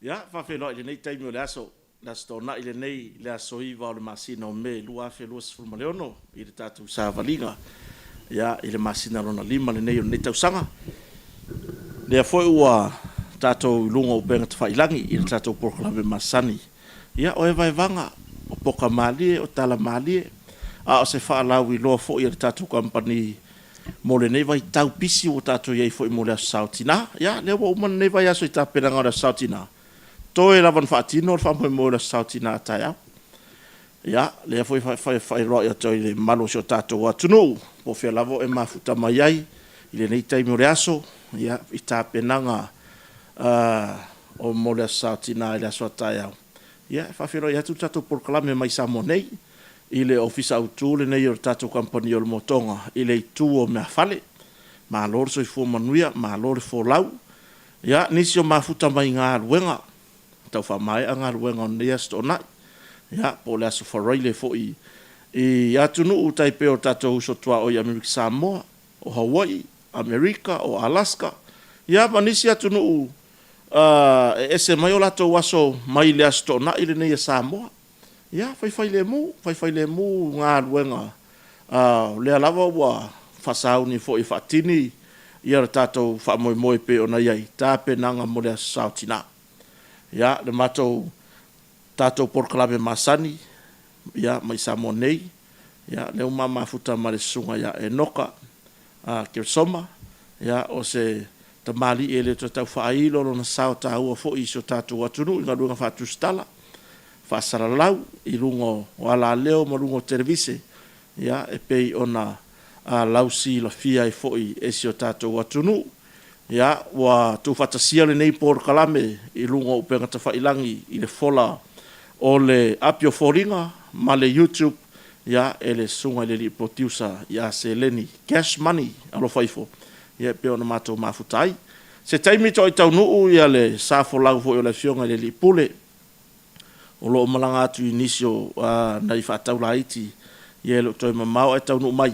Ia, faafeiloai i lenei taimi o le aso, le Aso Toonai lenei, le aso 9 o le masina o Me 2026 i le tatou savaliga, ia, i le masina lona lima lenei o lenei tausaga. Lea foi ua tatou i luga o upega tafailagi i le tatou polokalame masani, ia, o evaevaga, o poka malie, o tala malie, a o se faalauiloa foi a le tatou kamupani mo lenei vaitau pisi ua tatou i ai foi mo le Aso Sa o Tina. Ia, lea ua uma lenei vaiaso i tapenaga o le Aso Sa o Tina, toe lava ina faatino le faamoemoe o le Aso Sa o Tina a taeao. Ia, lea foi e faailoa atu ai i le mamalu o si o tatou atunuu, po o fea lava o e mafuta mai ai i lenei taimi o le aso, ia, i tapenaga mo le Aso Sa o Tina i le aso a taeao. Ia, e faafeiloai atu le tatou polokalame mai Samoa nei i le Ofisa Autu lenei o le tatou Kamupani o le Motoga i le itu o Meafale. Malo le soifua manuia, malo le folau. Ia, nisi o mafuta mai galuega, tau faamaea galuega o lenei Aso Toonai, ia, po o le Aso Faraile foi i atunuu tai pei o tatou uso tuaoi i Amerika Samoa, o Hawaii, Amerika, o Alaska, ia ma nisi atunuu e ese mai o latou aso mai le Aso Toonai lenei a Samoa. Ia, faifailemu, faifailemu galuega, o lea lava ua faasauni foi e faatini ia le tatou faamoemoe e pei ona i ai tapenaga mo le Aso Sa o Tina. Ia, le matou tatou polokalame masani, ia, mai Samoa nei, ia, lea ua ma mafuta ma le Susuga ia Enoka Keresoma, ia, o se tamalii e le toe tau faailo lona sao taua foi i si o tatou atunuu i galuega faatusitala, faasalalau i luga o alaleo ma luga o televise, ia, e pei ona lausilafia ai foi e si o tatou atunuu. Ia, ua tuufaatasia lenei polokalame i luga o upega tafailagi i le fola o le api o foliga ma le YouTube, ia, e le susuga i le alii producer ia Seleni Cash Money alofa ifo, ia, e pei ona matou mafuta ai. Se taimi toai taunuu ia le sa folau foi o le afioga i le alii pule o lo o malaga atu i nisi o nai faatau laiti, ia e le o toe mamao ae taunuu mai,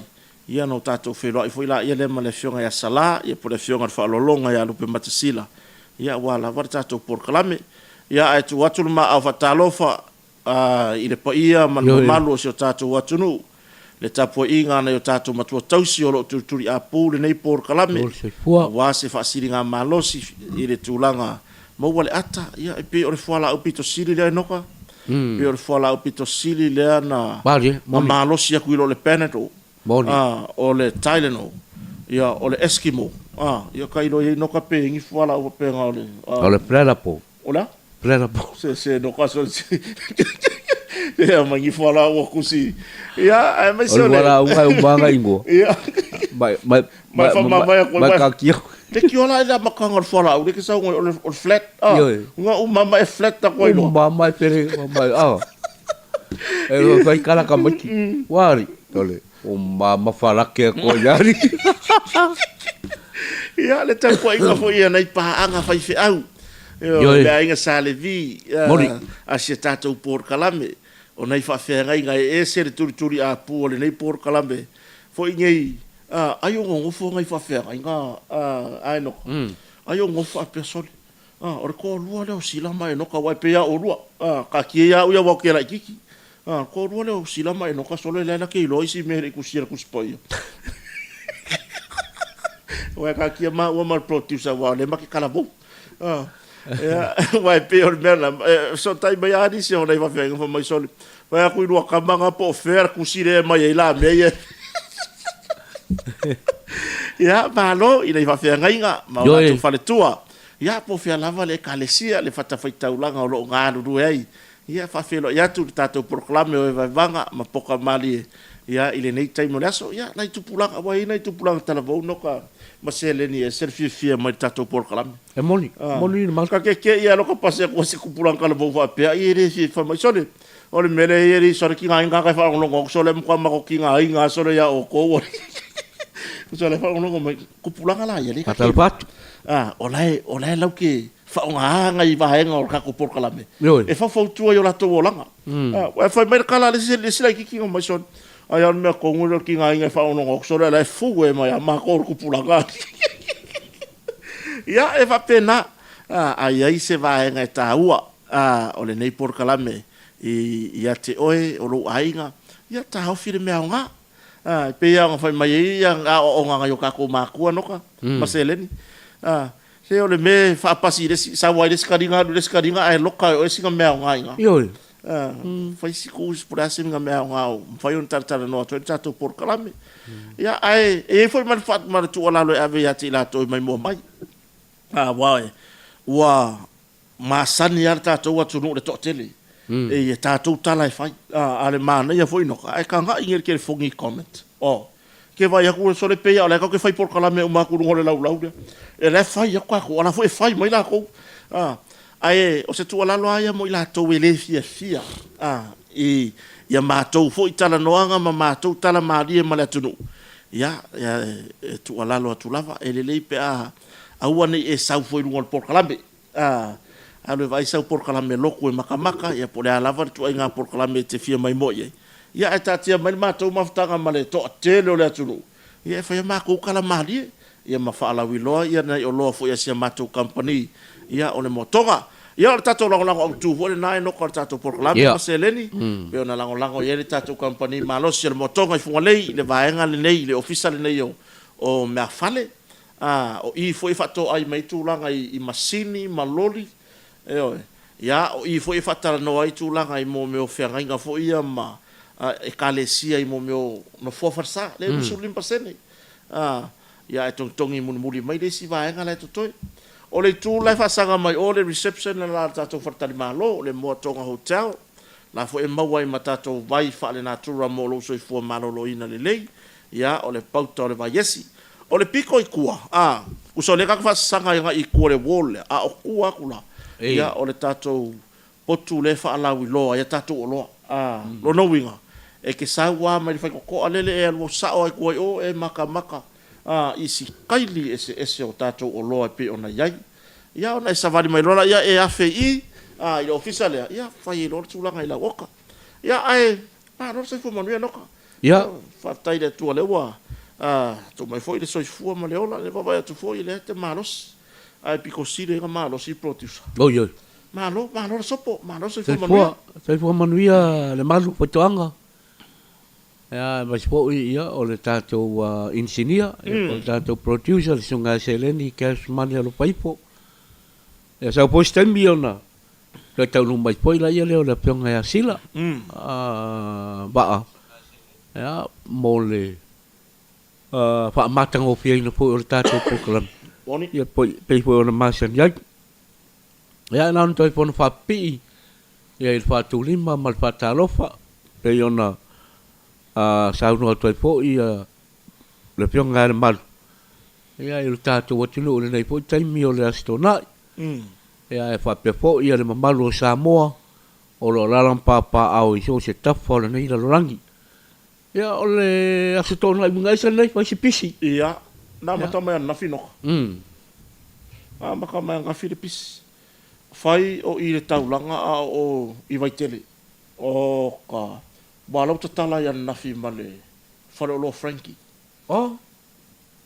ia ona o tatou feiloai foi laia lea ma le Afioga ia Sala, ia po o le Afioga i le Faaaloaloga ia Lupematasila, ia aua lava le tatou polokalame. Ia ae tuu atu le maao faatalofa i le paia ma le mamalu o si o tatou atunuu, le tapuaiga a nai o tatou matua tausi o lo o tulituliapu lenei polokalame, aua se faasiligamalosi i le tulaga maua le ata, ia e pei o le fualaau pito sili lea Enoka, e pei o le fualaau pito sili lea na malosi atu i lo le Panadol, o le Tylenol, ia o le Eskimo, ia tailo i ai Enoka pe i ai ni fualaau faapena o le... O le Prelapol. O le a? Prelapol. Se se no ka so se. Ia mai ni fualaau ua kusi. Ia aemaise o le. O le fualaau mai uma ingoa. Ia. Mai mai mai faamavae atu mai ka kio. Le kio la ila makanga o le fualaau le ke sau o le flat. Ah. Nga uma mai flat ta koe loa. Uma mai pere mai ah. E ro fai kala ka mai. Wari. Tole. O mama farake ko yari. Ia le tapuaiga foi ia nai paaga faifeau. Ioe, le aiga Sa Levi, a si a tatou polokalame, o nai faafeagaiga e ese le tulituli apu o lenei polokalame foi nei, ai o nonofo nai faafeagaiga a Enoka, ai o nonofo faapea, sole, o le toalua lea o Sila ma Enoka, aua e pei lava o oulua, taatia ia au ia aua ou te laitiiti, o le toalua lea o Sila ma Enoka, sole, la e te iloa isi mea e le i tusia i le Tusi Paia. Aua e taatia maua ma le producer aua o lea ma te talavou. Ia, aua e pei o le mea lena, e fesootai mai lava nisi o nai faafeagaiga fai mai, Sole, fai atu i lua tama na po o fea le tusi lea e aumai ai la mea ia. Ia, malo i nai faafeagaiga ma o latou faletua. Ia, po o fea lava le Ekalesia, le fatafaitaulaga o lo o galulue ai. Ia, faafeiloai atu i le tatou polokalame o Evaevaga ma Poka Malie, ia, i lenei taimi o le aso. Ia, nai tupulaga, ua i ai nai tupulaga talavou noka ma seleni e ese le fiafia mai le tatou polokalame. E moni, moni le mau. Ka keke'i lava loka pasi atu a se tupulaga talavou faapea, ai e le fia fai mai, sole, o le mea lea e i ai, sole tigaina lava e faalogologo atu, sole e matua matou tigaina lava sole ia outou. Sole e faalogologo mai, tupulaga la ia, lea ka atu. O la e, o la e lauke faaaoga nai vaega o le tatou polokalame e faufautua i o latou olaga. Ae fai mai le tala a le isi laitiiti na mai sole, ai a o le mea tonu lea o le tigaina e faalogologo atu sole a o la e fue mai ia matou le tupulaga. Ia, e faapena. A i ai se vaega e taua o lenei polokalame ia te oe, o lou aiga, ia taofi le mea aoga. E pei lava ona fai mai ai aoaoga a nai o tatou matua Noka ma seleni. Se o le mea e faapasi i le isi, sau lava i le isi taliga alu i le isi taliga ae loka e oe sina mea aoga i ina. Ioe. Fai si tuu po o le a sina mea aoga o mafai ona talatalanoa atu ai le tatou polokalame. Ia, ae e i ai foi ma le tuualalo e ave ia te i latou e maimoa mai. Aua ua masani lava le tatou atunuu i le toatele e i a tatou tala e fai. A o le manaia foi Noka, ae tagai nei i le telefoni i comment. Oh, ke vaai atu sole pei lava o la e tatou te fai polokalame uma atu i luga o le laulau lea. O la e fai atu tatou, a o la foi e fai mai latou. Ae o se tuualalo lava ia mo i latou e le fiafia i a matou foi talanoaga ma matou tala malie ma le atunuu, ia, e tuualalo atu lava, e lelei pe a aua ne i e sau fua i luga o le polokalame. A, alu e vaai sau polokalame lotu e matamata, ia po o le a lava le ituaiga polokalame e te fia maimoa i ai, ia ae taatia mai le matou mafutaga ma le toatele o le atunuu, ia e fai a matou tala malie, ia ma faalauiloa ia nai oloa foi a si a matou kamupani, ia o le moatoga. Ia o le tatou lagolago autu foi lena e noka o le tatou polokalame ma seleni, pei ona lagolago i ai le tatou kamupani malosi o le moatoga i Fugalei i le vaega lenei, i le ofisa lenei o meafale. A, o i foi e faatoai mai ai tulaga i masini ma loli, ioe. Ia, o i foi e faatalanoa ai tulaga i mea o feagaiga foi ia ma Ekalesia i mea o nofoa falesa, lea e 25%. A, ia ae togitogi mulimuli mai le isi vaega la e totoe. O le itu la e faasaga mai o le reception le la a le tatou faletalimalo, le Moa Toga Hotel, la foi e maua ai ma tatou vai faalenatura mo lou soifua maloloina lelei. Ia, o le pauta o le vaiesi. O le pito i tua, a, tusa o lea tatou te faasasaga agai i tua o le wall lea, a o tua atu la, ia, o le tatou potu lea e faalauiloa ai a tatou oloa. A, lona uiga, e te sau lava mai le faitotoa lele e alu sao lava i tua i o e matamata, a, i sitaili eseese o tatou oloa e pei ona i ai. Ia, ona e savali mai loa lea, e afe i i, a, i le ofisa lea, ia, fai ai loa le tulaga i lau oka. Ia, ae, malo le soifua manuia Noka. Ia. Faafetai i le Atua o lea ua tuu mai foi le soifua ma le ola, lea vaavaai atu foi o lea e te malosi, ae pito sili ai ona malosi le producer. Oi oi. Malo, malo le sopo, malo le soifua manuia. Soifua, soifua manuia Lemalu Faitoaga. Ia aemaise foi ia o le tatou inisinia, ia po o le tatou producer le Susuga ia Seleni Cash Money Alofaifo. Ia sau foi se taimi ona Toe taunuu mai foi laia lea o le Afioga ia Sila Vaa mo le faamatagofieina foi o le tatou polokalame, ia pei foi ona masani ai. Ia na ona toe fono faapipii ia i le faatulima ma le faatalofa pei ona saunoa atu ai foi le Afioga ia Lemalu ia i le tatou atunuu i lenei foi taimi o le Aso Toonai. Ia e faapea foi le mamalu o Samoa o lo o alaala ma papaaao i so o se tafa o lenei lalolagi. Ia o le Aso Toonai uiga ese lenei, fai se pisi. Ia, na amata mai ananafi Noka. Na amata mai ananafi le pisi. Fai o i le taulaga a o i Vaitele. Oka, ua lau tatala ai ananafi ma le faleoloa Frankie. Oh.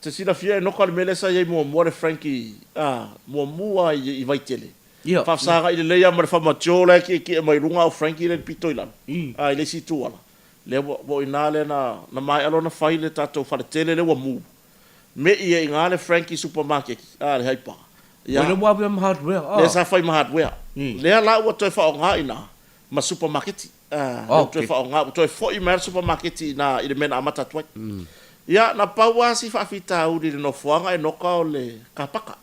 Te silafia e Noka le mea lea sa i ai muamua le Frankie a, muamua i Vaitele. Ia. Faafesagai lelei lava ma le Farmer Joe la e tietie mai luga a o Frankie lea i le pito i lalo, a i le isi itu ala. Lea ua, ua o i ina lea na, na maea loa ona fai le tatou faletele lea ua mu. Me'i ai i ina le Frankie supamakeki, a, le haipaka. Ia. Lea ua avea ma hardware, a. Lea sa fai ma hardware. Lea la ua toe faaaoga i ina ma supamaketi. Ua toe faaaoga, ua toe foi mai lava le supamaketi i ina i le mea na amata atu ai. Ia, na pau lava si faafitauli i le nofoaga e noka o le kapaka.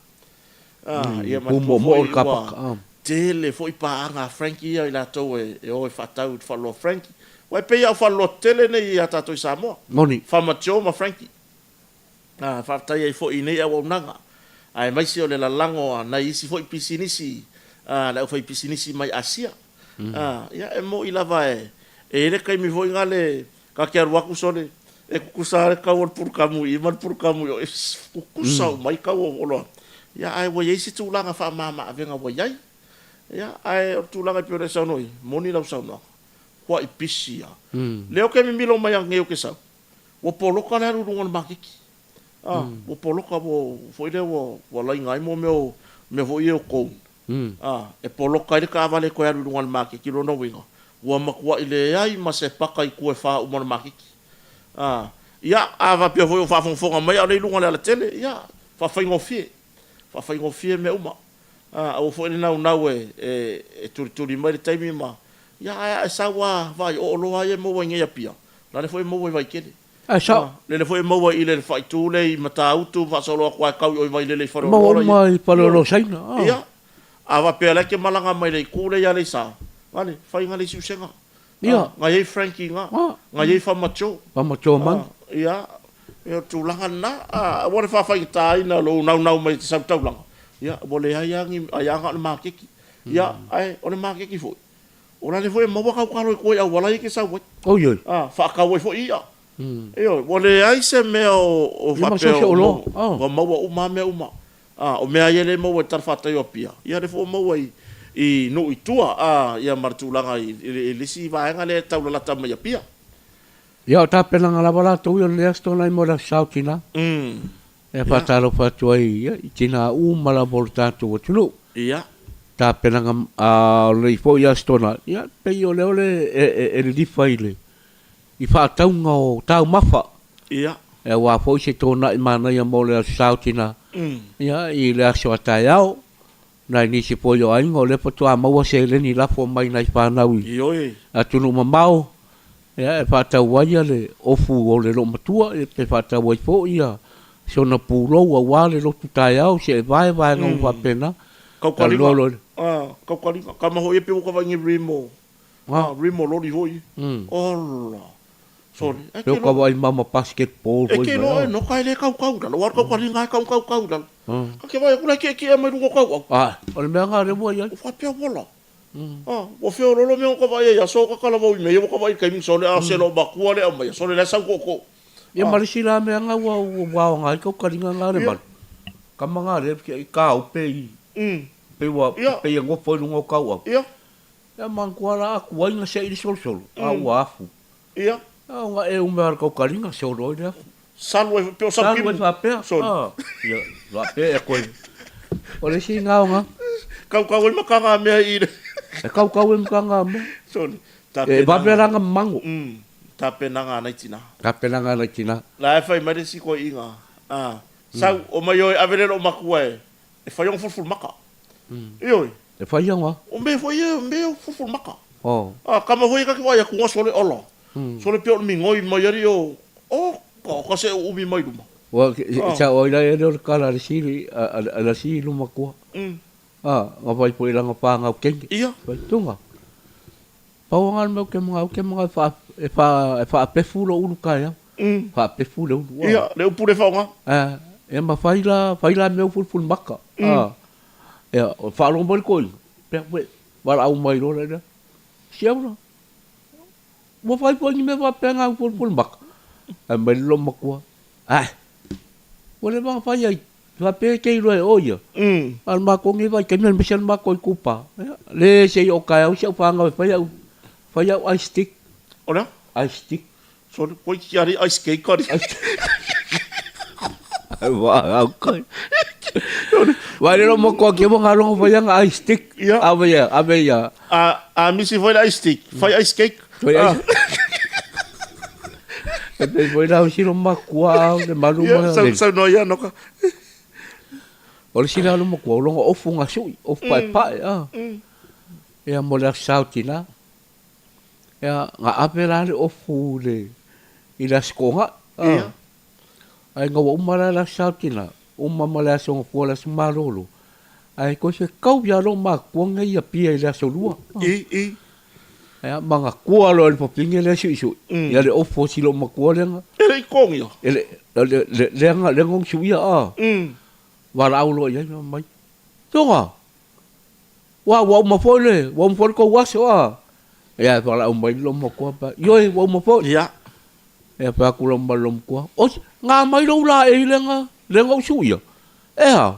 Ia manatua foi ua tele foi paaga a Frankie ia i latou e o e faatau i le faleoloa Frankie. Aua e pei lava o faleoloa tetele nei ia tatou i Samoa. Farmer Joe ma Frankie. Faafetai ai foi i nei auaunaga, aemaise o le lalago a nai isi foi pisinisi a le aufaipisinisi mai Asia. Ia, e moni lava e i ai le taimi foi nale ta te alu atu sole e tutusa lava le tau o le pulukamu i i ma le pulukamu i o, e tutusa uma ai tau o oloa. Ia, ae ua i ai se tulaga faamama-avega ua i ai. Ia, ae o le tulaga e pei ona e saunoa i ai, moni lau saunoaga, huaʻi pisi lava. Lea ou te mimilo mai ananei ou te sau, Ua poloka le alu i luga o le maketi. A, ua poloka, ua, foi lea ua, ua laina ai mo mea o mea foi ia o cone, a, e poloka ai le taavale e toe alu i luga o le maketi. Lona uiga, ua matuai leai ma se paka i tua e fa uma o le maketi. A, ia, a faapea foi o faafogafoga mai a o lea i luga o le alatele, ia, faafaigofie, faafaigofie mea uma. A, aua foi le naunau e, e, e tulituli mai le taimi ma, ia, ae a e sau lava, vaai, o oloa ia e maua i nei Apia, la le foi e maua i Vaitele. Ae sao. Lele foi e maua i le faaitu lea i Matautu ma faasolo atu lava e tau i o i Vailele i Faleoloa. Maua uma i Faleoloa Saina. Ia. A faapea la e te malaga mai le itu lea i Aleisa, vale, fai na le isi usega. Ia. Na i ai Frankie i ina. Na i ai Famacho. Famacho mai. Ia. Ia o le tulaga lena. Aua le faafaigataina lou naunau mai e te sau i taulaga. Ia, ua leai lava ni, ai lava na o le maketi. Ia, ae o le maketi foi. O la le foi e maua tau talo i tua i auala ia e te sau ai. Oi oi. A, faatau ai foi i'a. Ioe, ua leai se mea o faapea o maua, ua maua uma lava mea uma. A, o mea ia lea e maua i le talafatai o Apia, ia lea foi ua maua i i nuu i tua, a, ia ma le tulaga i i le isi vaega lea e taulalata mai i Apia. Ia o tapenaga lava latou ia o lenei aso Toonai mo le Aso Sa o Tina. E faatalofa atu ai i tina uma lava o le tatou atunuu. Ia. Tapenaga o lenei foi Aso Toonai, ia, pei o lea o le e lilifa i le i faatauga o taumafa. Ia. Aua foi se toonai manaia mo le Aso Sa o Tina, ia, i le aso a taeao. Nai nisi foi o aiga o lea faatoa maua seleni lafo mai nai fanau i atunuu mamao e faatau ai le ofu o le loomatua pe faatau ai foi si ona pulou aua le lotu taeao seevae vaega uma faapena. Kaukaliga, kaukaliga, tama foi ia pei ua ta vaai ni rimo, rimo loli foi, ola. Sorry. Ai ke lo. Ai mama basketball foi. E ke lo e no ka le kau kau lalo. Wa kau kali ngai kau kau kau lalo. Ka ke vai kula ke ke mai lunga kau au. Ah, o le mea nga le ua iai. O faapea wala. Ah, ua feololo mea o ka vai ai aso ka kala vau i mea ua ka vai kai mi sole a se lo makua le au mai sole le sau ko ko. Ia ma le si la mea nga ua ua o ngai kau kalinga nga le malu. Kama nga le ke ka upe i. Pe ua pe ia ngofo i lunga o kau au. Ia. Ia manatua la aku ai nga se i le solosolo a ua afu. Ia. A o nga e ume ala kaukaliga solo ai le afu. Salu ai pe o salu Salu ai faapea. Solo. A, ia, faapea e koe. O le isi nga o nga. Kaukau ai makanga mea i le. E kaukau ai makanga mea. Solo. E vave la nga mango. Tapenaga a nai tina. Tapenaga a nai tina. La e fai mai le isi koiiga. A, sau, omai oe ave le loo matua e E whai anga fulful maka. Ioe. E whai anga? O me foi e, me o fulful maka. Oh. A, kama foi ka ki wai aku nga sole ola. Sole pia o le mingoi mai ari o, o, ka, ka se o umi mai luma. Ua, sa o ila e leo le kala le sili, a, a, la sili luma kua. A, nga whai po ila nga whangau kenge. Ia. Whai tunga. Pau anga le mea ou ke mangau, ke mangau e wha, e wha, e whaapefu lo ulu kai au. Whaapefu le ulu. Ia, le upu le whaonga. A, ia ma whai la, whai la mea fulful maka. A, ia, whaalongo mai le koinga. Pea, we, wala au mai loa lea. Si au la. Ua whai foi ni mea whapea ngā fulful maka. Ai mai le lo makua. Ai, ua le wanga whai ai Faapea e te iloa e oe ia. A o le makou nei vaitaimi aemaise le makou i Kupa. Ia, le se i o kaeau si au fanau e fai au, fai au ice stick. O le a? Ice stick. Sorry, koe ki ari ice cake ari. Ai wa au kai. Vai le mo ko ke mo ngalo fai anga ice stick. Ia. Ave ia, ave ia. A a misi foi le ice stick, fai ice cake. Fai ice. E pei foi la o silo makua le malu ma. Ia, sau sau no ia no ka. O le sila alu makua, o longa ofu nga sui, ofu pae pae, a. Ia mo le aso sao tina. Ia, nga ave la le ofu le, i le aso konga. Ia. Ae nga ua uma la le aso sao tina, uma ma le aso gafua le aso malolo. Ae koe se kau ia lo makua ngai ia pia i le aso lua. I, i. Ia, ma nga kua loa i le papinge lea suisui. Ia le ofu o si lou makua lea nga. E le i kongia. E le, le, le, lea nga, lea nga suia a. Valaau loa i ai ma mai. Tonga! Ua, ua uma foi le, ua uma foi le kou aso a. Ia, e valaau mai le lou makua pa, ioe, ua uma foi. Ia. Ia, fai atu lau ma le lou makua, Oi, nga mai lou laei lea nga, lea nga ou suia. E a?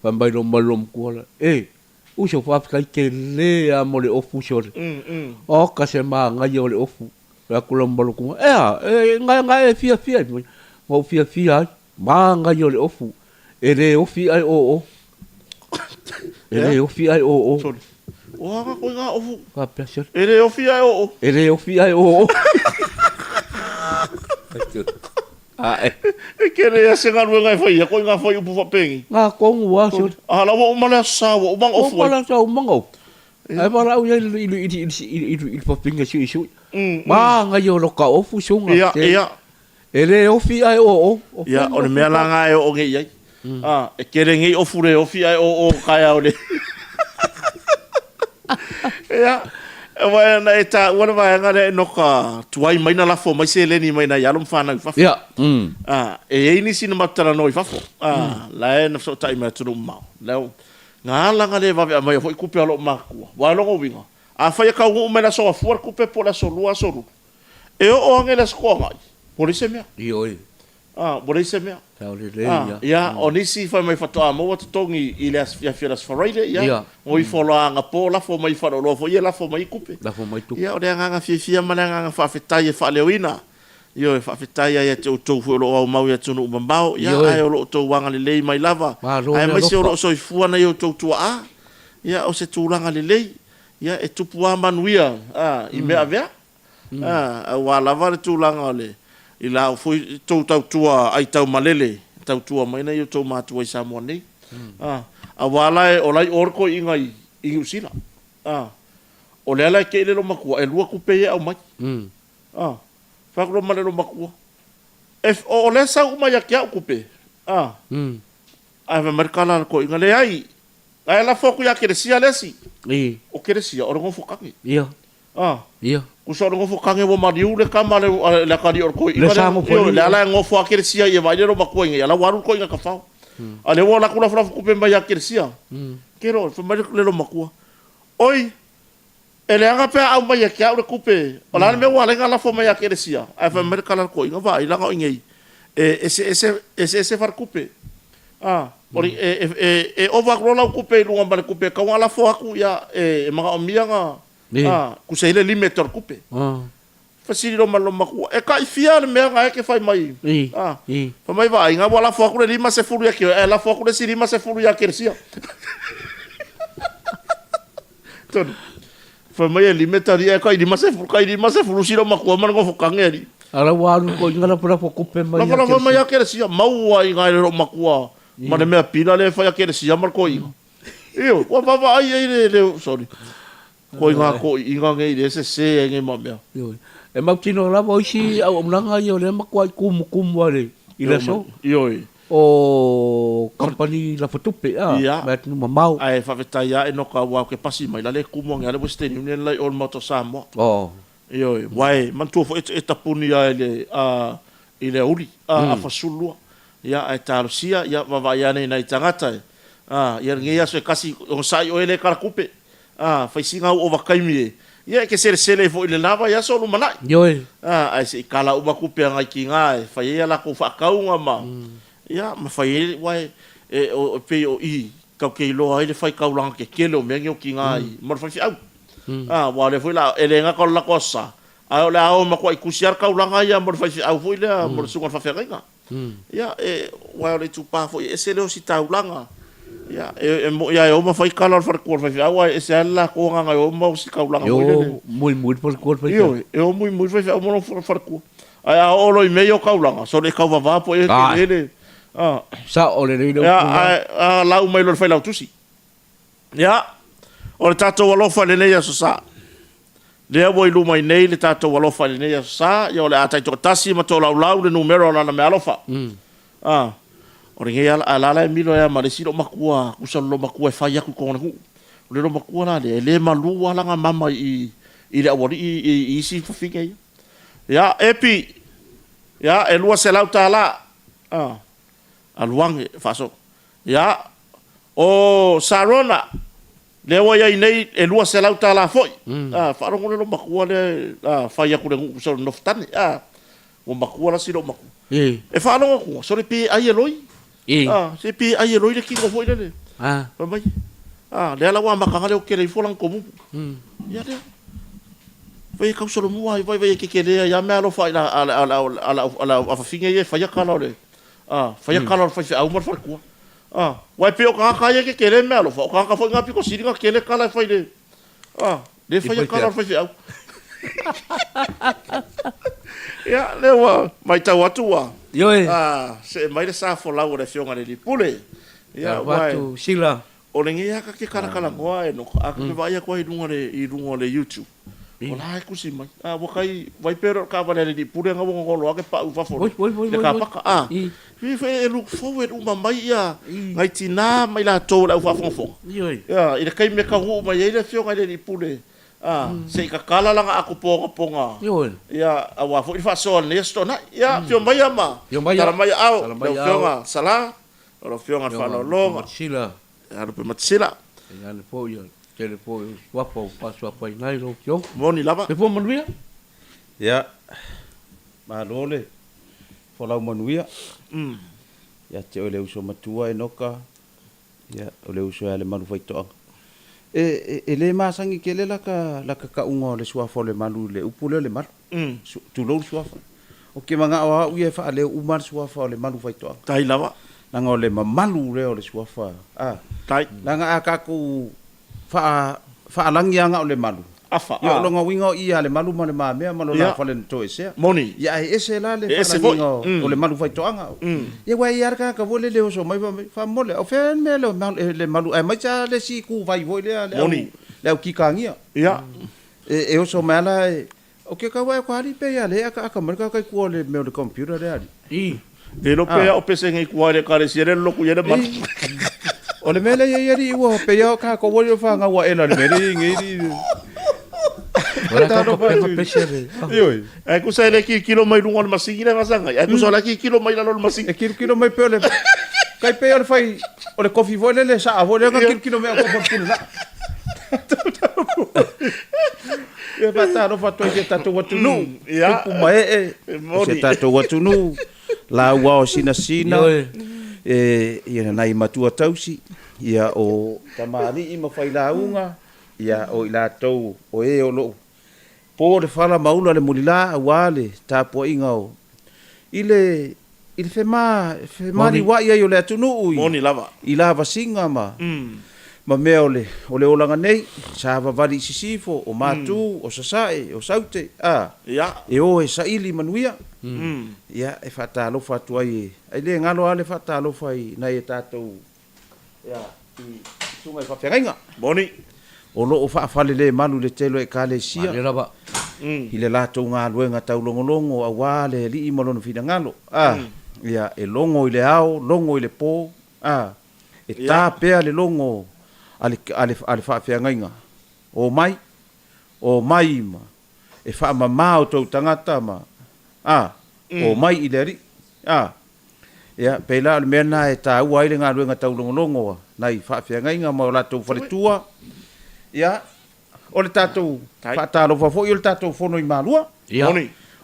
Fai mai lou ma le lou makua la, E, Uso, faafetai tele a mo le ofu sole. Oka se māngaia o le ofu. Fai atu lau ma lou makua, E a, e ngae ngae e fiafia ai. Fai mai, Na ou fiafia ai, māngaia o le ofu, e le ofi ai o o. E le ofi ae oo. Sorry. O anga koe ngā ofu. Faapea sole. E le ofi ae oo. E le ofi ae oo. Ae. E kele ia se galuega e fai ia koe ngā whai upu whapengi. Ngā kongu a sole. A la ua uma le aso sa ua uma nga ofu ai. Uma le aso sa uma nga ofu. Ae valaau iai i le i le i le fafine suisui. Ma nga ia lo ka ofu sunga. Ia ia. E le ofi ae o o. Ia o le mea la nga e oo nei i ai. A e kele nei ofu le ofi ae o o kaea o le. Ia Aua na e taua le vaega lea e noka tuai mai na lafo mai seleni mai nai alo ma fanau i fafo. Ia. A, e i ai nisi na matou talanoa i fafo. A, la e na fesootai mai atunuu mamao. Lea Ngā alaga le vave aumaia foi kupe a lou makua. Ua lona uiga, afai e taunuu mai le aso Gafua le kupe po o le aso Lua, aso Lulu, e oo ane le aso Toanai, ua leai se mea. Ioe. A, ua leai se mea. Sao lelei ia. Ia, o nisi fai mai faatoa maua totogi i le afiafi o le aso Faraile, ia, ngo ifo loa anapo lafo mai i faleoloa foi ia lafo mai kupe. Lafo mai tupe. Ia, o le agaga fiafia ma le agaga faafetai e faaleoina. Ioe, faafetai lava ia te outou foi o lo o aumau i atunuu mamao, ia, ae o lo o outou agalelei mai lava, aemaise o lo o soifua nai outou tuaa, ia, o se tulaga lelei, ia, e tupu lava manuia, a, i mea avea, a, aua lava le tulaga o le, i la foi tou tautua aitaumalele, tautua mai nai outou matua i Samoa nei, a, aua la e ola ai o le toeaiina i Niu Sila, a, o lea la e kei le loomatua, e lua tupe ia e aumai. Ah, fai atu loa ma le loomatua, E, o, o lea sau uma ia te au tupe. Ah. Ae fai mai le tala a le toeaina, Leai, ae lafo atu ia Kelesia le isi. I. O Kelesia, o le nofo tane. Ia. Ah. Ia. Tusa o le nofo tane ua maliu le tama a le, a le atalii o le toeaina Le sa nofo lea. Ioe, lea la e nofo a Kelesia ia vaai le loomatua i nei, a la ua alu le toeaina tafao. A lea ua alu atu lafolafo tupe mai ia Kelesia. Kelo, fai mai le loomatua, Oi, E leaga pe a aumai e te au le tupe, o le a le mea ua ala ai ona lafo mai ia Kelesia? Ae fai mai le tala a le toeaina, Vaai, leaga o i nei, e eseese, eseese faletupe. A, o le, e, e, e, e ova atu loa lau tupe i luga ma le tupe e tatau ona lafo atu, ia, e, e manaomia ona, a, tusa ai le limit o le tupe. Fesili loa ma lou matua, E kai fia le mea na e ke fai mai? A, fai mai vaai, na ua lafo atu le 50 ia ke oe, ae lafo atu le isi 50 ia Kelesia. Tonu. Fai mai e lime tali ae kai 50, kai 50 si lou matua ma le nofo kage alii. Ala ua alu koe inga lafo lafo kupe mai ia Lafo lafo mai ia Kelesia, maua i ngai le lou matua ma le mea pila lea e fai a Kelesia ma le koiga. Ioe, ua vaavaai ai le, le, sorry. Koi ngā kōiinga ngei le sesē ai ngei ma mea. Ioe. E mautinoa lava o isi auaunaga ia o lea matua i kumukumu ai i le aso. Ioe. O kamupani lafo tupe, a, mai atunuu mamao. Ae faafetai lava Enoka aua ou te pasi mai la le kumu ane a le Western Union la i o le Maota o Samoa. Oh. Ioe, aua e manatua foi e tapuni lava i le, a, i le aoauli, a, afa 12. Ia, ae talosia, ia, vaavaai ane i nai tagata e, a, ia lenei aso e kasi, onosai oe le kala kupe. A, fai sina au ovataimi e, ia e te selesele ai foi i le la vaiaso o lumanai. Ioe. A, ae se i kala uma tupe a nai kina e fai ai a latou faatauga ma, ia, ma fai ai, aua e, e, o, e pei o i, tatou te iloa ai le faitaulaga tetele o mea nei o kina i, ma le faifeau. A, aua o lea foi la, e le gata o le latou aso Sa, ae o le a o e matuai tusi lava le taulaga ia mo le faifeau foi lea, mo le susuga i le faafeagaiga. Ia, e, aua o le itupa foi e ese le ositaulaga. Ia, e, e mo'i lava e o ma fai tala o le faletua o le faifeau, ae ese lava le latou agaga e o ma ositaulaga foi lele. E o muimui le faletua o le faifeau. Ioe, e o muimui le faifeau ma lona faletua. Ae a oo loa i mea ia o taulaga, sole e tauvava po o e tele le, a. Sao lelei le upu lea. Ia, ae a lau mai loa i le failautusi. Ia, o le tatou alofa i lenei Aso Sa. Lea ua i luma i nei le tatou alofa i lenei Aso Sa, ia o le a taitoatasi ma tolaulau le numera o lana meaalofa. A, o lenei ala, a la la e milo ai lava ma le isi loomatua, tusa o le loomatua e fai atu i totonu o le nuu. O le loomatua la lea, e le malu lava lana mama i, i le aualii i, i isi fafine ia. Ia, Epi, ia, e $200. A, alu ane, faaso. Ia, o Sarona, lea ua i ai nei e $200 foi. A, faalogo le loomatua lea a fai atu i le nuu sole nofo tane, a, ua matua la si loomatua. E faalogo atu, sole pe ai e loi. A, se pe ai e loi le kino foi lele. Fai mai, a, lea la ua amataga lea o kele ifo lana tomumu. Ia lea. Fai e tau solomua ai, vai vai e kekele ai a meaalofa i la, a, a, a, a, a, a, a, a, a fafine ia e faia tala o le, A, faia kala o le faifeau ma le faletua. A, aua e pei o tagata ia e tetele meaalofa, o tagata foi na pito sili ona tele tala e fai i le, a, le faia tala a le faifeau. Ia, lea ua matau atu ua, Ioe. a, see mai le sa folau o le Afioga i le Alii Pule. Ia, aua e. Sila. O lenei lava ta te talatalanoa Enoka, a ta te vaai atu lava i luga o le, i luga o le YouTube, o la e tusi mai, a ua tai vai pea o le taavale a le alii pule lena ua gogolo ake pau i fafo i le car paka, a, e look forward uma mai ia nai tina ma i latou o le au faafogafoga, i le taimi e taunuu mai ai le afioga i le alii pule, a, se i tatala lana ato pogapoga, ia, aua foi le faasoa o lenei Aso Toonai. Ia, afio maia ma tala mai aao lau afioga Sala, o lau afioga i le Faaaloaloga. Ia Lupematesila. Tainane foi ia tele foi o suafa ua faasuafaina ai lau Afioga. Moni lava. Soifua manuia. Ia, malo le folau manuia ia te oe le uso matua Enoka, ia o le uso ia Lemalu Faitoaga. E, e le masani tele laka, laka kauga o le suafa o Lemalu i le upu lea o Lemalu. Tulou le suafa. Ou te manao lava au ia e faaleo uma le suafa o Lemalu Faitoaga. Tai lava. Leaga o le mamalu lea o le suafa. A. Tai. Leaga a tatou faa, faalagi lava na o Lemalu. Afa, a. Ia o lona uiga o i ia Lemalu ma Le Mamea ma lo la fale na toesea. Moni. Ia ae ese la le E ese foi. faalagiga o Lemalu Faitoaga. Ia aua e i ai lava le tagata foi lele e oso mai fai mai, faamolemole, o fea le mea lea o Lemalu aemaise lava le isi ituvai foi lea, le au, Moni. le au kikagia. Ia. E oso mai lava la e, O ke kau ae o ka alii pea ia le akaaka mai le kaka i tua o le mea o le computer lea alii. I. Le iloa pea o pese nei tua i le ekalesia lea lotu i ai le malu. O le mea lea i ai alii ua pei a o tatou alii o fanau aela i le mea lea i ai nei alii. O le a tatou pese le. Ioe. Ae tusa e le tilotilo mai luga o le masini lea vasaga ai, ae tusa o la e tilotilo mai lalo o le masini. E tilotilo mai pei o le tai pei o le fai o le kofi foi lele saa foi lea na tilotilo mai au kofi o le pule laa. Ia faatalofa atu ai i si o tatou atunuu, tupu ma ee o si o tatou atunuu, lauao sinasina, e, ia nai matua tausi, ia o tamalii ma failauga, ia o i latou o e o lo o po le fala ma ula le mulila aua le tapuaiga o i le i le fema femaliuai ai o le atunuu i Moni lava. i lavasiga ma ma mea o le o le olaga nei, sa vavali i sisifo, o Matu, o Sasae, o Saute, a, e o e saili manuia. Ia, e faatalofa atu ai, e le galo lava le faatalofa i nai a tatou Ia, i susuga i faafeagaiga. Moni. O lo o faafalelemalu i le tele o Ekalesia. Malie lava. I le latou galuega taulogologo aua le Alii ma Lona finagalo. A, ia, e logo i le ao, logo i le po, a, e ta pea le logo a le, a le, a le faafeagaiga. Omai, omai ma e faamama outou tagata ma, a, omai i le Alii. A, Ia, pēlā o le mea lena e taua ai le galuega taulogologo a nai faafeagaiga ma o latou faletua. Ia, o le tatou faatalofa foi o le tatou fono i Malua. Ia.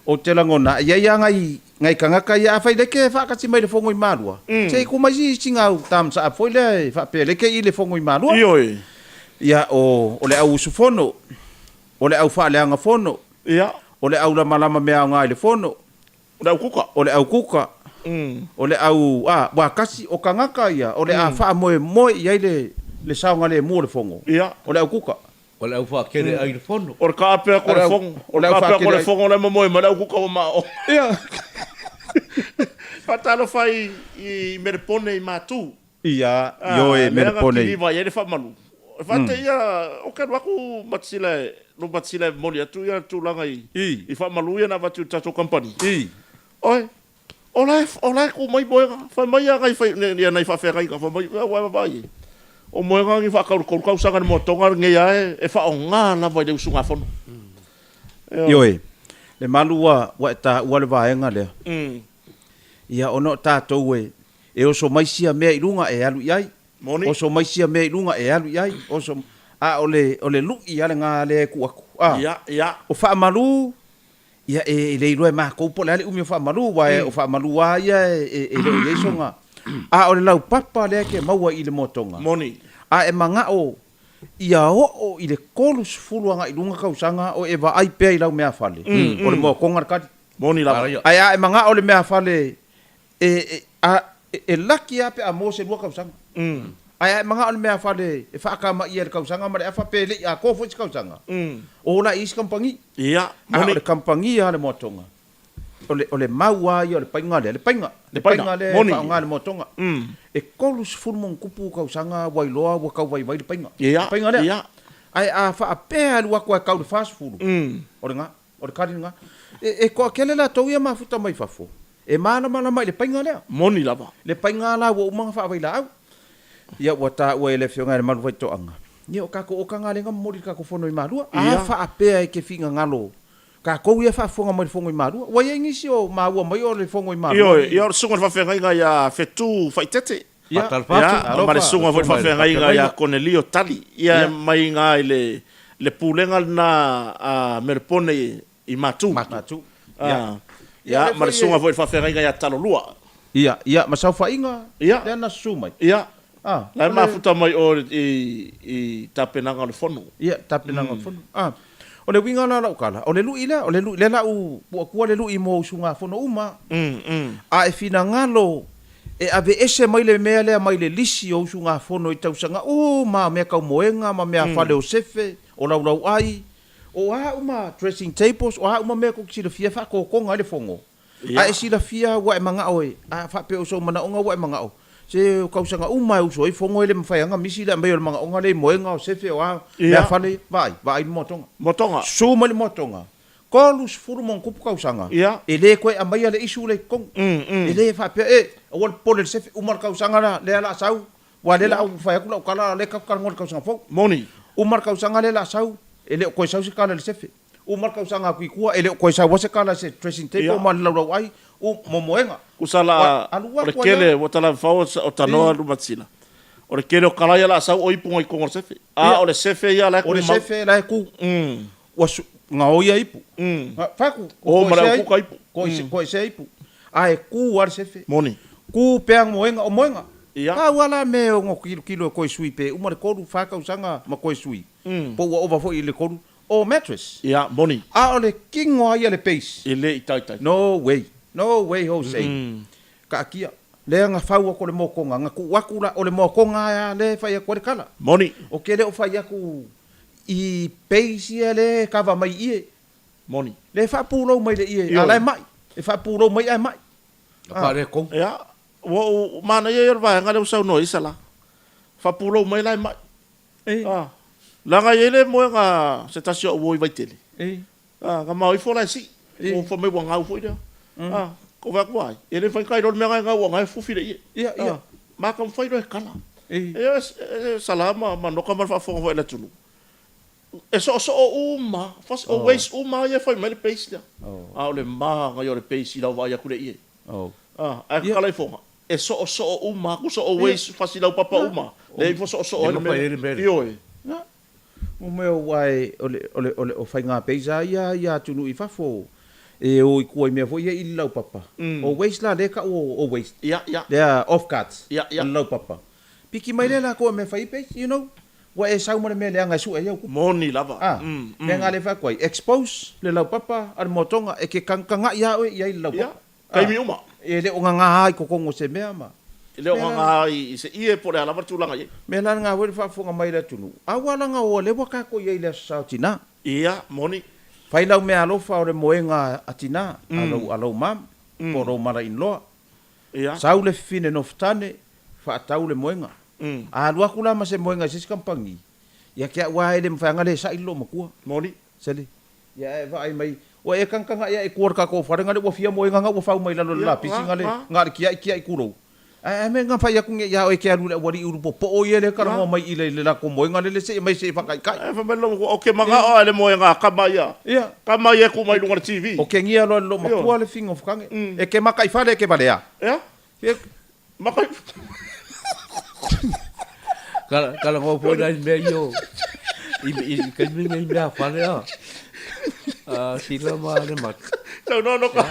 Ou te lagona, e i ai lava nai, nai tagata ia, afai leke e faatasi mai i le fono i Malua, se i tuu mai si, sina au thumbs up foi lea e faapea leke i le fono i Malua. Ioe. Ia, o, o le au usufono, o le au faaleaga fono, Ia. o le au lamalama mea aoga i le fono, O le au kuka. O le au kuka. O le au, a, ua kasi, o tagata ia, o le a faamoemoe i ai le, le saogalemu o le fono. Ia. O le au kuka. O le au faakele ai le fono. O le taape atu o le fono. O le taape atu o le fono la e momoe mai le au kuka ua maoo. Ia. Faatalofa i, i Melepone i Matu. Ia, ioe, Lea na Melepone i. kiliva i ai le faamalu. E faatei ia, ou te alu atu Matisila e, lo Matisila e momoli atu ia tulaga i, i faamalu ia na avatu i le tatou kamupani. Oi, o la e, o la e tu mai moega, fai mai ia nai fai, ia nai faafeagaiga, fai mai, ua e vaavaai i ai. O moega ni faatau i le 3 tausaga i le moatoga lenei lava e, e faaaoga lava i le usugafono. Ioe, Lemalu ua, ua e taua le vaega lea. Ia, ona o tatou e, E oso mai sia mea i luga e alu i ai. Moni. Oso mai sia mea i luga e alu i ai. Oso, a o le, o le luʻi lava lena lea e tuu atu. A. Ia, ia. O faamalu, ia e, e le iloa e makou po o le a le umi o faamalu, aua o faamalu lava ia e, e, e le o i ai sona. A o le laupapa lea e te maua i le moatoga. Moni. A e manao ia oo i le 30 agai i luga tausaga o e vaai pea i lau meafale, o le moatoga le kali. Moni lava. Ae a e manao le meafale e, e, a, E laki lava pe a maua se lua tausaga. Ae a e manao i le meafale e faakamaia i le tausaga ma le afa pe le i atoa foi se tausaga, o la i isi kamupani. A o le kamupani lava a le Moatoga, o le, o le mau lava ia o le paiga lea, le paiga, le paiga lea e faaaoga e le Moatoga. E 30 ma ona tupu tausaga ua iloa ua tau vaivai le paiga, le paiga lea. Ae a faapea e alu atu lava e tau i le 40, o lena. O le kali lena. E toatele latou ia mafuta mai fafo e malamalama i le paiga lea. Moni lava. Le paiga la ua uma ona faavailaau. Ia ua taua e le Afioga ia Lemalu Faitoaga, ia o tatou oka na lea na momoli i le tatou fono i Malua. A faapea e te finagalo tatou ia e faafofoga mai i le fono i Malua. Ua i ai nisi o maua mai o le fono i Malua. Ioe, ia o le susuga i le faafeagaiga ia Fetu Faaitete. Ia, Ia, ma le susuga foi i le faafeagaiga ia Konelio Tali, ia e mai ina i le le pulega lena a Melepone i Matu. Matu. Ia, ia ma le susuga foi i le faafeagaiga ia Talolua. Ia, ia, ma Saofaiga, lea na susu mai. Ia, la e mafuta mai o i i tapenaga o le fono. Ia, tapenaga o le fono. A, o le uiga la o lau tala, o le lui lea, o le lui, lea la u tuu atua le lui mo usugafono uma. A e finagalo E aveese mai le mea lea mai le lisi o usugafono i tausaga uma, mea tau moega ma mea fale o sefe, o laulauai, o a uma dressing tables, o a uma mea tou te silafia e faatotoga ai le fono. A e silafia ua e manao e, a faapea o sou manaoga ua e manao, se o tausaga uma e usu ai fono e le mafai lava ona misi le aumai o le manaoga lea i moega, o sefe, o a mea fale ia, vaai, vaai le moatoga. Moatoga. Susu mai le moatoga. 30 ma ona tupu tausaga, e le toe aumaia le issue lea i totonu. E le faapea, e, aua le popole i le sefe, uma le tausaga lea, lea o le a sau, aua o lea o le a ou fai atu lau tala, o lea tatou te talanoa i le tausaga fou. Moni. Uma le tausaga lea o le a sau, e le o toe sau se tala i le sefe. Uma le tausaga atu i tua, e le o toe sau lava se tala i se dressing table ma le laulauai, momoega. Tusa la, o le tele, ua talavafau o tanoa Lumatisila, o le tele o tala ia o le a sau o ipu nai totonu o le sefe. A o le sefe ia la e tumau. O le sefe la e tu. Ua gaoia ipu. Fai atu, O ma le au kuka ipu. Toesea ipu. Ae tu lava le sefe. Moni. Tu pea moega, o moega. Pau lava la mea e ono tilotilo e toe sui pe uma le tolu, fa tausaga ma toe sui. Po ua ova foi i le tolu. O mattress. Ia, moni. A o le kino lava ia le base. E le i taitai. No way. No way Jose. Taatia. Lea na fau atu o le motoga, na tuu atu la, o le motoga lava lea e fai atu ai le kala. Moni. Ou te le o fai atu i base ia lea e kava mai i ie. Moni. Lea e faapulou mai le ie, a la e mai. E faapulou mai ae mai. A faaletonu. Ia, ua ou manaia ia o le vaega lea ua saunoa ai Sala. Faapulou mai la e mai. A, leaga e i ai le moega a se tasi o au uo i Vaitele. A, na mao ifo la e sii. Ua fai mai ua gau foi lea. A, ko fai atu ai, e le mafai ona iloa le mea na e gau ona e fufi le ie. A, ma taumafai loa e kala. E Sala ma Noka ma le faafofoga foi a le atunuu, e soosoo uma, o waste uma lava ia e fai mai le base lea. A o le manaia o le base i lau vaai atu i le ie. A, ae kala ifoga, e soosoo uma atu, soo waste, fasi laupapa uma, lea ifo soosoo ai le mea lea. Ioe. Mo mea aua e, o le, o le, o le, o faiga peisa ia i atunuu i fafo, e o i tua i mea foi ia i le laupapa. O waste la lea e tau o, o waste. Ia, ia. Lea off cuts. Ia, ia. O le laupapa. Piki mai lea latou e mea fai ai peisa, you know. Ua e sau ma le mea leaga e sue ai au tupe. Moni lava. A, mea nga lea e fai atu ai, expose le laupapa a le moatoga, e ke kaga'i lava oe i ai i le laupapa. Ia. Taimi uma. E le o gagā i totonu o se mea ma. E le o gagā i se ie po o le a lava le tulaga i ai. Mea la lena foi le faafofoga mai a le atunuu, aua laga o lea ua tatou i ai i le Aso Sa o Tina. Ia, moni. Fai lau meaalofa o le moega a Tina, a lou, a lou mom, po o lou mother in law. Ia. Sau le fifine nofotane, faatau le moega. A alu atu la ma se moega i se isi kamupani, ia te au lava e le mafai lava ona le sa'i le loomatua. Moni. Sele. Ia e vaai mai, ua e kagakaga'i ae i tua o le tatou fale na le ua fia moega na ua fau mai lalo i le lapisi na le na le kia'i kia'i kulou. Ae a mea na fai atu nei ia oe e te alu i le aualii ulu popo'o ia lea talanoa mai i le i le latou moega lele seia mai se i faataitai. Ae fai mai le loomatua, Oke mana'o ae le moega a kama ia. Ia. Kama ia e ku mai luga o le TV. O kegia loa e le loomatua le figa o fukage. E ke maka i fale e ke valea. Ia. Ia. Maka i Kala kala ngau foi nai mea io i i i kaimi nei mea fale a. A sila ma le mat. Sau no no ka.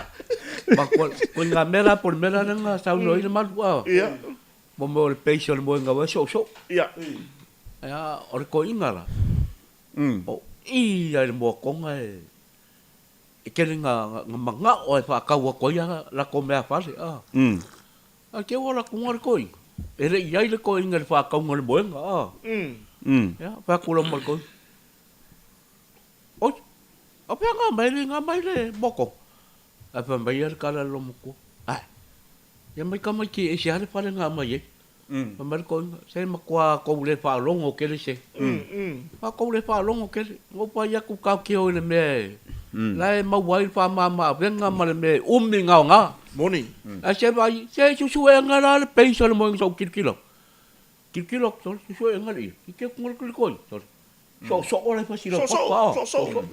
Ma ko ko nga mea la por mea la nga sau no i le malu a. Ia. Mo mo le peisa o le moenga wa so so. Ia. Ia o le koinga la. O i ai le moakonga e e tele nga nga mangao e whaakau atu ai a lako mea fale a. Ae te ua laku nga le toeaina, e le i ai le toeaina i le faatauga o le moega, a. Ia, fai atu loa ma le toeaina, Oi, o fea nga mai le nga mai le moto? Ae fai mai ia le tala a le loomatua, Ae, ia mai tamaiti e ese lava le fale na aumai ai. Fai mai le toeaina, Se matua tou le faalogo tele se. Matua tou le faalogo tele. Na ou fai atu tatou te o i le mea e la e maua ai le faamama-avega ma le mea e umi ona aoga. Moni. Ae se vaai, se susuega la le pace o le moega sa ou tilotilo atu. Tilotilo atu, sole, susuega le ia. Tilotilo atu le toeaina, sole. Soosoo la i fasi lau papa. Soosoo.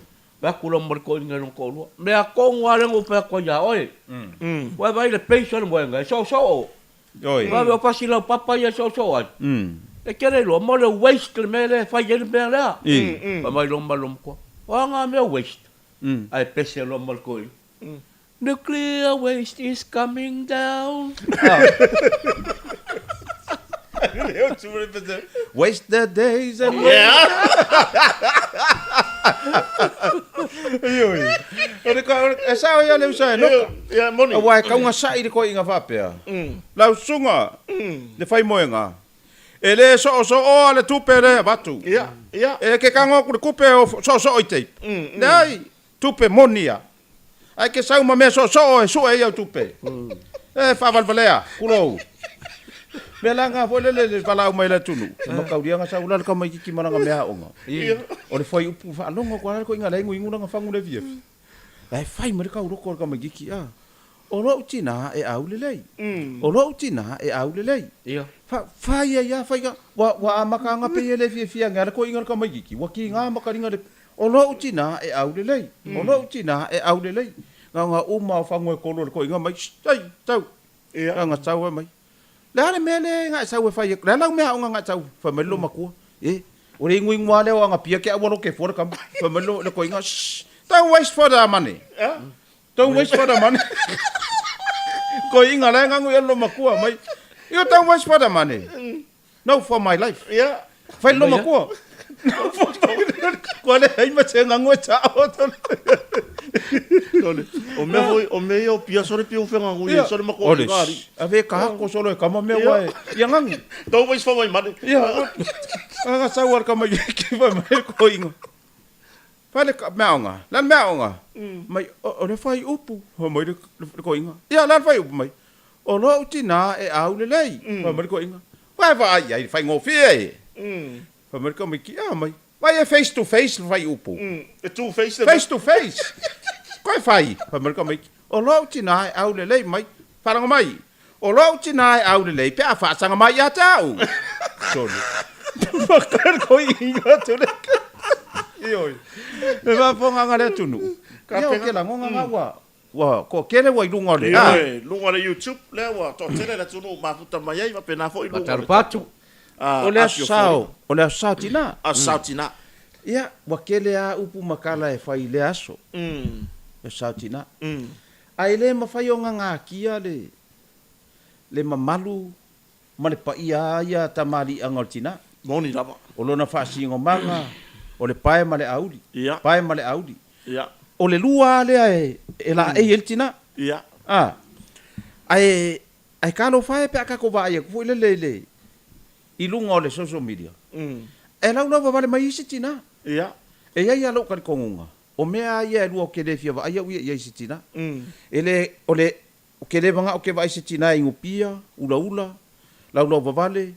Fai atu loa ma le toeaina i lona toalua, mea tonu lava lea na ou fai atu ai ia oe. Ua e vaai i le pace o le moega e soosoo. Vave o fasi lau papa ia e soosoo ai. E te le iloa mo le waste le mea lea e fai ai le mea lea. Fai mai loa ma le matua, o a nga mea waste? Ae pese loa ma le toeaina. Nuclear waste is coming down. Waste the days and Ioe. O le ka, e sao ia le usa e loka. Ia, moni. Aua e kauga sa'i le koi'iga faapea. Lau susuga, le faimoega, e le soosooa le tupe lea e avatu. Ia, ia. E ke kago aku le kupe o soosoo i tape. Leai, tupe moni ia. Ae ke sau ma mea soosoo e sue ai au tupe. E faavalevalea, kulou. Mea la nga foi lele le valaau mai le atunuu. E makauliaga sau la le tamaititi ma lana mea aoga. O le fuaiupu faalogo atu lava le toeaina la e inuinu lana fagu le afiafi. La e fai mai le tauloko a le tamaititi, a, o lou tina e aulelei. O lou tina e aulelei. Fa, fai ai lava faiga, ua, ua amata aga pei e le fiafia ane lava le toeaina i le tamaititi, ua kiga ma kaliga le, o lou tina e aulelei. O lou tina e aulelei. Na ona uma o fagu e tolu a le toeaina mai, shh, ai, tau. Na ona tau lava mai. Le a le mea lea na e sau e fai atu? Le a lau mea aoga na e sau? Fai mai le loomatua. E, o le inuinu lava lea o Agapia ke aua loke fua le tama. Fai mai le toeaina, shh, don't waste for the money. Don't waste for the money. Toeaina la e ganu i ai le loomatua mai. You don't waste for the money. No for my life. Ia. Fai le lomakua. No for my life. Kua le ai ma te ngangu e tao. Tole. O mea foi, o mea ia o pia sole pia ufenga ngui e sole mako Ole. Ngari. Ave ka hako solo e kama mea wa e. Ia ngangu. Don't waste for my money. Ia. Anga sau ar kama i ki whai mai ko inga. Whai le mea onga. Le mea onga. Mai, o le whai upu. Whai mai le koinga. Ia, le whai upu mai. O lou tinā e aulelei. Fai mai le koinga. Wai vaai ai le faigofie e. Fai mai le tamaiti, a mai. Vai e face to face le whai upu. E two face le mea. Face to face. Koe whai. Fai mai le tamaiti. O lou tinā e aulelei mai. Faalogo mai. O lou tinā e aulelei pe a faasaga mai ia te au. Tonu. Whakaaro koe i ngā ture. Ioi. Me whaafonga le atunuu. Ia o ke langonga ngā ua. Ua toatele ua i luga o le. Ioe, luga o le YouTube lea ua toatele le atunuu mafuta mai ai, faapena foi luga o le tatou O le aso sao, o le aso sao tina. Aso sao tina. Ia, ua tele lava upu ma tala e fai i lea aso. Aso sao tina. Ae le mafai ona natia le le mamalu ma le paia a ia tamaliiaga o le tina. Moni lava. O lona faasinomaga, o le pae ma le auli. Ia. Pae ma le auli. Ia. O le lua lava lea e, e laei ai le tina. Ia. A. Ae, ae talofa e pe a tatou vaai atu foi lele i le, i luga o le social media. E laulau vale mai isi tina. Ia. E i ai lava lou talitonuga, o mea lava ia e lua ou te le fia vaai au ia i ai i se tina. E le, o le, Ou te le manao ou te vaai i se tina e inupia, ulaula, laulau vavale,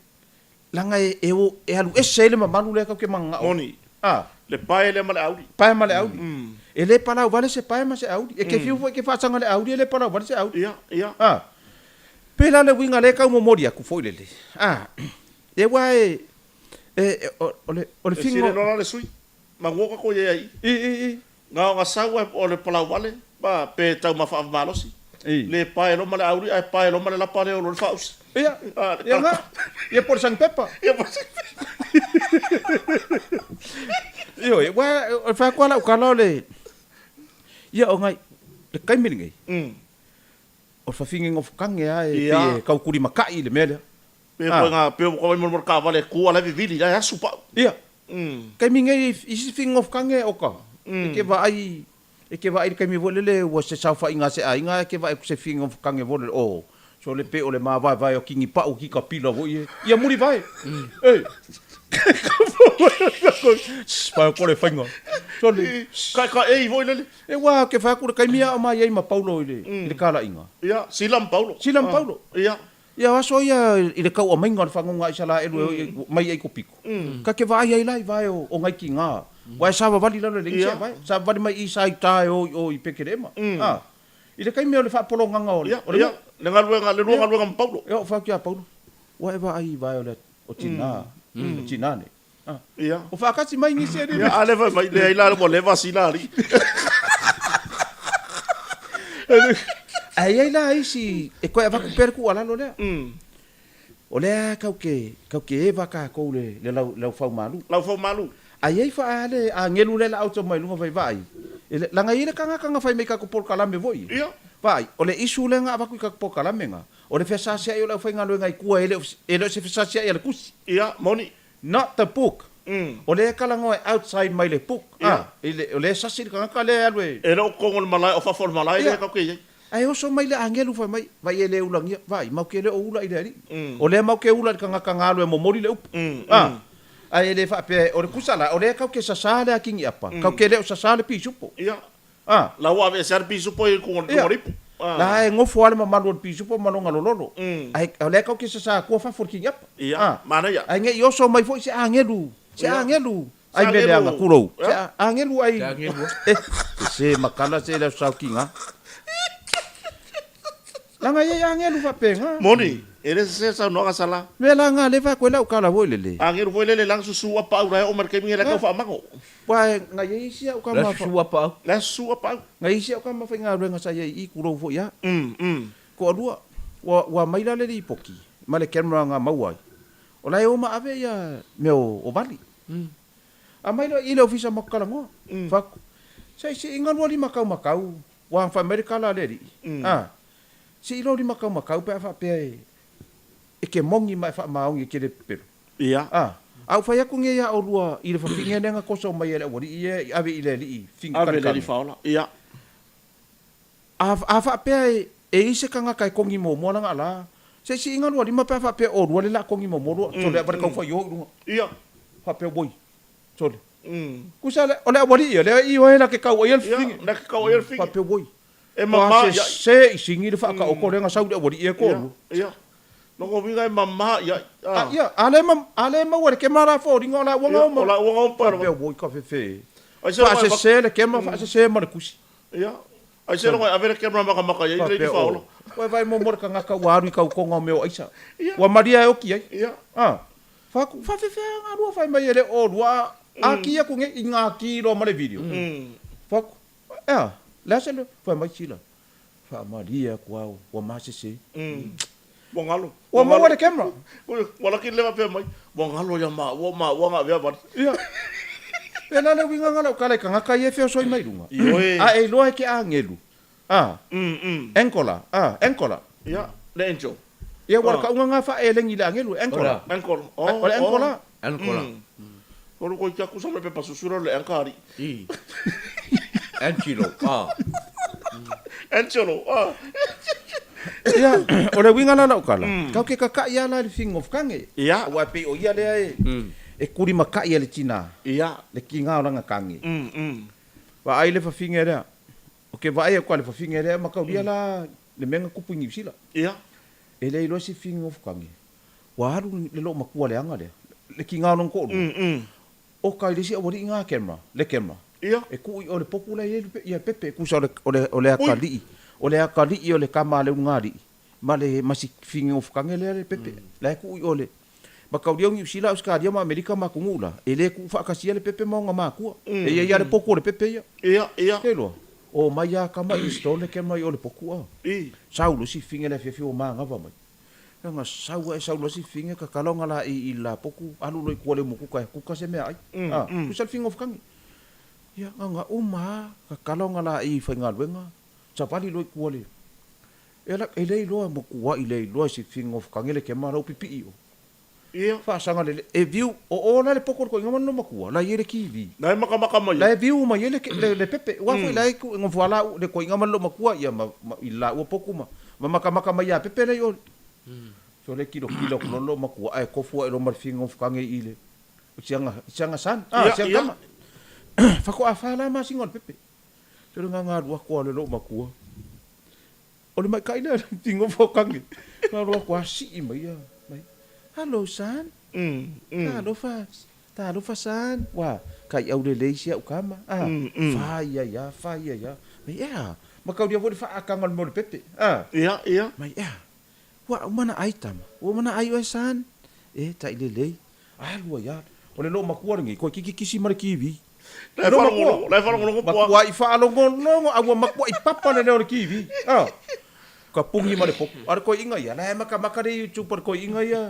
leaga e, e, e alu ese ai le mamalu lea tatou te mananao. Moni. A. Le pae lea ma le auli. Pae ma le auli. E le palau vale se pae ma se auli. E te fiu foi e te faasaga le auli e le palau vale se auli. Ia, ia. A. Pei la le uiga lea e tau momoli atu foi lele. A. E aua e, e, o, o le, o le E figo. sili loa la le sui. Manuia tatou i ai i. I, i, i. Na ona sau ai o le palau vale ma pe taumafa ave malosi. I. Le pae loa ma le auli ae pae loa ma le lapa lea o lo le faausi. Ia, ia nga. Ia po o le sanipepa. Ia po o le sanipepa. Ioe, aua o le fai atu lava lau tala o le, ia o nai, le taimi lenei, o le fafine nofotage lava e pei e tautulimatai i le mea lea. Pe koe nga, pe koe mo mo taavale e ku ala e vivili, la e asu pau. Ia. Taimi nei isi figofkange oka. E ke vaai, e ke vaai i le taimi foi lele ua se saofaiga a se aiga e ke vaai atu se figofkange foi lele, oh, Sole pe o le mavaevae o Kingipau ki ka pila foi e. Ia Mulivae. E. Pai ko le fainga. Sole. Kai ka ei foi lele. E ua ke fai aku le kaimi a o mai ai ma Paulo i le i le kalaiga. Ia, Sila ma Paulo. Sila ma Paulo. Ia. Ia o aso ia i le kauamainga o le fagoga a Isalaelu e mai ai Kopiko. Ka ke vaai ai la i vae o Ngaikiga. Ua e savavali lalo e le isi e vae. Savavali mai i sa i ta e o i o i Pekelema. A. I le taimi o le faapologaga o le nuu. Ia, le galuega, le lua galuega ma Paulo. Ia, ou fai atu ia Paulo, ua e vaai i vae o le o tina, o tina nei. A. Ia. O faakasi mai nisi e Ia, a lea fai mai, leai la ua leva sila alii. Ae i ai la isi e toe avatu pea le tuualalo lea. O lea kau ke, kau ke eva kakou le, le lau, laufau malu. Laufau malu. A i ai faa le agelu lea la auto mai luga fai vaai, e le, laga i ai le kangaka nga fai mai kakou polokalame voi. Ia. Vaai, o le isu lea nga avaku i kakou polokalame nga, o le fesasiai o le aufaigaluega i tua e le o, e le o se fesasiai a le tusi. Ia, moni. Not the book. O lea e talanoa e outside mai le book. Ia. I le, o lea e sasi le kangaka lea e alu e. E le o totonu o le malae, o fafo o le malae lea e tatou te i ai. Ae oso mai le agelu fai mai, vai e le ulagia, vai, mau ke le o ula i le alii. O lea mau ke ula i le kangaka nga alu e momoli le upu. A, ae e le faapea, o le kusa la, o lea kau ke sasa le akiniapa, kau ke le o sasa le pisupo. Ia. A. La ua aveesea le pisupo i luga o le ipu. La e gofo lava le mamalu o le pisupo ma lona lololo. Ae o lea kau ke sasa atua fafo o le kiniapa. Ia, manaia. Ae ne i oso mai foi se agelu, se agelu. Ai mea leaga, tulou. Se agelu ai. Se agelu. Eh, se makala se le sau kinga. Langa ia agelu faapena. Moni, e le se saunoaga sala. Mea la nga le fa koe lau kala foi lele. Agelu foi lele lang susu apa au la e o ma le taimi la tau faamago. Ua nga ia isi au ka ma. Susu apa au. La susu apa au. Nga isi au ka ma faigaluega sa ia i kulou foi a. Ko alua ua ua mai la le lipoki ma le camera nga maua ai. O la e o ma ave ia mea o vali. Aumai loa i le ofisa ma Kalagoa. Fai atu, Se i sii galu a lima kaumakau, ua fai mai le kala a le alii, a, sii loa lima kaumakau pe a faapea e, e ke mogi ma e faamaoni e ke le pepelo. Ia. A, a ou fai atu nei ia olua i le fafine lea na koso mai e le aualii ia i ave i le alii figi Ave i le alii faola. Ia. A, a faapea e, e i se kangaka e kogi muamua lana ala, se i sii galu a lima pe a faapea olua le la kogi muamua lua, sole a vale kau fai o i luga. Ia. Faapea oi, sole. Kusa le, o le aualii ia, lea i oe la ke kau ai a le fafine. Ia, la ke kau ai a le fafine. Faapea oi. E mama ia. Se se i sigi le faakaoko lea na sau i le aualii ia e toalua. Ia, ia. Lona uiga e mama ia. A, ia, a le ma, a le maua e le kema la foliga o la ua gaoma. O la ua gaoma. Faapea oi ka fefe. Faasese le kema, faasese ma le kusi. Ia. Ai se logo e ave le camera makamaka i ai le faaola. Ua e vaai muamua le kangaka ua alu i kaukonga o mea o aisa. Ua malia e oki ai. Ia. A. Faaku, faafefea galua fai mai e le o lua a ki aku nei i ngā ki loa ma le video. Faaku, ea, le a se le, fai mai sila. Faamalie aku au, ua masese. Ua galo. Ua maua le camera. Ua laki le faapea mai, ua galo ia maua, maua nga avea vali. Ia. Pēlā le uiga nga lau kala i kangaka ia e feosoi mai luga. Ioe. A e iloa e ke agelu. A. Angola. A, Angola. Ia, le angel. Ia, ua le kauga nga faaelegi i le agelu, Angola. Angola. O le Angola. Angola. Ua loko i te aku sa me pepa susura le anka ari. I. Angelo. A. Angelo. A. Ia, o le uiga la lau kala, kau ke kakaʻi a la i le figa o Fukange. Ia. Aua e pei o ia lea e, e kulimakaʻi e le tina. Ia. Le kiga o lana kange. Vaai le fafine lea. O ke vaai aku a le fafine lea mataulia la le mea na tupu i Niu Sila. Ia. E le iloa si figa o Fukange. Ua alu le loomatua leaga lea, le kiga o lona toalua. Oka i le isi aualii nga camera, le camera. Ia. E tuu i o le popu la e i ai ia pepe, e tusa o le, o le, o le akalii, o le akalii o le kama a le ulugalii, ma le, ma si figeofukange lea le pepe. La e tuu i o le, mataulia o Niu Sila, Ausetalia ma Amerika ma atunuu la, e le tuu faatasia le pepe ma ona matua. E i ai lava le potu o le pepe ia. Ia, ia. Ke iloa, omai lava kama install le camera i o le potu a. I. Sau loa si fige le afiafi ua manava mai. Leaga sau ae sau loa si fige kakala ona la i i la poku alu loa i tua le umukuka e kuka se meaai. A, tusa le figa o Fukangi. Ia, gaga uma a kakala ona la i faigaluega, savali loa i tua le E la, e le iloa mokuai le iloa i si figa o Fukangi le kema lau pipii o. Ia. Faasaga lele, e viu, o o la le poko le koiga ma le matua, la i ai le TV. La e makamaka mai ai. La e viu mai ai le, le, le pepe. Ua foi la e ku, ngofua la u, le koiga ma le matua, ia ma, ma, i la ua poku ma. Ma makamaka mai ia Pepe le i oli. So le kilokilo aku loa le loomatua ae tofu ae loa ma le fia gofokange i le siaga siaga son a siaga tama. Faatoa fa la masina o le Pepe. So le gaga alu atu a le loomatua. O le maikai lea le fia gofokange. Alu atu a sii mai ia mai. Hello son. Talofa Talofa son, ua kai au lelei si au kama, a, fa ia ia, fa ia ia. Mai ea, ma kaulia foi le faakaga o le mea o le pepe, a. Ia, ia. Mai ea, ua uma na ai tama, ua uma na ai oe son, e tai lelei, alu ai a. O le loomatua lenei, koe kiki kisi ma le TV. La e faalogologo, la e faalogologo pua. Matuai faalogologo, a ua matuai papa le leo o le TV, a. Ka puni ma le popo. A o le koiʻiga ia, la e makamaka le YouTube a le koiʻiga ia,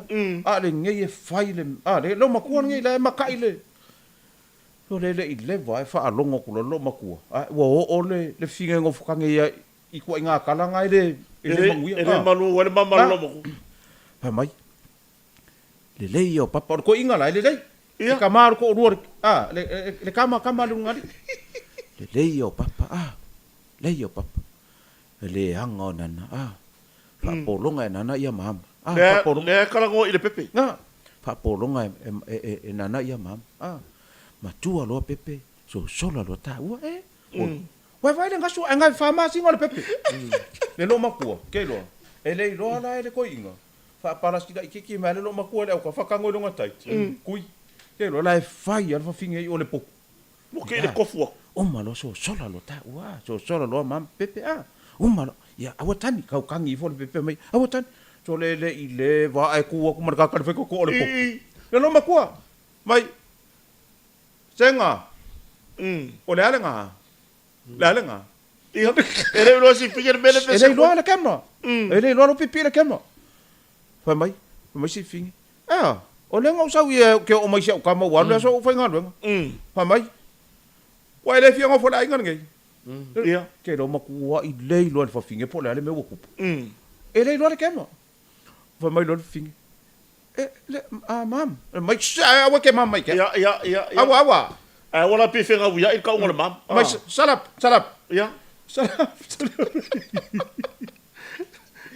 a o lenei e fai le, a, le loomatua lenei, la e makaʻi le, o le le i leva e faalogo atu loa le loomatua, a ua oo le, le figa e nofotage ia i tuaiga tala na e le, e le manuia. E le malu ai le mama a le loomatua. Fai mai, lelei ia o Papa, o le koiʻiga la e lelei. Le kama o le toʻalua, a, le, le kama, kama a le ulugalii. Lelei ia o Papa, a, lelei ia o Papa. E le aga o nana, a. Faapologa e nana ia mama. A, faapologa. Lea e talanoa i le pepe. A, faapologa e nana ia mama. A, matua loa pepe, sosola loa taua, e. Ua e vaai le gasu ae gave fa masina o le pepe. Le loomatua, ke iloa. E le iloa la e le toeaina. Faapalasi laitiiti mai le loomatua i le auka, faatago i lona tai. Kui. Ke iloa la e fai lava le fafine i o le potu. Ua kei le kofu aku. Uma loa sosola loa taua a, sosola loa mama pepe a, uma loa, ia aua tani, kau kagi ifo le pepe mai, aua tani. Sole le i le va ae ku aku ma le kaka le fai koko o le popo. Le lo makua, mai, Sega, o le a le ga? Le a le ga? Ia, e le iloa si finge le mele E le iloa le camera. E le iloa lo pipi le camera. Fai mai, fai mai si finge. Ea, o lea na ou sau ia ke oo mai si au kama ua alu le aso o ou faigaluega. Fai mai, ua e le fia nofo i le aiga lenei. Ia. Ke iloa matuai le iloa e le fafine po o le a le mea ua tupu. E le iloa le camera. Fai mai loa le fafine, e, le, a, mam. Mai, shh, aua e ke mam mai ke. Ia, ia, ia, ia. Aua, aua. Ae aua la pe fegauiaʻi le kauga o le mam. Mai, shut up, shut up. Ia. Shut up, shut up.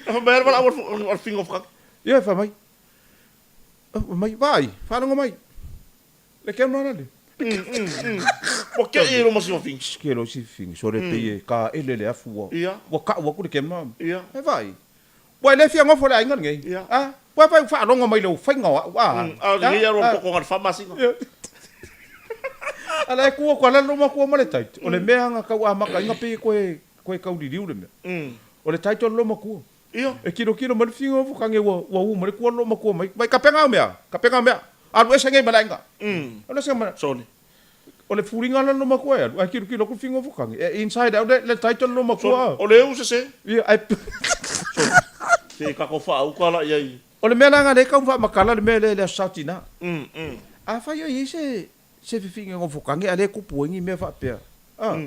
Fai mai le valaau a le figa o fukake. Ia, fai mai. Fai mai, vaai, faalogo mai. Le camera la le. Ua kei e loma si fafine. Ke lo si fafine, sole pei e kaele le afu ua. Ia. Ua kau aku le camera. Ia. E vaai. Ua e le fia nofo le aiga lenei. Ia. A, ua vaai ua faalogo mai le faiga o au. A. A o lenei alu tokoga le fa masina. A la e ku aku ala loma kua ma le title. O le mea nga kau amaka inga pei e koe koe kau liliu le mea. O le title loma kua. Ia. E kilokilo mai le figa o fukange ua ua u mai le kua loma kua mai. Mai kapenga au mea. Kapenga au mea. Alu ese nei ma le aiga. Alu ese ma. Sole. O le fuliga la loma kua e alu. Ae kilokilo aku le figa o fukange. E inside out le le title loma kua. O le u sese. Ia ae. Sole. Se kako faauka la iai. O le mea la nga le kau faamakala le mea le le aso sa tina. Afai o iai se se fifiga o fukange a le kupu ai ni mea faapea. A.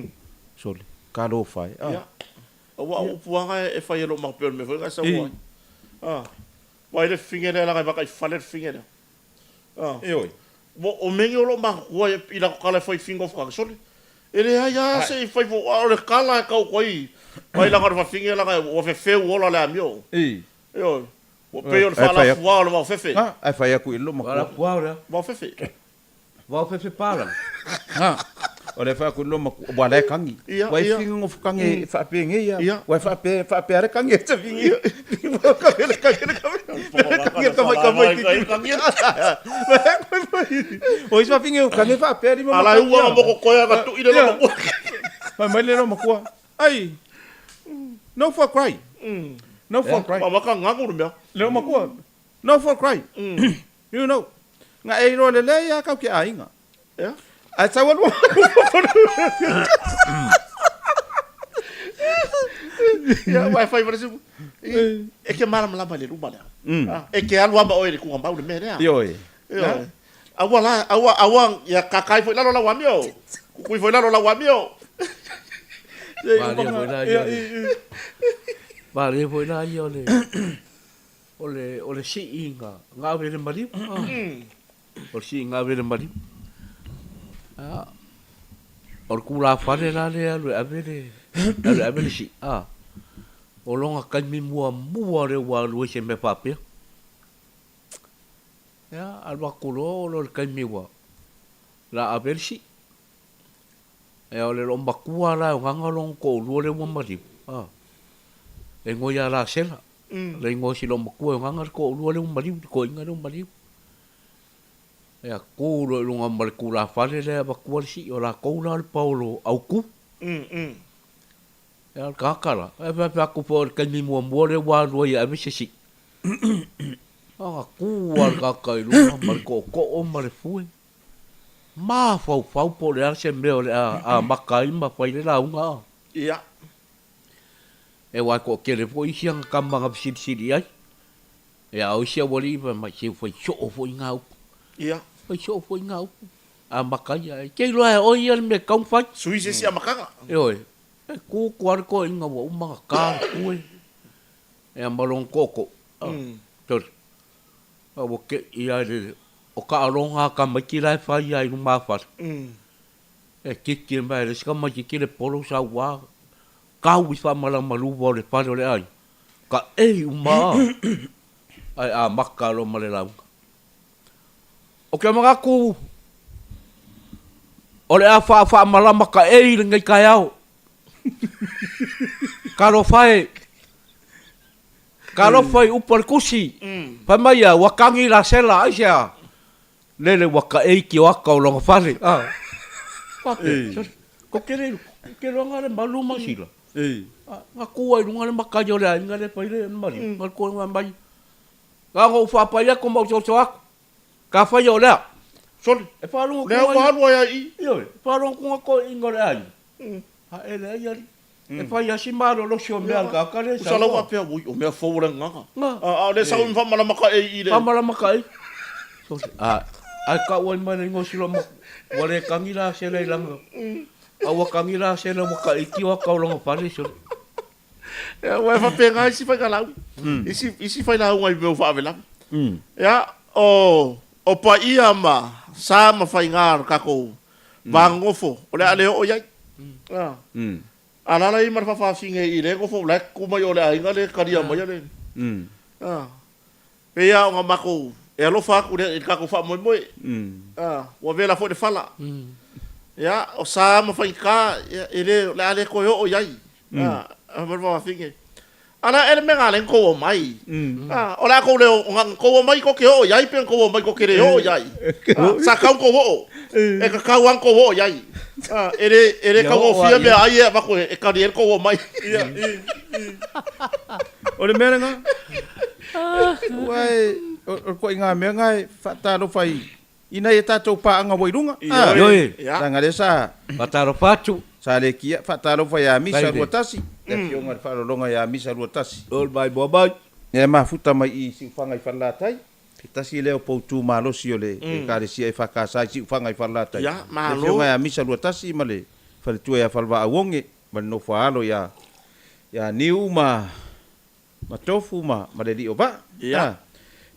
Sole. Talofa e. A. Ia. Aua o upu lava e fai e lou matou pei o le mea foi lena e sau ai. A. Ua i le fafine lea leaga e vaka i fale le fafine lea. A. Ioe. Ua o mea nei o lo o matutua i latou tala e fai i finger of kage. Sole, e leai lava se i fai fo, a o le tala e tau atu ai, mai leaga o le fafine leaga ua fefeu ola le amio. I. Ioe. Ua pei o le faalafua o le vaofefe. A, ae fai atu i lou matua. Faalafua o le a? Vaofefe. Vao fefe pala. Ha. O le fai atu i lou matua, ua la e kagi. Ia, Ua e ia. figa gofokange e faapenei a. Ia. Ua e faape, faapea le kagi e te figa. Kagi le kagi le kagi. Le kagi le kagi kagi kagi. O isi fafine o kagi faapea lima Ala e ua moko koe aga tui le lou matua. Fai mai le lou matua. Ai. No for cry. No for cry. Ua maka ngaku le mea. Le lou matua. No for cry. You know. Nga e iloa lelei a kau ke aiga. Yeah. Ae tau alu Ia, ua e fai wale sipu. E ke malamalama i le luma lea. E ke alu ama oe i le kugamau le mea lea. Ioe. Ioe. Aua la, aua, aua, ia kakai foi lalo lau amio. Kukui foi lalo lau amio. Malie foi la ia o le, malie foi la ia o le, O le, o le siiga na ave i le maliu. O le siiga ave i le maliu. A, o le tulafale la lea e alu e ave le, alu e ave le sii, a. O lona taimi muamua lea ua alu ai se mea faapea. Ia, alu atu loa oo loa i le taimi ua la ave ai le sii. Ia, o le loomatua la e ogaga lona toalua lea ua maliu, a, e igoa ia Lasela. Le igoa o si loomatua e ogaga le toalua lea ua maliu, le toeaina lea ua maliu. Ia, tu loa i luga ma le tulafale lea e avatua le sii, o latou la o le paolo autu. Ia, o le tagata la, e faapea atu foi o le taimi muamua lea ua alu ai e ave se sii. Ona tu lava le tagata i luga ma le tootoo ma le fue, mafaufau po o le a se mea o le a amata ai ma fai le lauga. Ia. E aua e toatele foi isi ana tama na fesilisili i ai. Ia, a o isi aualii fai mai, se ua fai soo foi na upu. Ia. Fai soo foi na upu. Amata ia, e te iloa e oe ia le mea e tatau ona fai. Sui se isi amataga. Ioe. E tu atu lava le toeaina ua uma ona ta le pue, ia ma lona tootoo. Sole, a ua te i lava i le, o taaloga a tamaiti la e fai lava i lumafale. E kiki mai e le isi tamaititi le polo sau lava, tau i faamalamaluva o le fale o le aiga, taei uma lava, ae amata loa ma le lauga. Ou te manatu o le a faafaamalama taei lenei taeao. Talofa e! Talofa i upu a le Tusi, fai mai ia, ua tagi Lasela, aisea? Lele ua taei tioata o lona fale. Faapea, sole, tou te le iloa le malu ma sila. Na tu ai i luga le matai o le aiga lea e fai le maliu, na toe mai, Na ona ou faapai atu ma ou soso atu. Ka fai o lea. Sole. E faalogo atu. Lea ua alu ai ai i. Ioe, e faalogo atu na toeaiina o le aiga. A e leai alii. E fai lava si malolosi o mea a le tagata lea e sau. Usa lau faapea, ui, o mea fou o le agaga. A o lea sau ma faamalama taei i le. Faamalama taei. Sole. A, ae tau ai mai le igoa o si loma, ua le tagi la sela i lana. A ua tagi la sela ua taiti o ata o lona fale, sole. Aua e faapena isi faigalau, isi, isi failauga i mea o faalavelave. Ia, o, o paia ma sa ma faiga o le tatou va nonofo, o le a le oo i ai. A. Alaala i ma le faafafine i le nofo, la e tutu mai o le aiga le talia maia le. A. Pei lava ona matou e alofa atu i le tatou faamoemoe, ua vela foi le fala. Ia, o sa ma faigata, ia, e le, o le a le toe oo i ai. Fai A o le a ea le mea na ala ai ona tou omai? O le a tou le o, na tou omai tou te oo i ai pe na tou omai tou te le oo i ai? Sa tatau ona tou oo. E tatau lava ona tou oo i ai. E le, e le taugofie meaai e avatu e tali ai le tou omai. O le mea lena, aua e, o le ituaiga mea lena e faatalofa i, i nai a tatou paaga ua i luga. Ioe. Leaga lea sa. Faatalofa atu. Sa le kia, faatalofa ia Misa 21, le afioga i le faaaloaloga ia Misa 21. O le mai moa mai. E mafuta mai i Siufaga i Falelatai, se tasi lea o poutu malosi o le Ekalesia EFKS i Siufaga i Falelatai. Le afioga ia Misa 21 ma le faletua ia Falevaauoge ma le nofo a alo ia ia Niu ma ma Tofu ma ma le alii o Vaa. Ia.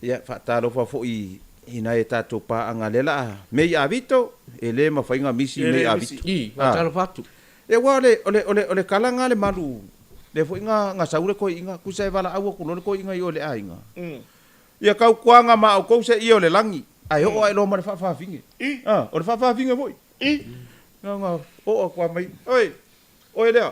Ia, faatalofa foi i nai a tatou paaga lea la a Mei Avito, e le mafai ona misi Mei Avito. I, faatalofa atu. Ia aua o le, o le, o le, o le kala lena a le malu, lea foi na, na sau le toeaina, tusa e valaau atu loa le toeaina i o i le aiga. Ia tautuaga ma outou se ie o le lagi, ae oo ae loa ma le faafafine. A, o le faafafine foi. Na ona oo atu lava mai, oi, Oe lea,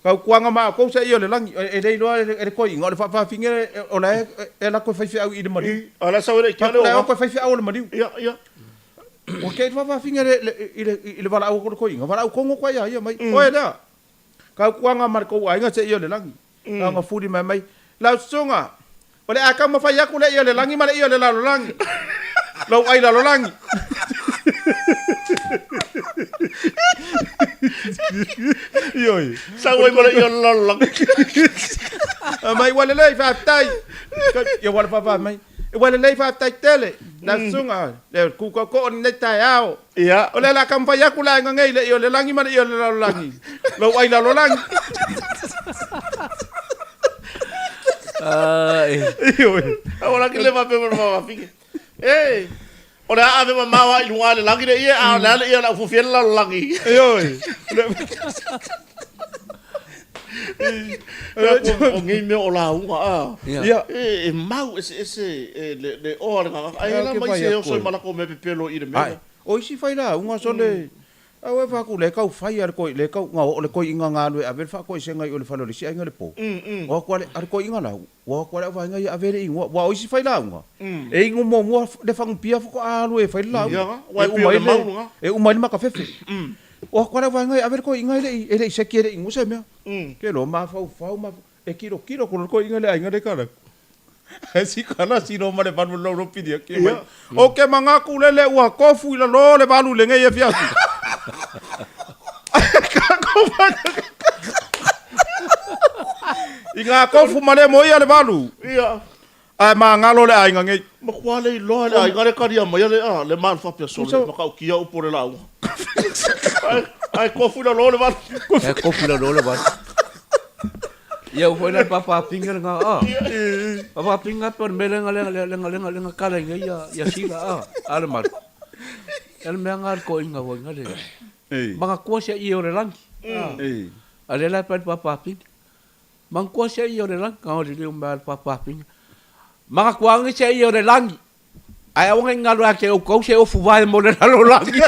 tautuaga ma outou se ia o le lagi, e le iloa e le toeaina, o le faafafine o la e alu atu e faifeau i le maliu. A o la e sau e le i tea le oga. E faifeau o le maliu. Ia, ia. Ua tea i le faafafine i le valaau atu o le toeaina, valaau tonu atu lava ia ia mai. Oe lea, tautuaga ma le tou aiga se ia o le lagi. Na ona fuli mai mai, Lau susuga, o le a taumafai atu le ia o le lagi ma le ia o le lalolagi. Lou ai lalolagi. Ioe. Sau ai ma le ia o le lalolagi. Mai ua lelei, faafetai. Ia ua le faafetai mai. Ua lelei faafetai tele. Lau susuga, le kukoko o lenei taeao. Ia. O lea o le a taumafai atu le aiga nei i le ia o le lagi ma le ia o le lalolagi. Lou ai lalolagi. Ioe. Aua la ke le faapea ma le faafafine. E, o le a ave mamao lava i luga le lagi le ie, a o le a le ie o le a ufufi ai le lalolagi. Ioe. O nei mea o lauga a. Ia. E mau eseese le oa o le gagana. Ae la mai se oso i ma lakou mea pepelo i le mea lea. O isi fai lauga sole au e faaku le kau fai a le koi le kau nga o le koi inga nga lue ave le faakoesega i o le fale o le isi aiga le po. O aku ale a le koi inga lau ua o atu a le auvaega ia ave le igoa ua o isi fai lauga e igo muamua le fagupia faatoa alu e fai le lauga e uma ai le e uma ai le makafefe. O atu a le auvaega ia ave le koi inga e le i e le i seki e le i igoa se mea. Ke loa mafaufau e kilokilo atu loa le koi inga i le aiga le kala. Ae sikala sino ma le valu o le lolo pili ake mai. O ke mangaku lele ua kofu i lalo le valu i lenei afiafi. I ngā kofu ma le moia le valu. Ia. Ae magalo le aiga nei. Matua le iloa le aiga le talia mai le a le malu faapea sole matautia upu o le lauga. Ae kofu i lalo le valu. Ae kofu i lalo le valu. Ia ua foi la papapiga lena a. Papapiga pe o le mea lena lena lena lena lena kala i ia ia sila a a le malu. Ia le mea nga le toeaina foi nga le. Manatua sia ie o le lagi. A lea la e pai le papapiga. Manatua sia ie o le lagi na o le leo mea le papapiga. Manatua ane sia ie o le lagi. Ae aua ne i galo ia te outou se ofu vae mo le lalolagi.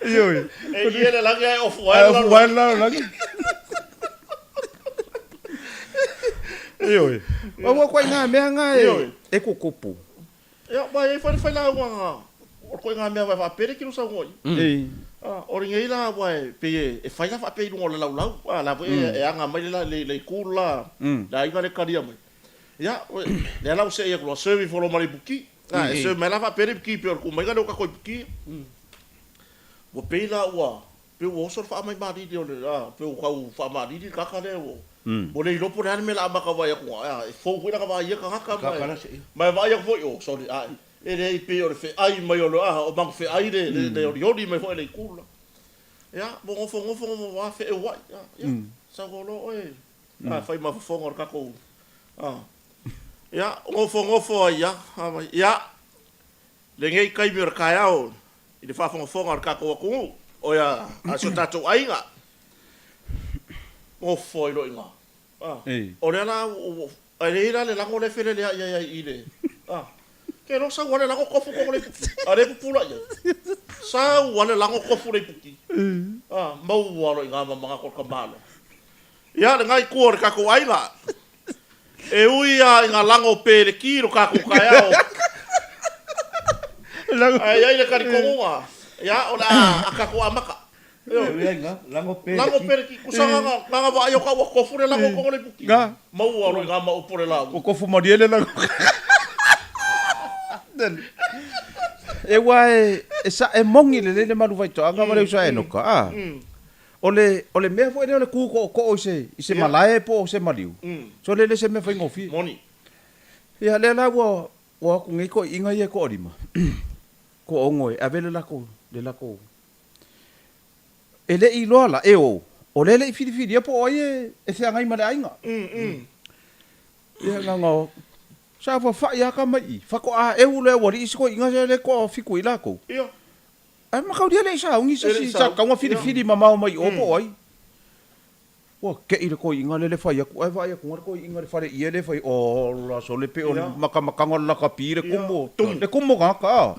Ioe. E ie le lagi ae ofu vae le lalolagi. Ofu vae le lalolagi. Ioe. Aua koe ngā mea ngā e, e kokopo. Ia, mai e whai whai lauga ngā, o koe ngā mea vai whaapere ki rosa ngoi. Ah, o ringa la wa e pe e whai la whaapere i runga o le laulau, ah, la e, e anga mai le la, le, le kū la, la inga le karia mai. Ia, lea la ua seʻi atu loa, serve ifo loa ma le ipuki. A, e serve mai la faapea le ipuki pei o le tumaiga lea ua tatou ipuki. Ua pei la ua, pei ua oso le faamaimalili o le, a, pei ua tau faamaalili le tagata lea ua, ua le iloa po o le a le mea o le a amata vaai atu ai, a, e fou foi lana vaai i ia tagata ma e, ma e vaai atu foi, oh, sorry, a, e leai pei o le feai mai o le, a, o magafeai le, le, le olioli mai foi le itu le la. Ia, ua nofonofo, nofo, a, feʻeuaʻi, a, ia, sau loa oe, A, fai ma fofoga o le tatou, a. Ia, nofonofo ai ia, a mai, ia, lenei taimi o le taeao i le faafogafoga a le tatou atunuu, o ia, a si o tatou aiga, nofo ai loa i ina. A, o lea la, ua, e leai la le lago lea e feleleai ai ai i le, a, ke iloa sau lava le lago tofu koko le ipuki, a lea e pupula i ai. Sau lava le lago tofu le ipuki, a, maua loa i ina ma manatu o le tamaloa. Ia, lena itu o le tatou aiga. E ui a i nga lago peleki lo tatou taeao. Ae i ai le talitonuga, ia, o le a tatou amata. E ui a i nga lago peleki. Lago peleki. Kusa nga nga vaai o ka ua kofu le lago kogo le ipuki. Maua loa i nga ma upu o le lauga. Ua kofu malie le lago. E ua e, e sa e moni lelei le malu faitoaga ma le uso a Enoka, a. O le, o le mea foi lea o le kū tootoo i se, i se malae po o se maliu, so le le se mea faigofie. Moni. Ia, lea la ua, ua o atu nei toeaiina ia e toalima, toaono e ave le latou, le latou, e le i iloa la, e o, o lea e le i filifilia po o ai e, e feagai ma le aiga. Ia, na ona o, sa faafai lava tama i i, faatoa eu lea ua alii si toeaina lea e toafitu ai latou. Ia. Ae mataulia le i sauni se isi sa tatau ona filifili mamao mai o po o ai. Ua kei le toeaina lea le fai atu ae vaai atu le toeaina i le fale ie le fai ola sole pei o le makamakaga o le lakapi le kumu le kumu o tagata a.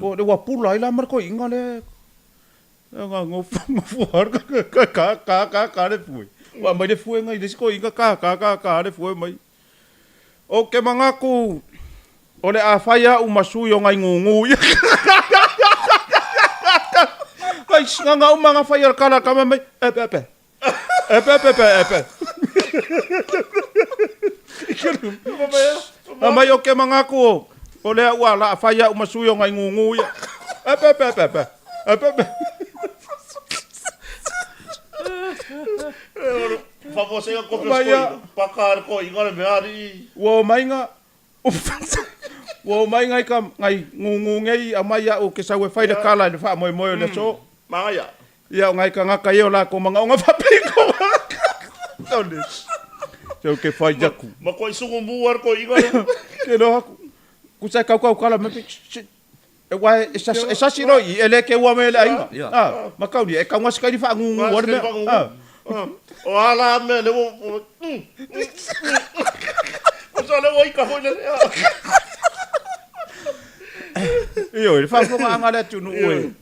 O le ua pula ai la ma le toeaina lea nga ngofo ngofo ka ka ka ka ka le fue. Ua aumai le fue ngai le isi toeaina ka ka ka ka le fue mai. Ou te manatu o le a fai a'u ma sui o ngai gūgū ia. Ai singanga uma nga fai o le kala kama mai epe epe. Epe epe epe epe. A mai o ke manatu o o lea ua la fai a'u ma sui o ngai gūgū ia. Epe epe epe epe. Epe epe. Faafuasei ka kopi o Sikoina. Paka le koiga le mea alii. Ua omai nga Ua omai ngai ka ngai gūgū nei aumai iaʻu ke sau e fai le kala i le faamoemoe o le aso. Magaia. Ia o ngai kagaka ia o lakou magaoga faapito. Tole. Seu ke fai iaku. Makuai sugu mu a le koiga lea. Ke loa aku. Kusa e kaukau kala mai. Aua e e sasi loa i i, e le keua mai e le aiga. A, Makauli, e taugasi kai le faagugu a le mea. A. O a la mea lea ua Tusa o lea ua ika foi lele. Ioe, le faafofogaaga a le atunuu e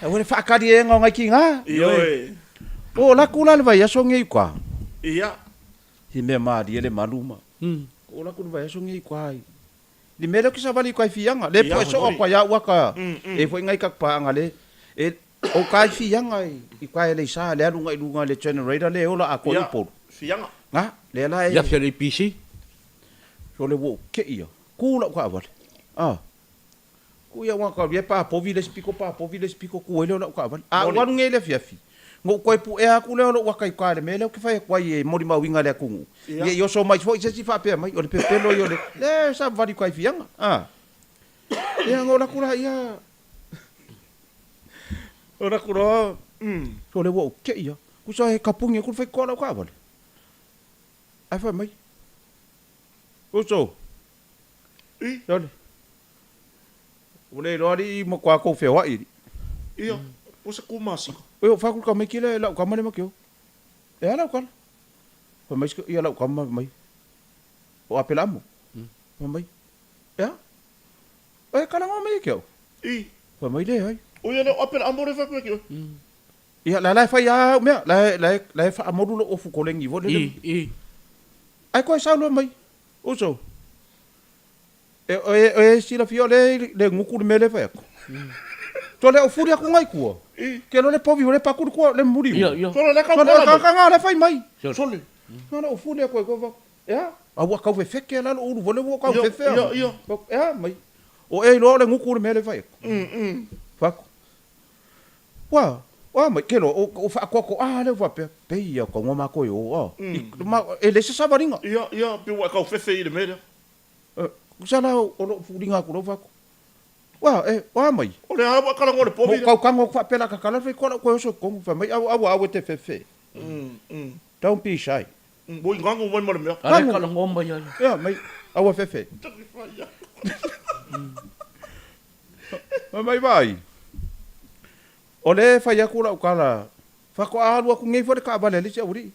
aua le faataliega o nai tiga. Ioe. O laku la le vaiaso nei i uka. Ia. I mea malie le malu ma. O laku le vaiaso nei i uka i le mea lea ou te savali i uka i Fiaga. Le poe soo atu ai au aka e foi nai taku paaga le e o uka i Fiaga i uka e Aleisa le alu nai luga i le generator le ola atoa i Upolu. Fiaga. Nga, lea la e. Ia fia le EPC. Sole ua ou kei ia. Ku lau kaavale. A. Ku ia ua kau ia pa povi le isi piko pa povi le isi piko ku ai lea o lau kaavale. A ou alu nei i le afiafi, na ou toe puea atu lea o lou ata i uka i le mea lea ou te fai atu ai e molimauina le atunuu, ne i oso mai foi se isi faapea mai o le pepelo ia o le le savavali i uka i Fiaga. A. Ia na ou alu atu laia, ou alu atu loa, sole ua ou tei lava. Tusa e tapuni atu le faitotoa o lau kaavale. Ae fai mai, Uso, sole, ua le iloa alii matua tou feoai alii. Ia, o se ku masika. Oi, o fai atu le tamaiti lea i lau tama lea ma te o. E a lau tala? Fai mai ia lau tama fai mai, o Apelaamo. Fai mai, e a? E talanoa mai ia te au. Fai mai, leai. Oi, e le o Apelaamo lea e fai atu ia te oe. Ia, la la e fai lava au mea, la la la e faamolu lou ofu koleni foi lele. I, i. Ae toe sau loa mai, uso, e, e, e silafia o lea e le gutu le mea lea e fai atu. Sole o fuli atu ngai tua. Ke loa le povi o le paku le tua le muli. Ia, ia. Sole le kau Sole o le kanga le fai mai. Sole. Sole o fuli atu ai tua e a? A ua kau fefeke la lo ulu vole ua kau fefe. Ia, ia. E a mai. O e iloa o le gutu le mea lea e fai atu. Fai atu. Ua, ua mai, ke loa, o, o faatoatoa lea faapea, pei ia ka ua matou e o, a, i, ma, e leai se savaliga. Ia, ia, pei ua e taufefe i le mea lea. E, tusa la o lou fuliga atu lau fai atu, ua, e, ua mai. O le a ua e talanoa i le povi lea. Mo kau tago atu faapea la tatala le faitotoa la ou toe oso i totonu, fai mai, au, aua, au e te fefe. Don't be shy. Ua i ganu mai ma le mea. A lea talanoa mai ai. Ia, mai, aua fefe. Fai mai vaai, o lea e fai atu lau tala, faatoa alu atu nei foi le taavale a le isi aualii.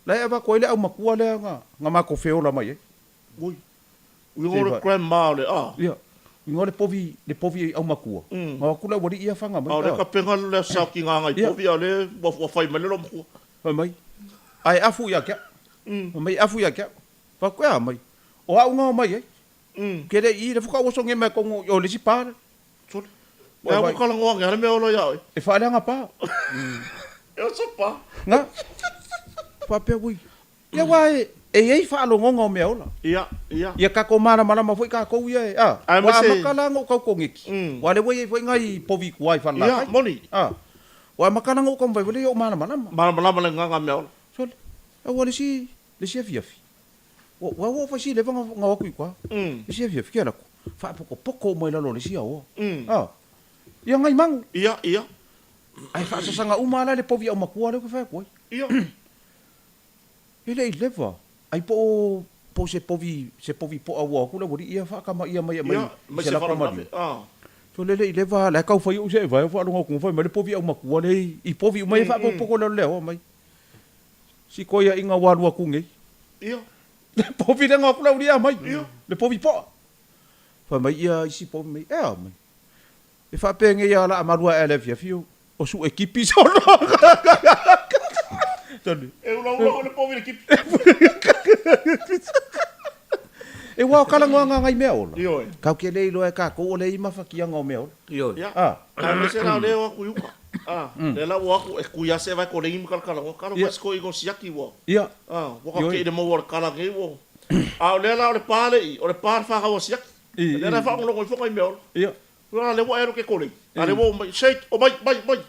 La e avatu ai le aumatua lea na matou feola mai ai. Ui, uiga o le grandma o le a? Ia, uiga o le povi, le povi aumatua, na o atu le aualii ia faga mai. A o lea tapena le saokiga nai povi a o lea ua fai mai le loomatua. Fai mai, ae afu ia te au. Fai mai, afu ia te au. Fai atu, e a mai? O au na omai ai. Ke le i, le faatoa ua soge mai tonu i o le isi pa lea. Sole. Ua ua talanoa ane a le mea ola ia oe. E faaleaga pa. E oso pa. Na. Faapea ui. Ia aua e, e i ai faalogoga o mea ola. Ia, ia. Ia tatou malamalama foi tatou ia e, a. Ua amata la ona ou tau koneti. Aua o lea ua i ai foi nai povi i tua i Falelatai. Ia, moni. A. Ua amata la ona ou taumafai foi lea ia ou malamalama. Malamalama le gaga mea ola. Sole. Aua le isi, le isi afiafi. Ua ua fai si leva na o atu i uka. I si afiafi ke alu atu, faapotopoto uma i lalo o le isi aoa. A, ia ngai magu. Ia, ia. Ae faasasaga uma lava la le povi aumatua lea ou te fai atu ai. Ia. E le i leva, ai po o, po o se povi, se povi poa ua o atu le aualii ia faakamaia mai aumai i se lako maliu. So le le i leva, la e tau fai ou se'e vae, faalogo atu fai mai le povi aumatua lea i povi uma ia faapotopoto i lalo o le aoa mai. Si koiaʻiga ua alu atu nei. Ia. Le povi lea na o atu le aulia aumai. Ia. Le povi poa. Fai mai ia isi povi mai, ea mai. E faapenei lava o le a malu ae le afiafi o, o suʻe kipi solo. Tonu. E ulaula foi le povi i le kipi. E ua o talanoaga ngai mea ola. Ioe. Kau ke le iloa e kakou o le i mafatiaga o mea ola. Ioe. Ia. Ah. Aemaise la o lea e o atu i uka. A, lea la ua o atu e kui lava se vae kolegi ma kalakalanoa. Kala Ia. fai si koeina o siaki ua. Ia. A, ua ka Ioe. kei le maua o le kala nei ua. A o lea la o le pa le i, o le pa le fanau a siaki. I, Lea la i. e faalogologo ifo nai mea ola. Ia. A lea ua e alu ke kolegi. A lea ua omai, shake, omai, mai, mai.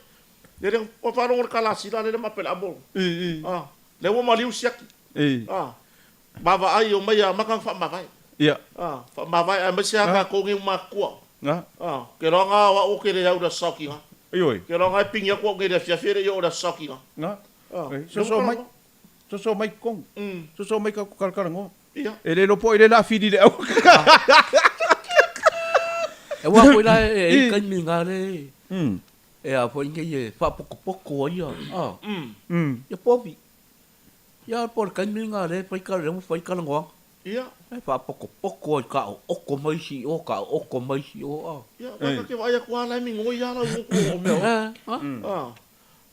Lea lea ua faalogo le kala a sila lea le mapele amo. I, i. A, lea ua maliu siaki. I. A, vaavaai omai e amata ona faamavae. Ia. A, faamavae aemaise lava tatou nei ua matutua. A. A, ou te iloa na o au ou te le au i le aso saokiga. Ioe. Ou te iloa na e pigi atu au nei i le afiafi e le i oo i le aso saokiga. A. A, Soso mai. Soso mai totonu. Soso mai tatou talatalanoa. Ia. E le iloa po o ai lea o le a fili i le au. Aua foi la e i ai taimi na le e a foi nei e faapokopoko ai ia, a, ia povi. Ia po o le taimi lena lea e fai ka, lea ua fai talanoaga. Ia. E faapokopoko ai taooko mai isi i o, taooko mai isi i o, a. Ia, aua ta te vaai atu lava la e migoi lava lau motu o mea ola. A.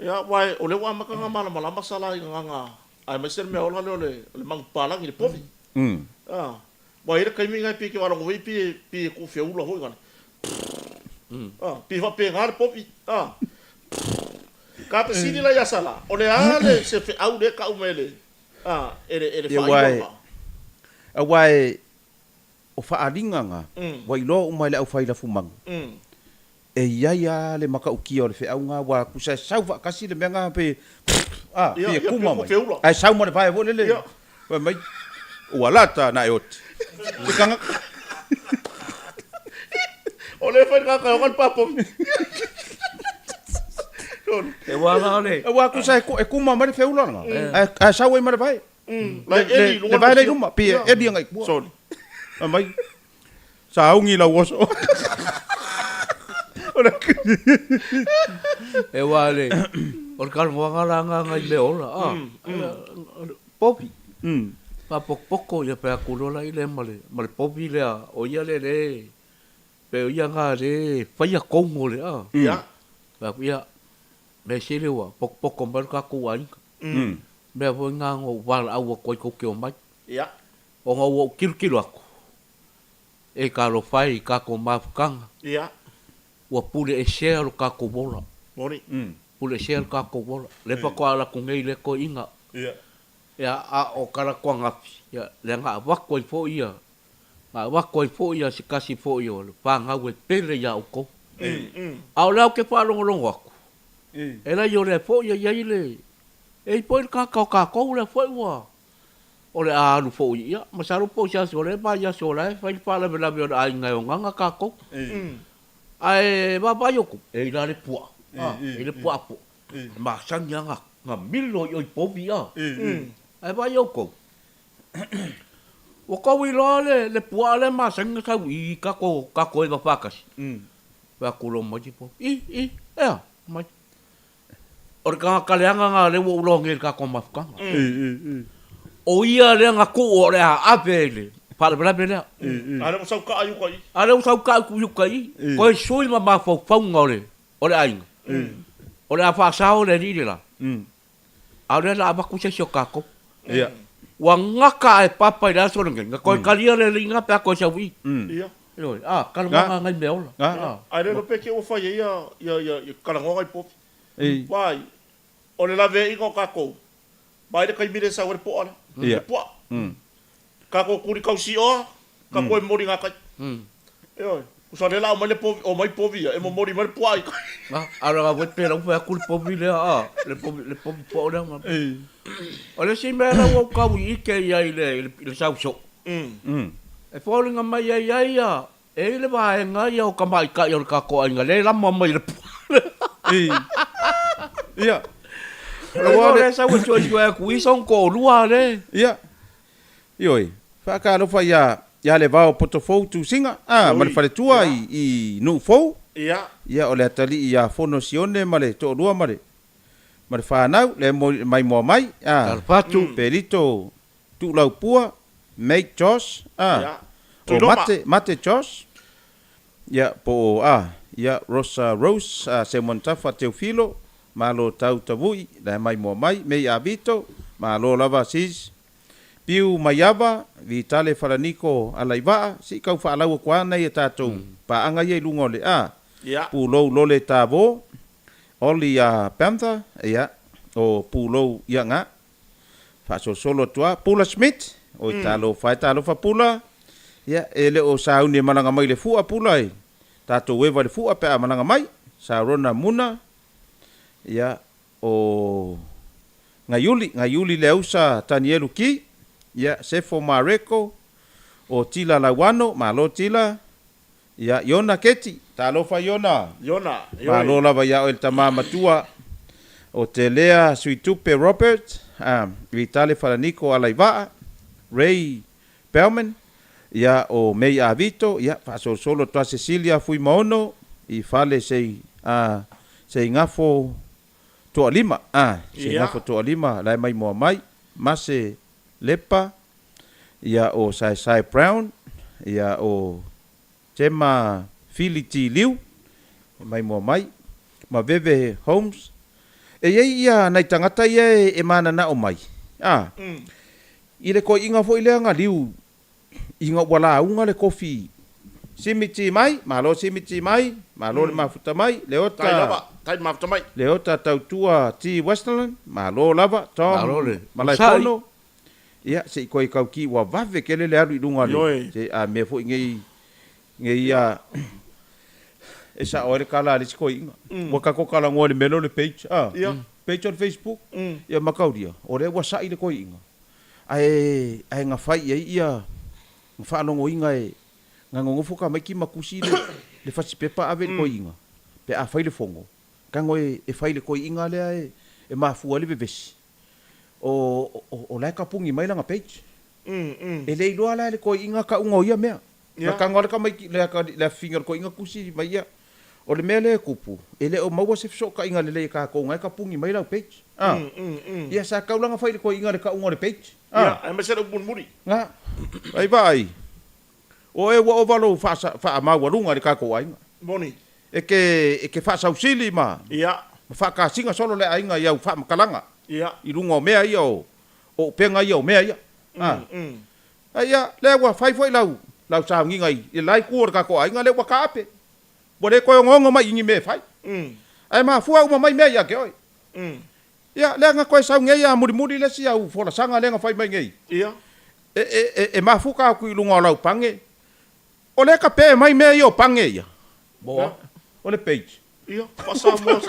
Ia, aua o lea ua amata ona malamalama Sala i gagana, aemaise le mea ola lea o le manupapalagi, le povi. A. Ua i ai le taimi lena e pei e te faalogo foi pei pei e tuu feula foi lale. Ah, pei e faapena le povi. Ah. Ka fesili la ia Sala, o le a le se feau lea e tau mai e le ah e le e le Ia faailoa ma. Aua e o faaaliga na, ua iloa uma e le aufai lafumagu. E i ai lava le matautia o le feau lena, aua tusa e sau faatasi le mea lena pe a, pe kuma mai, ae sau ma le vae foi lele, fai mai, ua lata na e oti. Se tagata. O lea e fai le tagata e oga le papovi. E ua la o le. Aua tusa e kuma mai le feula lena, ae sau ai ma le vae. Le vae la i luma, pei e eli agai i tua. Sorry. Fai mai, Sauni lau oso. E ua le, o le talanoaga la na nai mea ola, a, povi. Faapokopoko ia fai atu loa la i lea ma le, ma le povi lea, o ia lea le, pe o ia na le faia tonu o le, a. Ia. Fai atu, ia, mea sili ua pokopoko mai lo tatou aiga. Mea foi na na ou valaau atu ai tou te omai. Ia. Ona ua ou tilotilo atu, E talofa e i tatou mafutaga. Ia. Ua pule esea lo tatou ola. Moni. Pule esea lo tatou ola. Lea faatoa ala atu nei lea toeaina. Ia. Ia, a o tala atu ananafi, ia, lea na avatu ai foi ia, na avatu ai foi ia se tasi foi o le fanau e pele ia outou. A o lea ou te faalogologo atu, e leai o lea foi e i ai le, e i ai foi le tagata o tatou lea foi ua, O le a alu foi, ia, masalo po o se aso lea vaiaso o la e fai le faalavelave o le aiga e ogaga tatou. Ae vaavaai outou, e i la le puaa, a, e i le puaa poa, e masani lava na milo i o i povi, a. Ae vaai outou, ua tou iloa le, le puaa lea e masani na sau i i tatou, tatou eva faatasi. Fai atu loa mai le povi, i, i, e a? Mai. O le tagata leaga lena lea ua ou iloa nei i le tatou mafutaga. O ia lea na tuu o le a ave i le faalavelave lea. A lea ua sau kaa i uka i i. A lea ua sau kaa i uka i i. Toe sui ma mafaufauga o le o le aiga. O le a faasao le alii le la. A o lea o le a avatu se isi o tatou. Ua gata ae papa i le aso lenei, na toe talia le alii lena pe a toe sau i i. Ioe, a, talanoaga nai mea ola. A. Ae le iloa pe te i ua fai ai ia, ia, ia talanoaga i povi. Vaai, o le laveaiga o tatou, vaai le taimi lea e sau ai le poa lea, le puaa. Tatou tuli tausi oa, tatou e momoli gatai. Ioe, tusa o lea o le a omai le povi, omai povi ia, e momoli mai le puaa i tai. A, a o le ga foi pe lau fai atu le povi lea, a, le povi, le povi poa lea. O le isi mea lea ua ou tau ike i ai i le, i le sau soo, E foliga mai e i ai ia, e i ai le vaega ia o tamaitai o le tatou aiga lea e lama mai i le pua. Ia. Aua le sau e suesue atu i sona toalua le. Ia. Ioe. Faatalofa ia ia Levao Potofou Tusiga a ma le faletua i i Nuufou. Ia. Ia o le atalii ia Fono Sione ma le toalua ma le ma le fanau le maimoa mai a. Talofa atu. Pelito Tuulaupua, Mate Josh, a, o Mate, Mate Josh, ia, po o, a, ia, Rosa Rose, a, Semon Tafa Teofilo, Malo Tau Tavui, la e maimoa mai, Mei Avito, malo lava sis, Piu Maiava, Vitale Falaniko Alaivaa, se i tau faalau atu lava nai a tatou paaga ia i luga o le, a, Pulou Lole Tavo, Oli a Panther, ia, o Pulou ia nga. Faasolosolo atu lava. Pula Smith, Oi talofa e, talofa Pula. Ia, e le o sauni e malaga mai le fua Pula e. Tatou eva i le fua pe a malaga mai. Sarona Muna, ia, o Gaiuli, Gaiuli Leausa Tanielu Ki, ia, Sefo Mareko, o Tila Lauano, malo Tila. Ia, Iona Keti, talofa Iona. Iona, ioe. Malo lava ia oe le tama matua o Telea Suitupe Robert, Vitale Falaniko Alaivaa, Ray Bellman, Ia, o May Avito, ia, faasolosolo atu lava Cecilia Fuimaono i fale sei, a, Seigafo Toalima, a, Seigafo Toalima la e maimoa mai, Mase Lepa, ia, o Saesae Brown, ia, o Tema Fili T. Liu, e maimoa mai, ma Veve Holmes. E i ai ia nai tagata ia e mananao mai, a, i le koiiga foi lea na liu ina ua lauga le kofi simiti mai, malo simiti mai, malo le mafuta mai, Leota, Tai lava, tai mafuta mai. Leota Tautua T. Westerland, malo lava, Tom Malo le Malaefono, ia se i koe kau ki ua vave kele le alu i luga le, Ioe. se a mea foi nei, nei ia e sao ai le kala a le isi koiiga. Ua kako kalagoa i le mea lea o le page, a, page o le Facebook, ia makaulia, o lea ua sai le koiiga. Ae, ae na fai i ai ia, na faalogoina e, na nonofo tamaiti ma tusi le, le fasipepa ave i le toeaina, pe a fai le fono, tago e, e fai i le toeaina lea e, e mafua ai le vevesi, o, o, o la e tapuni mai lana page. E le iloa la e le toeaina tauga o ia mea. Na tago lava le tamaiti, le, le afifina o le toeaina tusi mai ia, O le mea lea e tupu, e le o maua se fesootaiga lelei e tatou na e tapuni mai lau page. A. Ia, sa tau la na fai i le toeaina le tauga o le page. A. Ia, aemaise le upu mulimuli. Na. Ai vaai, o oe ua ova lou faamaualuga i le tatou aiga. Moni. E ke, e ke faasausili ma, Ia. ma faakasiga solo le aiga i au faamatalaga. Ia. I luga o mea ia o, o upega ia o mea ia. A. A ia, lea ua fai foi lau, lau sauniga i le la itu o le tatou aiga, lea ua taape. Ua le toe onoono mai i ni mea e fai. Ae mafua uma mai mea ia te oe. Ia, lea na toe sau nei a mulimuli le isi au folasaga lea na fai mai nei. E, e, e, e mafuta atu i luga o lau pane. O lea e tape mai mea ia o pane ia. Moa. O le page. Ia, faa-Samoa.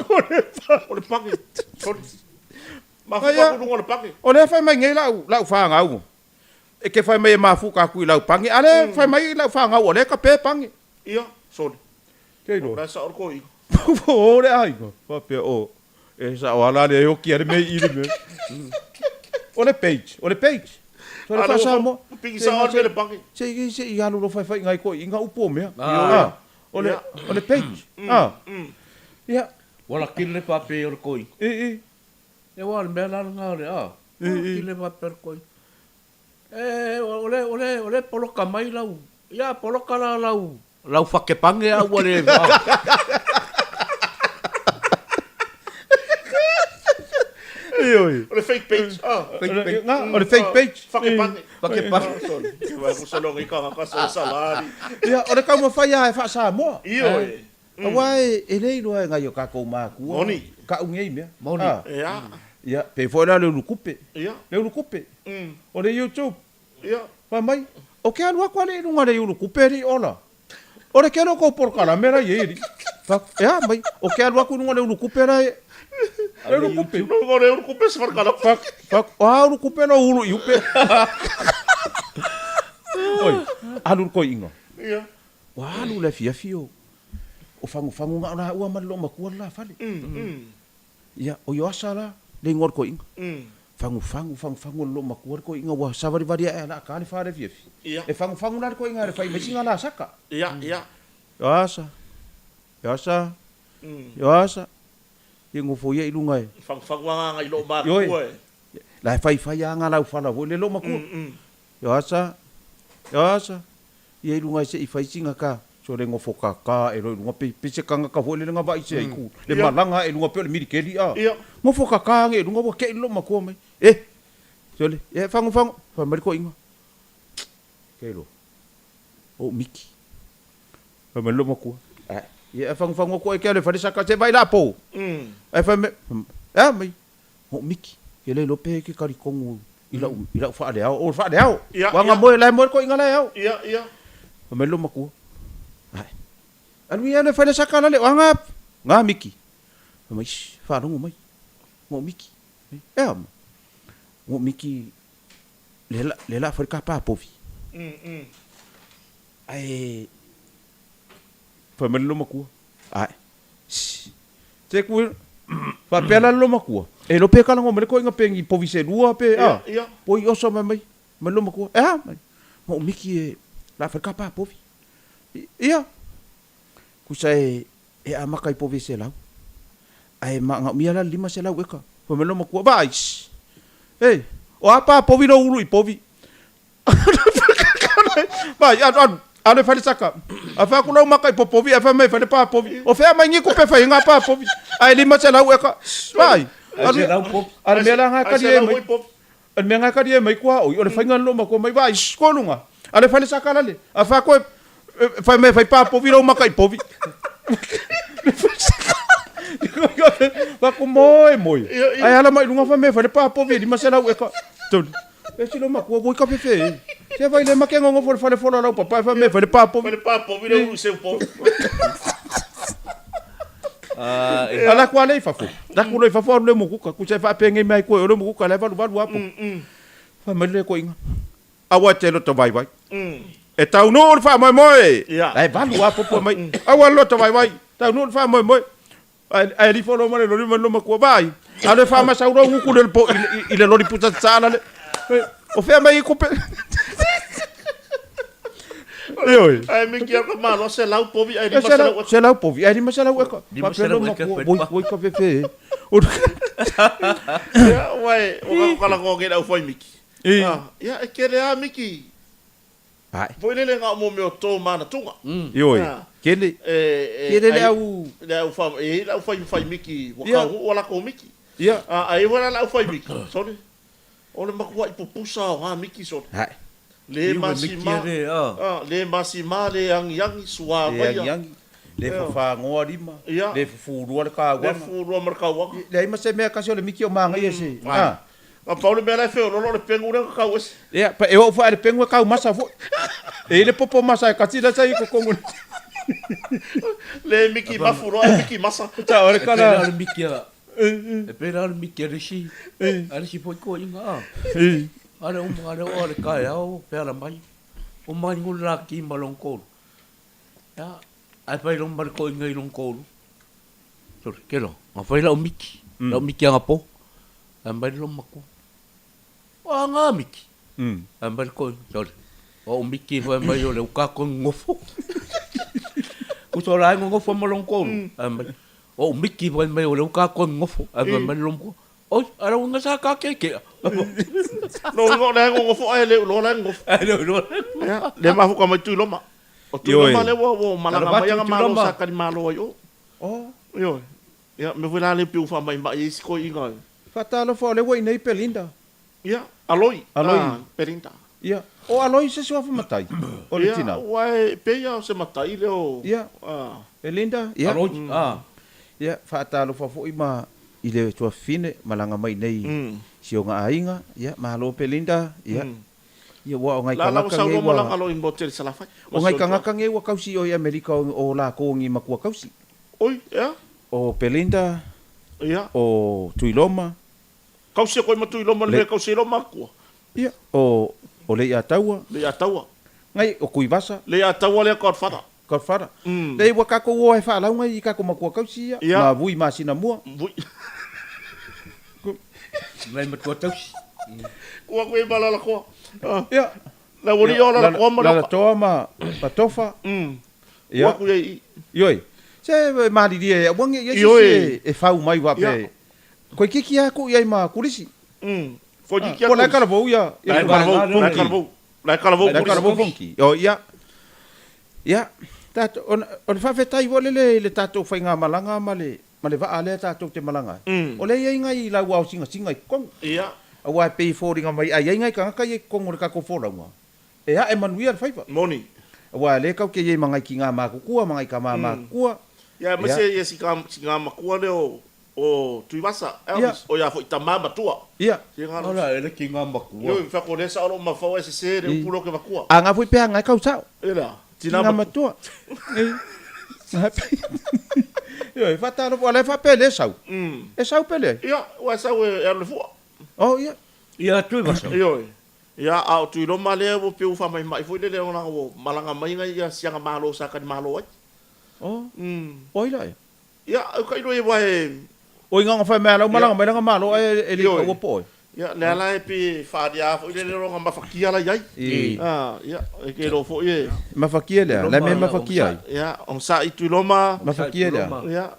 O le pane. Sorry. Mafuta atu i luga o le pane. O lea e fai mai nei lau, lau fanau. E te fai mai e mafuta atu i lau pane, a lea e fai mai lau fanau o lea e tape pane. Ia, sole. Ke iloa. O la e sao le toeaina. O le aiga. Faapea, o, e sao lava la lea e oki ai le mea i i le mea. O le page, o le page. So le faa-Samoa. Pigi sao le mea le pane. Se i, se i alu loa faifaiga ai toeaiina upu o mea. Ah, o le, o le page. Ah. Ia. Ua lakini le faapea o le toeaina. I, i. E ua o le mea la lena o le, ah, ua lakini le faapea o le toeaina. E, o le, o le, o le poloka mai lau, ia poloka la lau, lau fake pange a ua le Ioe. O le fake page. Ah. Fake page. Na, o le fake page. Fake pange. Fake pange. Ke vai ko solo ngai ka ka sa salari. Ia, o le taumafai lava e faa-Samoa. Ioe. Aua e le iloa e nai o tatou matua. Moni. Kau nei mea. Moni. Ah. Ia. Ia, pei foi la le ulukupe. Ia. Le ulukupe. O le YouTube. Ia. Fai mai, o ke alu aku ale i luga le ulukupe alii ola. O le kele o kou polokalame la i ai alii. Fai atu, e a mai, o ke alu aku i luga le ulukupe la e, le ulukupe. Luga le ulukupe se falekala. Fai atu, fai atu, o a ulukupe no ulu i upe. Oi, alu le koiinga. Ia. Ua alu le afiafi o o fagufagu na o laua ma le loomatua le la fale. Ia, o Ioasa la le igoa o le toeaina. Fagufagu, fagufagu e le loomatua le toeaina ua savalivali ae ala ata le fa le afiafi. E fagufagu la le toeaina e le fai mai sina lasaka. Ioasa, Ioasa, Ioasa, ia nofo ia i luga e. Fagufagu agaga i loomatua e. La e faifai lava aga laufala foi le loomatua. Ioasa, Ioasa, Ia i luga se i fai sina ka sole nofo kaka ae loa i luga pe pe se kagaka foi lele na vaai se ai ku le malaga ae i luga pei o le milikeli a nofo kaka age i luga ua kei le loomatua mai e sole ia fagofago fai mai le toeaina ke iloa ou miki fai mai le loomatua ae ia fagofago atu oe ke alu e fai le saka se vaai la po ae fai mai e a mai Mo Miki, ke le iloa pe ke talitonu i lau, i lau faaleao, o le faaleao. Ia, Ua ia. moe, la e moe le toeaina la e ao. Ia, ia. Fai mai le loomatua, Ae, alu ia alu e fai le saka la le oaga, ga Miki. Fai mai, Shh, faalogo mai, mo Miki. E a mo? Mo Miki, le la, le la fai le kapa povi. Ae, fai mai le loomatua, Ae, shh, Se ku faapea la le loomatua, e iloa pe kalagoa mai le toeaina pe ni povi se lua pe a. Ia, ia. Poi oso mai mai, mai le loomatua, e a mai. Ma o Miki e, La fai ka pa povi. Ia. Kusa e e amaka i povi e selau. Ae manaomia la le 500 eka. Fai mai lona matua, Vaai, shh. Ei, o a pa povi lou ulu i povi? Vaai, alu, alu, alu e fai le saka. A fai atu lau maka i popovi, ae fai mai e fai le pa povi. O fea mai ni tupe e fai ai ngā pa povi? Ae 500 eka. Shh, vaai, alu, a le mea la ngā kali e mai. O le mea nga kali e mai kua oi, o le fainga lo ma kua mai vai, shh, ko lunga. A le fale saka lale. A fa koe, fai mai fai pa povi lo maka i povi. Fa ko moe moe. Ai ala mai lunga fa me fai le pa povi e 500 eka. Tolu. E si lo makua voi ka fefe e. Se vai le make ngongo fo le fale fola lau papa e fa me fai le pa povi. Fai le pa povi le ulu seu povi. A la kua le i fafo. La ku le i fafo alu le mukuka. Ku se faapengei mai koe o le mukuka le valu valu apo. Fai mai le koinga. Aua te loto vaivai. E taunuu le faamoemoe. La e valu apo po mai. Aua le loto vaivai. Taunuu le faamoemoe. Ae ae lifo lo ma le loli ma le matua vai. Alu e faamasau lou gutu le po i le loli pusa sala le. O fea mai i kupe. Ioe. Ae miki au ka malo selau povi ae 500 eka. Selau povi ae 500 eka. Faapea lo makua voi voi ka fefe e. Ia uae o ka kala ko ke lau fai miki. Ia e kele a miki. Ae. Foi lele nga mo mea o tō manatunga. Ioe. Kele. Kele le au. Le au fa e le au fai fai miki wa ka hu wala ko miki. Ia. A ai wala le au fai miki. Sorry. O le makua i pupusa o ngā miki sorry. Ae. Le masima. Le masima le angiangi sua vaia. Le angiangi. Le fafagoa lima. Le fufulua le kauaga. Le fufulua ma le kauaga. Leai ma se mea kasi o le miki o magaia se. Na pau le mea la e feololo o le pegu lea na kau ese. Ia, pa e oo foi a le pegu e kau masa foi. E i le popo masa e kati la sa i kokongu. Le miki mafu loa e miki masa. Ta o le kala. E pei la o le miki a. E pei la o le miki a le isi. A le isi foi toeaiga a. A le uma a le oo a le taeao feala mai. Uma ai ngulu la ki ma lona tolu. Ia, ae fai loma le toeaiga i lona tolu. Sorry, kelo, na fai lau miki, lau miki anapo. Ae mai le matua, O a ngā miki? Ae mai le koinga, sorry, o au miki fai mai o le uka koe ngofo. Kusa o la e ngofo ma lona tolu. Ae mai, o au miki fai mai o le uka koe ngofo. Ae fai mai le matua, Oi, a lau inga sa ka kekea. No inga o le ngofo ae le uloa la e ngofo. Ae le uloa la e ngofo. Ia, le mafuka mai Tuiloma. O Tuiloma le ua ua malaga mai anga malo sa kali malo ai o. O. Ioe. Ia, mea foi la lea pei ua faamaimai ai isi toeaiina. Faatalofa, o lea ua i inei Belinda. Ia, Aloi. Aloi. Ah, Belinda. Ia, o Aloi se suafa matai, o le tina. Ia, aua e pei lava o se matai lea o... Ia, Ah. Belinda, ia. Aloi, ah. Ia, faatalofa foi ma i le tuafafine, malaga mai nei si ona aiga. Ia, malo Belinda, ia. Ia, ua o ngai La la ua tagata sau nei loa ua... malaga loa i Motel Salafai. O ngai tagata nei ua kausi i o i Amerika o, o lakou ni makua kausi. Oi, ea? O Belinda, Ia. o Tuiloma. Kausi koe ma Tuiloma le mea kausi ai loa makua. Ia, o, o Leiataua. Leiataua. Ngai, o Kuivasa. Leiataua lea Godfather. Godfather. Leai, ua kakou o e faalau ngai i kakou makua kausi ia. Ia. Ma vui masina mua. Vui. Ngai matua tausi. Kua koe ma Lalakoa. Ia. La ua li o Lalakoa ma Loka. Lalatoa ma Tofa. Ia. Kua ku ia i. Ioe. Se e malilie e aua ne i ai se isi e fau mai faapea e. Koe kiki a ku i ai ma Kulisi. Koe kiki a Kulisi. Ko lae kalavou ia. Lae kalavou. Lae kalavou. Lae kalavou Kulisi. Lae kalavou Fonki. O ia. Ia. Tatou, o le faafetai foi lele i le tatou faigamalaga ma le ma le vaa lea tatou te malaga ai. O lea e i ai nai lau ao singasinga i totonu. Ia. Aua e pei e foliga mai a i ai nai tagata ia i totonu o le tatou folauga, e ae manuia le faiva. Moni. Aua lea tatou te i ai ma nai tina matutua ma nai tama matutua. Ia, aemaise ia si tina matua lea o o Tuivasa, Elvis, o ia foi tama matua. Ia. Ora e le tina matua. Ioe, whako o lea sao loo mafau ai sese le upu lea ke vatua. A nga foi pea ngai kau sao. E lea, tina matua. Ioe, whaatalofa, o lea whaapea le sau. E sau pe leai? Ia, ua e sau e alu le fua. Oh, ia. Ia, Tuivasa. Ioe. Ia, a o Tuiloma lea ua pei ua faamaimai foi lele ona ua malaga mai ngai ia siaga malo sa kani malo ai. Oh, o ai la ea? Ia, au ka iloa ia aua e. Oi nga nga whai mea lau malanga mai langa malo ae e le kaua po oe. Ia, lea la e pei e faaalia foi le lona mafatia la i ai. Ia, e te iloa foi e. Mafatia lea, la mea mafatia ai. Ia, onosai Tuiloma. Mafatia lea. Ia,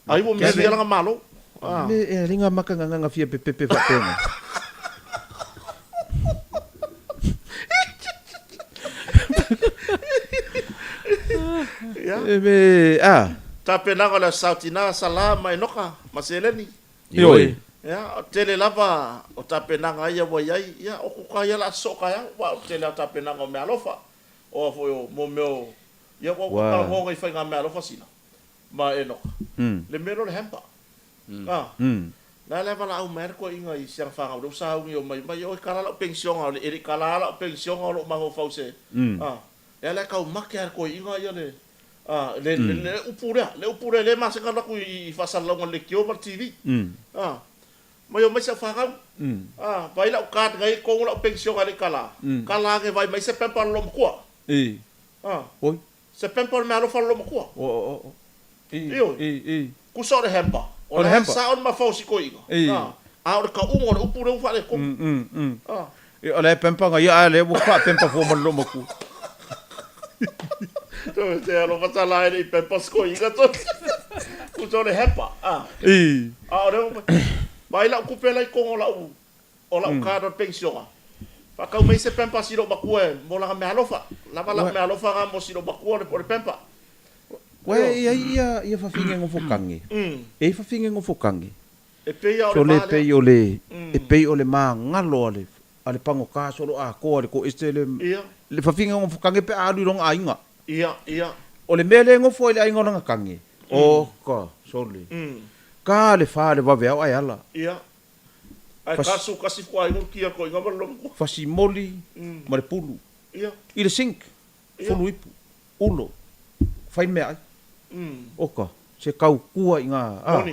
ai ua misia lana malo. Me e alinga maka nganganga fia pepepe faapena. Ia. E me, a. Tapenaga o le Aso Sa o Tina, Sala ma Enoka ma Seleni. Ioe. Ia, o tele lava o tapenaga ia ua i ai, ia, o kuka ia o le a sosoo taeao, aua o le tele lava o tapenaga o meaalofa, o a foi o mo mea o, ia ua ua talanoa nei i faiga meaalofa sina ma Enoka, le mea lea o le hamper. A, la le valaau mai a le toeaina i si ana fanau lea ua sauni o mai mai, oi kala lau penisiona, e le i kala lava lau penisiona o lou mafaufau i se, a, Lea la e taumate lava e le toeaina ia le, a, le, le, le upu lea, le upu lea lea e masani ona alu atu i, i faasalalauga i le leitio ma le TV. A, mai omai si au fanau, a, vaai lau card na i ai totonu lau penisione e le i kala, kala ane vaai mai se pamper a le loomatua. A, se pamper o le meaalofa a le loomatua. Ioe. Tusa o le hamper, o la e sao le mafaufau o si toeaina, a, a o le tauga o le upu lea ua faaletonu. A. Ia, o la e pamper na ia, a lea ua faapamper fua ma le loomatua. Toe te alofa tala e le i pamper si toeaina toe. Tusa o le hamper, a. A o lea ua, vaai lau tupe la i totonu o lau O lau card o le penisiona. Faatau mai se pamper a si loomatua e mo lana meaalofa. Lava lau meaalofa na mo si loomatua o le pamper. Ua e i ai ia ia fafine nofo kage. E i ai fafine nofo kage. E pei a o le va lea. Pei o le e pei o le magalo a le a le pagota solo atoa le toese le le fafine nofo kage pe a alu i lona aiga. Ia, ia. O le mea lea e nofo ai le aiga o lana kage, oka, sole. Ka le fa le vaveao ae ala. Ia. Ae kasu kasi fua ai nguki ko inga ma longo. Fasimoli ma le pulu. I le sink. Fulu ipu. Ulo. Fai meaai. Oka. Se kaukua i nga a.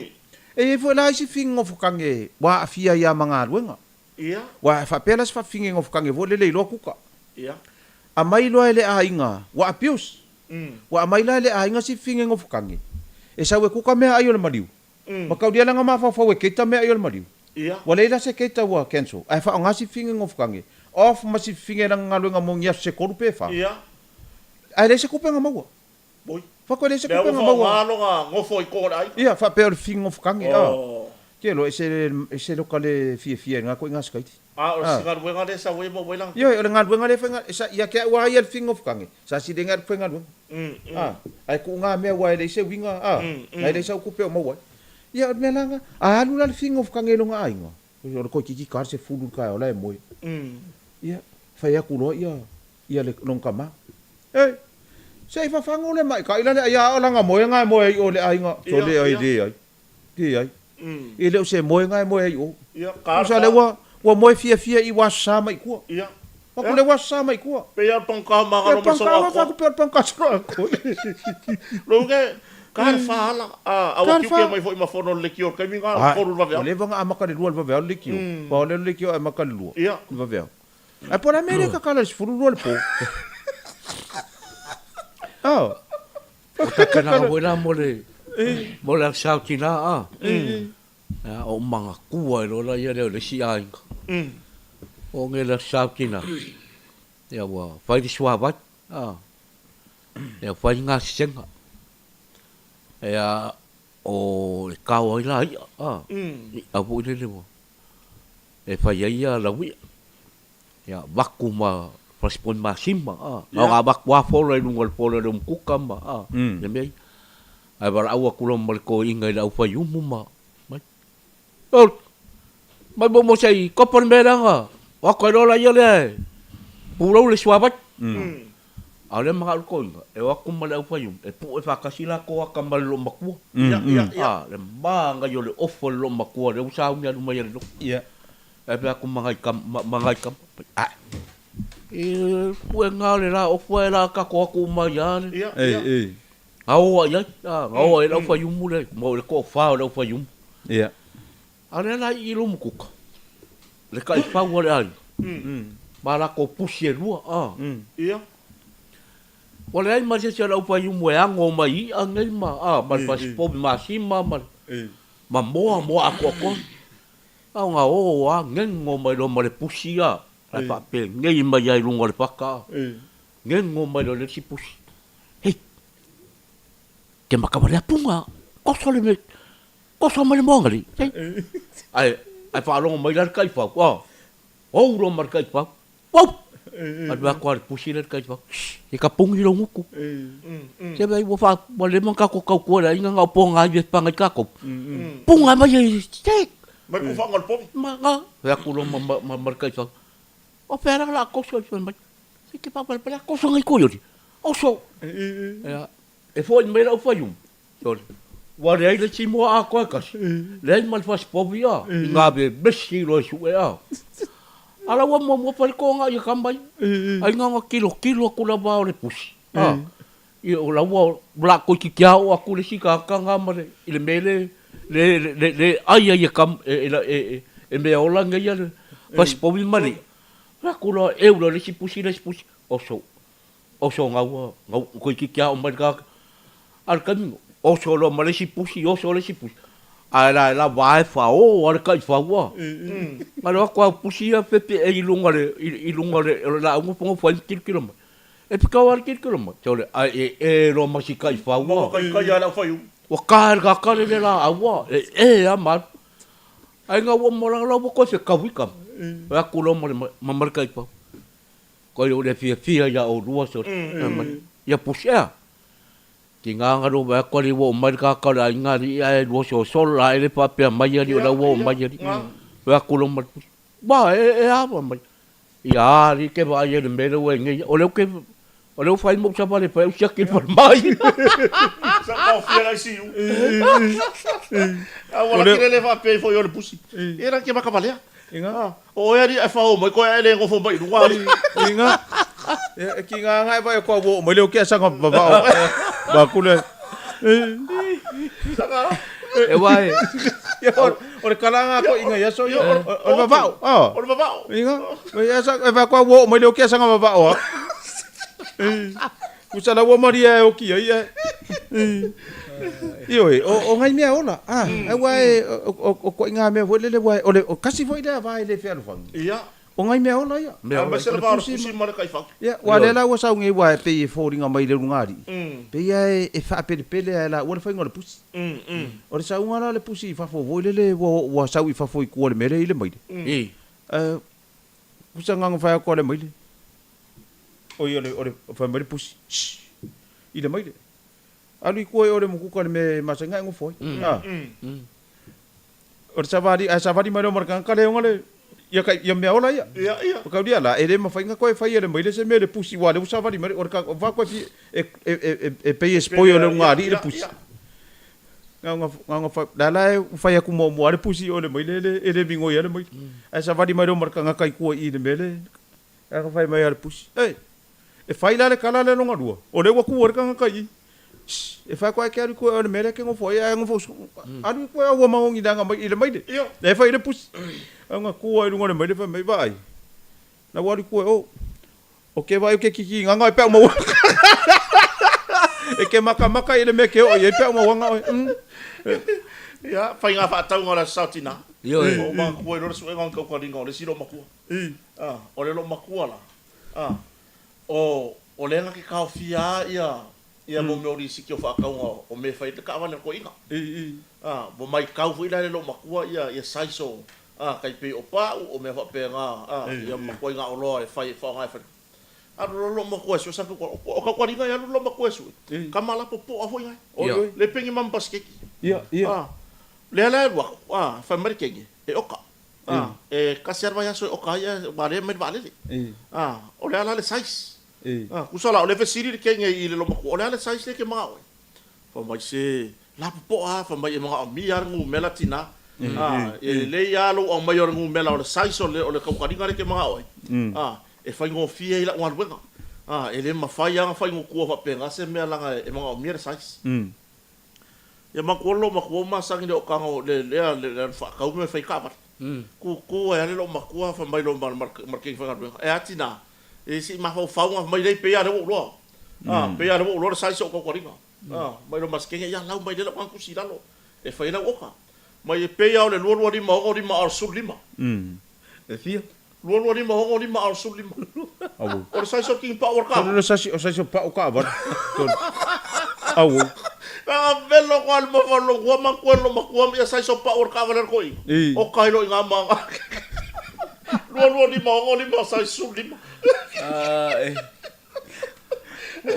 E iai foi la isi fingofokange ua aafia ai a ma galuega. Ua e faapea la se faafingegofokange foi lele iloa kuka. Amai loa e le aiga ua abuse. Ua amai la e le aiga si fingegofokange e sau e kuka meaai o le maliu. Ma kaulia langa mafaufau e keita meaai o le maliu. Ua leai la se keita ua cancel ae faaaoga si fingegofokange off ma si finge langa galuega mo ni aso se tolu pe fa. Ae leai se kupe na maua. Fakoe leai se kupe na maua. Ia faapea o le fingegofokange a. Ke loa ese ese loka le fiafia i lena koiga sikaiti. Ioe o le galuega lea e fai sa ia te au a ia le fingegofokange sa sili ai na fai galuega. A, ae tuu na mea aua e leai se uiga, a, na e leai sau tupe o maua ai. Ia, o le mea la na, a alu la le fingofokaga i lona aiga, o le toeitiiti ta le sefulu i le taeao la e moe. Ia, fai atu loa ia, ia le, lona tama, Ei, se i fafagu le maita'i la le aia a o lana moe na e moe ai i o i le aiga. Sole ai, leai. Leai. E le o se moe na e moe ai i o. Tusa lea ua, ua moe fiafia i ua aso sa mai i tua. Fai atu lea ua aso sa mai i tua. Pei lava o le pagota o magalo ma solo atoa. Fai atu pei o le pagota solo atoa. Lou ke, ka le fa ala, a ua tiute mai foi ma fono le leitio i le taimi na, o le tolu i le vaveao. Ua leva ona amata i le lua i le vaveao le leitio. Pau lea o le leitio e amata i le lua i le vaveao. Ae po o le a mea lea e tatala i le 12 i le po? O tapenaga foi la mo le mo le aso tina a. Ia o manatua ai loa laia lea o le isi aiga. O nge le aso tina ia ua fai le suavai a. Ia fai gasesega. Ia o e kao ai la i'a a. I'a foi lele ua e fai ai ia lau i'a. Ia vaku ma faleasponi masima a, na ona avatu lava fola i luga o le fola o le umukuka ma a, ia mea ia. Ae valaau atu loa ma le toeaina i le aufaiumu ma mai, Oi, mai mo mo se i kopo le mea leaga, o atu ai loa laia lea e pulou le suavai. A o lea e manao le toeaina, e o atu ma le aufaiumu e pue faatasi latou ata ma le loomatua. A, le manaia o le ofo i le loomatua lea ua sauni alu mai e le lotu. Ae fai atu ma nai tama, ma nai tama, ae, e puega o le la ofu ae la tatou atu uma ai lava le. Ia, ia. Ei, ei. Gaoa i ai, a, gaoa i ai le aufaiumu lea, ma o le toafa o le aufaiumu. Ia. A o lea la i i Lumukuka, le taifau a le aiga, ma latou pusi e lua, a. Ia. Ua leai ma se isi o le aufaiumu e ano mai i i'a nei ma, a, ma le fasipovi masima ma le, ma moa, moa atoatoa. A o nga o a ngego mai loa ma le pusi a, ae faapenei mai a i luga o le paka a. Ngego mai loa le isi pusi. Hei! Ke maka wale a punga, koso le me, koso mai le moaga li. Hei! Ae, ae faalogo mai la le taifau, a, ou loa ma le taifau. Wau! Alu atu lava le pusi lea i le taifau, Shh! E ka puni lou gutu. Se mea ua fa, ua leva ona tatou tautua i le aiga na o pogai e paga i tatou. Puna mai e, se! Mai le kufaga o le povi. Ma, na, fai atu loa ma, ma, ma le taifau, O fea la o le a toso ai fai mai, se ke faapalepale a toso ngai koioli. Oso! Ia, e foi mai lau faiuma. Sole. Ua leai le isi moa atoa e tasi. Leai ma le fasipovi a, i ngā vevesi loa e sue a. A la ua muamua fai le toga ia tama ia. Ai na ona tilotilo atu lava o le pusi. A, ia o la ua la toeitiiti ao atu le isi tagata na ma le, i le mea le, le, le, le ai ai e tama, e, e, e, e mea ola nei a le fasipovi ma le ia. Fai atu loa, eu loa le isi pusi le isi pusi. Oso. Oso gaua, gau, toeitiiti ao mai le tagata. A o le taimi, oso loa ma le isi pusi, oso le isi pusi. Ae la e lava e fao a le taifau a. Na alu atu a pusi ia fepeai i luga le, i luga o le, o le laau gofo gofo ai ma tilotilo mai. E pitau lava le tilotilo mai, sole, ae e e loa ma si taifau a. Maua kaikai a le aufaiumu. Ua ta e le tagata le le laau a, e e a ma alu. Ae na ua ma la ua toe fetaui tama. Fai atu loa ma le, ma le taifau. Koe o le fiafia ia olua sole. Ia pusi ea. Tiga na lua vaai atu alii ua oo mai le tagata o le aiga alii ae lua sosolo la e le faapea mai alii o la ua oo mai alii. Fai atu loa ma le pusi, Ba e a fai mai. Ia alii ke vaai ai i le mea lea ua i nei. O lea ou te o lea ua fai ma ou savali e fai au siaki i le falemai. Sa taofia le ICU. A ua laki le le faapea ifo i o le pusi. Ia la ke maka valea. Inga. O oe alii ae fao mai koe ae le nofo mai i luga alii. Inga. E ki ngā ngai vai ko wo mai leo kia sanga vavao. Ba kule. Sanga. E wai. Ia o le kalanga ko inga ia so ia o le vavao. O le vavao. Inga. Ia sa e vai ko wo mai leo kia sanga vavao. Kusa la ua maria e oki ai e. Ioe, o, o ngai mea ola. Ah, mm. aua e, o, o, o koe ngā mea foi lele, ua e, o le, o kasi foi lea vai le fealofani. Ia. O ngai mea ola ia. Mea ola. Aemaise lava o le pusi ma le kaifau. Ia, ua lea la ua sau nei ua e pei e foliga mai le luga alii. Pei a e, e faapelepele a e la ua le faiga o le pusi. O le sauga la o le pusi i fafo foi lele ua, ua sau i fafo i kua le mea lea i le maile. Uh, kusa nganga whai ako a le maile. Oi, o le, o le, whai mai le pusi. Shh! I le maile. Alu i kua i o le mukuka le mea e masani ai ngofo ai. Ah. O le savali, ae savali mai lea o Marakanga, ka le onga le, ia kai, ia mea ola ia. Ia, ia. O kau lia la, e le mawhai nga koe whai e le maile se mea le pusi, wa le u savali mai, o le ka, wa koe fi, e, e, e, e, e pei e spoil le unga ali i le pusi. Nga nga nga nga fa, la la e whai aku mua mua le pusi o le maile le, e le mingoi a le maile. Ae savali mai lea o Marakanga kai kua i le mea le, ae ka whai mai a le pusi. Ei, E whai la le kala le longa lua. O le ua kua le kanga kai i. Shh, e whai koe ke alu koe o le mele ke ngofo ai, ai ngofo alu koe au mangongi langa mai i le maile. E whai le pusi. Au nga kua i lunga le maile whai mai vaai. Na ua alu koe o. O ke vai o ke kiki nganga e pea maua. E ke maka maka i le mea ke o i e pea maua nga oe. Ia, whai ngā whaataunga o le aso tina. Ioe. O mga kua i lora suenga o kaukaringa o le silo makua. Ah, o le lo makua la. Ah, o, o lea na ke kaofia a ia, ia mo mea o lisiki o whaakauga o me whai te kaawale o koiga. Ah, mo mai kau foi la le lo makua ia, ia size o, ah, kai pei o pau o mea whaapea ngā, ah, ia makua i ngā oloa e whai, whaonga e whai. Alu lo lo makua e sue sa ku, o ka kua ringa i alu lo makua e sue. Ka mala popoa foi ngai. Le pengi mam baskeki. Ia. Ah, lea la e alu aku, ah, whai mai le kenge, e oka. A, e kasi a le vaiaso e oka ai ae ua lea mai le vaalele. A, o le a la le size? A, kusa la o le fesili le kenge i le lomakua, o le a le size lea ke magao ai? Fai mai se, la popoa a, fai mai e magaomia a le gumela tina. A, e lelei a lou aumai o le gumela o le size o le, o le kaukaliga lea ke magao ai. A, e faigofie ai lau galuega. A, e le mafai a na faigokua faapena se mea laga e magaomia le size. Ia matua lou matua ua masani le okaga o le lea le alu faatau mea e fai taavale. Tutu ai lava le lou matua fai mai loa ma le keiki faigaluega, e a tina, e se i mafaufau na fai mai lea pei lava lea ua ou iloa. A, pei lava lea ua ou iloa le size o ou tautaliga. A, mai loa ma se kenge, ia lau mai lea lau tusi i lalo e fai ai lau oka. Mai e pei lava o le 2 2 5 6 5 a o le 15. E fia? 2 2 5 6 5 a o le 15. Auau. O le size o le kingpau o le Sole kava. le sasi, o sasi o pau kaavale. Sole. Auau. Leaga velo koa le mafa lo kua ma kua lo makua ia size o pau o le kaavale a le toeaina. I. O kai lo i ngā manga. 2 2 5 6 5 size 15. Ah, e.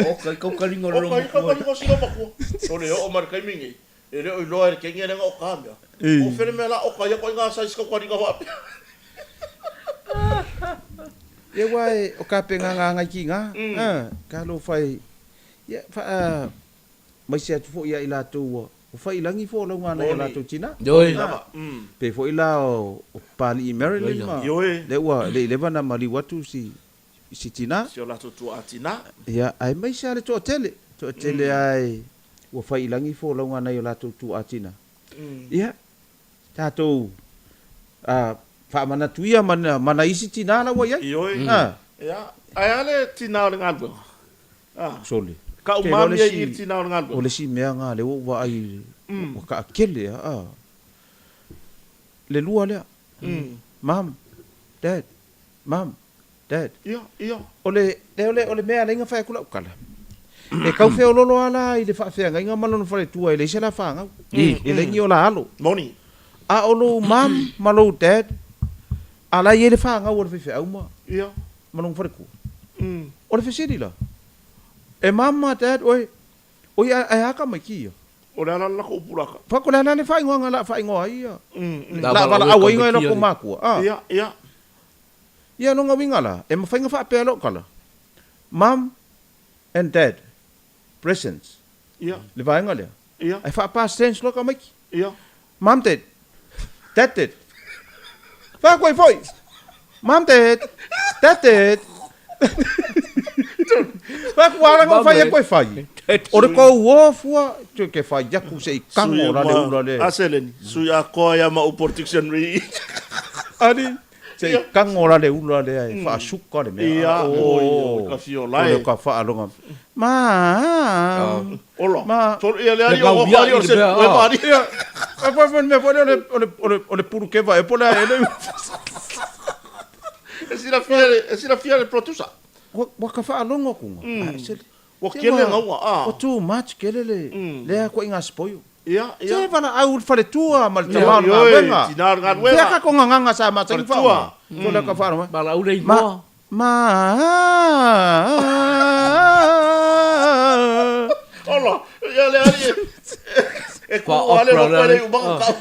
O kai kaukaliga o le O kai lomakua. kaukaliga o si lomakua. Sole e oo mai le taimi nei. E le o iloa e le kenge lea o ka mea. O fele mea la o ka ia koe ngā size kaukaliga faapea. Ia aua e o ka pe ngā ngai ki ngā. Ka lo whai ia wha maise atu fo ia i latou ua o whai i langi fo lau ngā nei latou tina. Ioe. Pe fo i la o Pali i Marilyn ma. Ioe. Le ua le i leva na maliu atu si si tina. Si o latou tuaa tina. Ia ae maise a le toatele. Toatele ae ua fai i lagi folauga nai o latou tuuatina. Ia, tatou faamanatu ia ma nai isi tina la ua i ai. Ioe. A. Ia, ae a le tina o le galuega? A. Sole. Ka Te iloa umami le ai isi, i le tina o le galuega. o le isi mea nga lea ua ou vaai ua taakele a, a. Le lua lea. Mum, Dad, Mum, Dad. Ia, ia. O le, o le, o le mea e ala ai ona fai atu lau tala, e tau feololo lava la i le faafeagaiga ma lona faletua e leai se la fanau, e leai ni ola alo. Moni. A o lou mum ma lou dad, a la e i ai le fanau a le faifeau ma, Ia. ma lona faletua. O le fesili la, e mum ma dad oe, oi a, ae a ka mai ki ia? O le a la le latou upu laka? Fai atu, o le a la le faaigoaga o le a faaigoa ai ia? La La valaau valaau ai ai ka e mai ki loko ia. makua, a. Ia, ia. Ia lona uiga la, e mafai ona faapea lou tala, Mum and Dad presents, Ia. le vaega lea, Ia. ae faa-past tense loa tamaiti, Ia. Mum did, Dad did. Fai atu ai foi, Mum did, Dad did. Fai atu ua ala ona fai atu e fai. O le tou o fua, ke fai atu se i kago la le ula lea. A seleni, sui atoa ia ma upu o le dictionary. Ali, se i kago la le ula lea e faasuka le mea. Ia, O, oi, oi, ka fio lae. O le ka faaloga. Ma, Ola, ma. Tolu, ia le Le ali o gauia ali o i le se, mea, ue ah. ma ali. Ia, a foi foi le mea foi lea o le, o le, o le, o le pulukeva e po o le a e le. E silafia le, e silafia le producer. Ua, ua ka faalogo atu ga. Ai, se le. Ua Se kele ua- gaua, ah. Ua too much kele le, lea koʻiga spoil. Ia, ia. Se valaau le faletua ma le tama o le Ioe, galuega. tina o le galuega. Fea ka ko gagaga sa masani Faletua. faaoga. So lea ka faalogo mai. Valaau le Ma, igoa. ma. Ola, ia le ali e, e ku ale Faa-opera lo le koe le ali. umaga Ah. kau.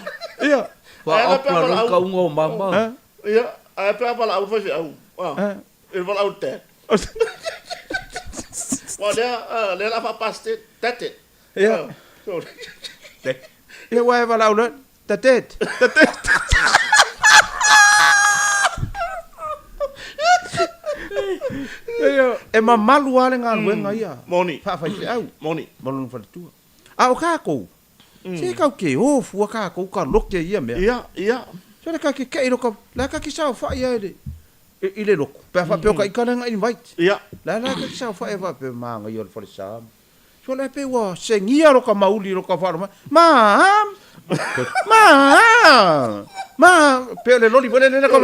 Ia. Faa-opera le Valaau. kauga o mama. Ha? Ia, ae pe a valaau le faifeau. Ah. Ha? E valaau le dad. Ua lea, ah, lea la faa-past it, that it. Ia. Ah, so, Ia ua e valaau loa, the dead, the dead. Ia, e mamalu lava le galuega ia. Moni. Faafaifeau. Moni. Ma lona faletua. A o kākou, se kau ke o fua kākou ka loke i ia mea. Ia, ia. Se le ka ke kei loka, la ka ki saofai ai le, i le loko. Pe a faapea o ka ika lenga invite. Ia. La la ka ki saofai e faapea maga ia o le falesa. So le pe ua sengia loka mauli loka whaaro mai. Ma, ma, ma, pe o le loli foi le le ka.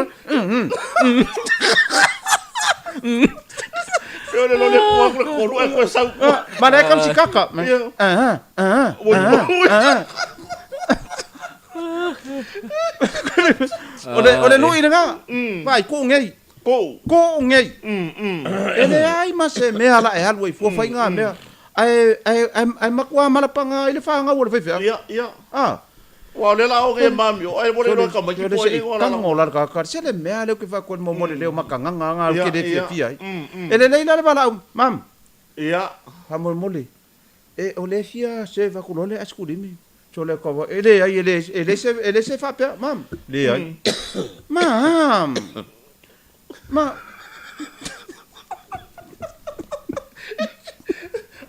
Pe o le loli e kua ku le kolu e koe sau. Ma le kam si kaka. Ia. Ah, ah, Oi, oi. ah. O le o le lui lenga. Vai ko ngei. Ko. Ko ngei. E leai ma se mea la e alu ai fua fai ngā mea. Ae ae ae makuā malapaga i le fāgau o le faifeau. Ia, ia. Ah. Ua o lea la o ke mami o ai mo le loa ka mai ki Sole po se ai i o la. tango la le kakari. Se le mea lea ou ke faakoa le momo le leo makagaga nga ou Ia, ke le ia. fiafia ai. E lelei la le valaau, mam. Ia. Faamolemole. E o le fia serve aku loa le aisekulimi. Sole ka wa e leai e le e le se e le se faapea, mam. Leai. Mam. Ma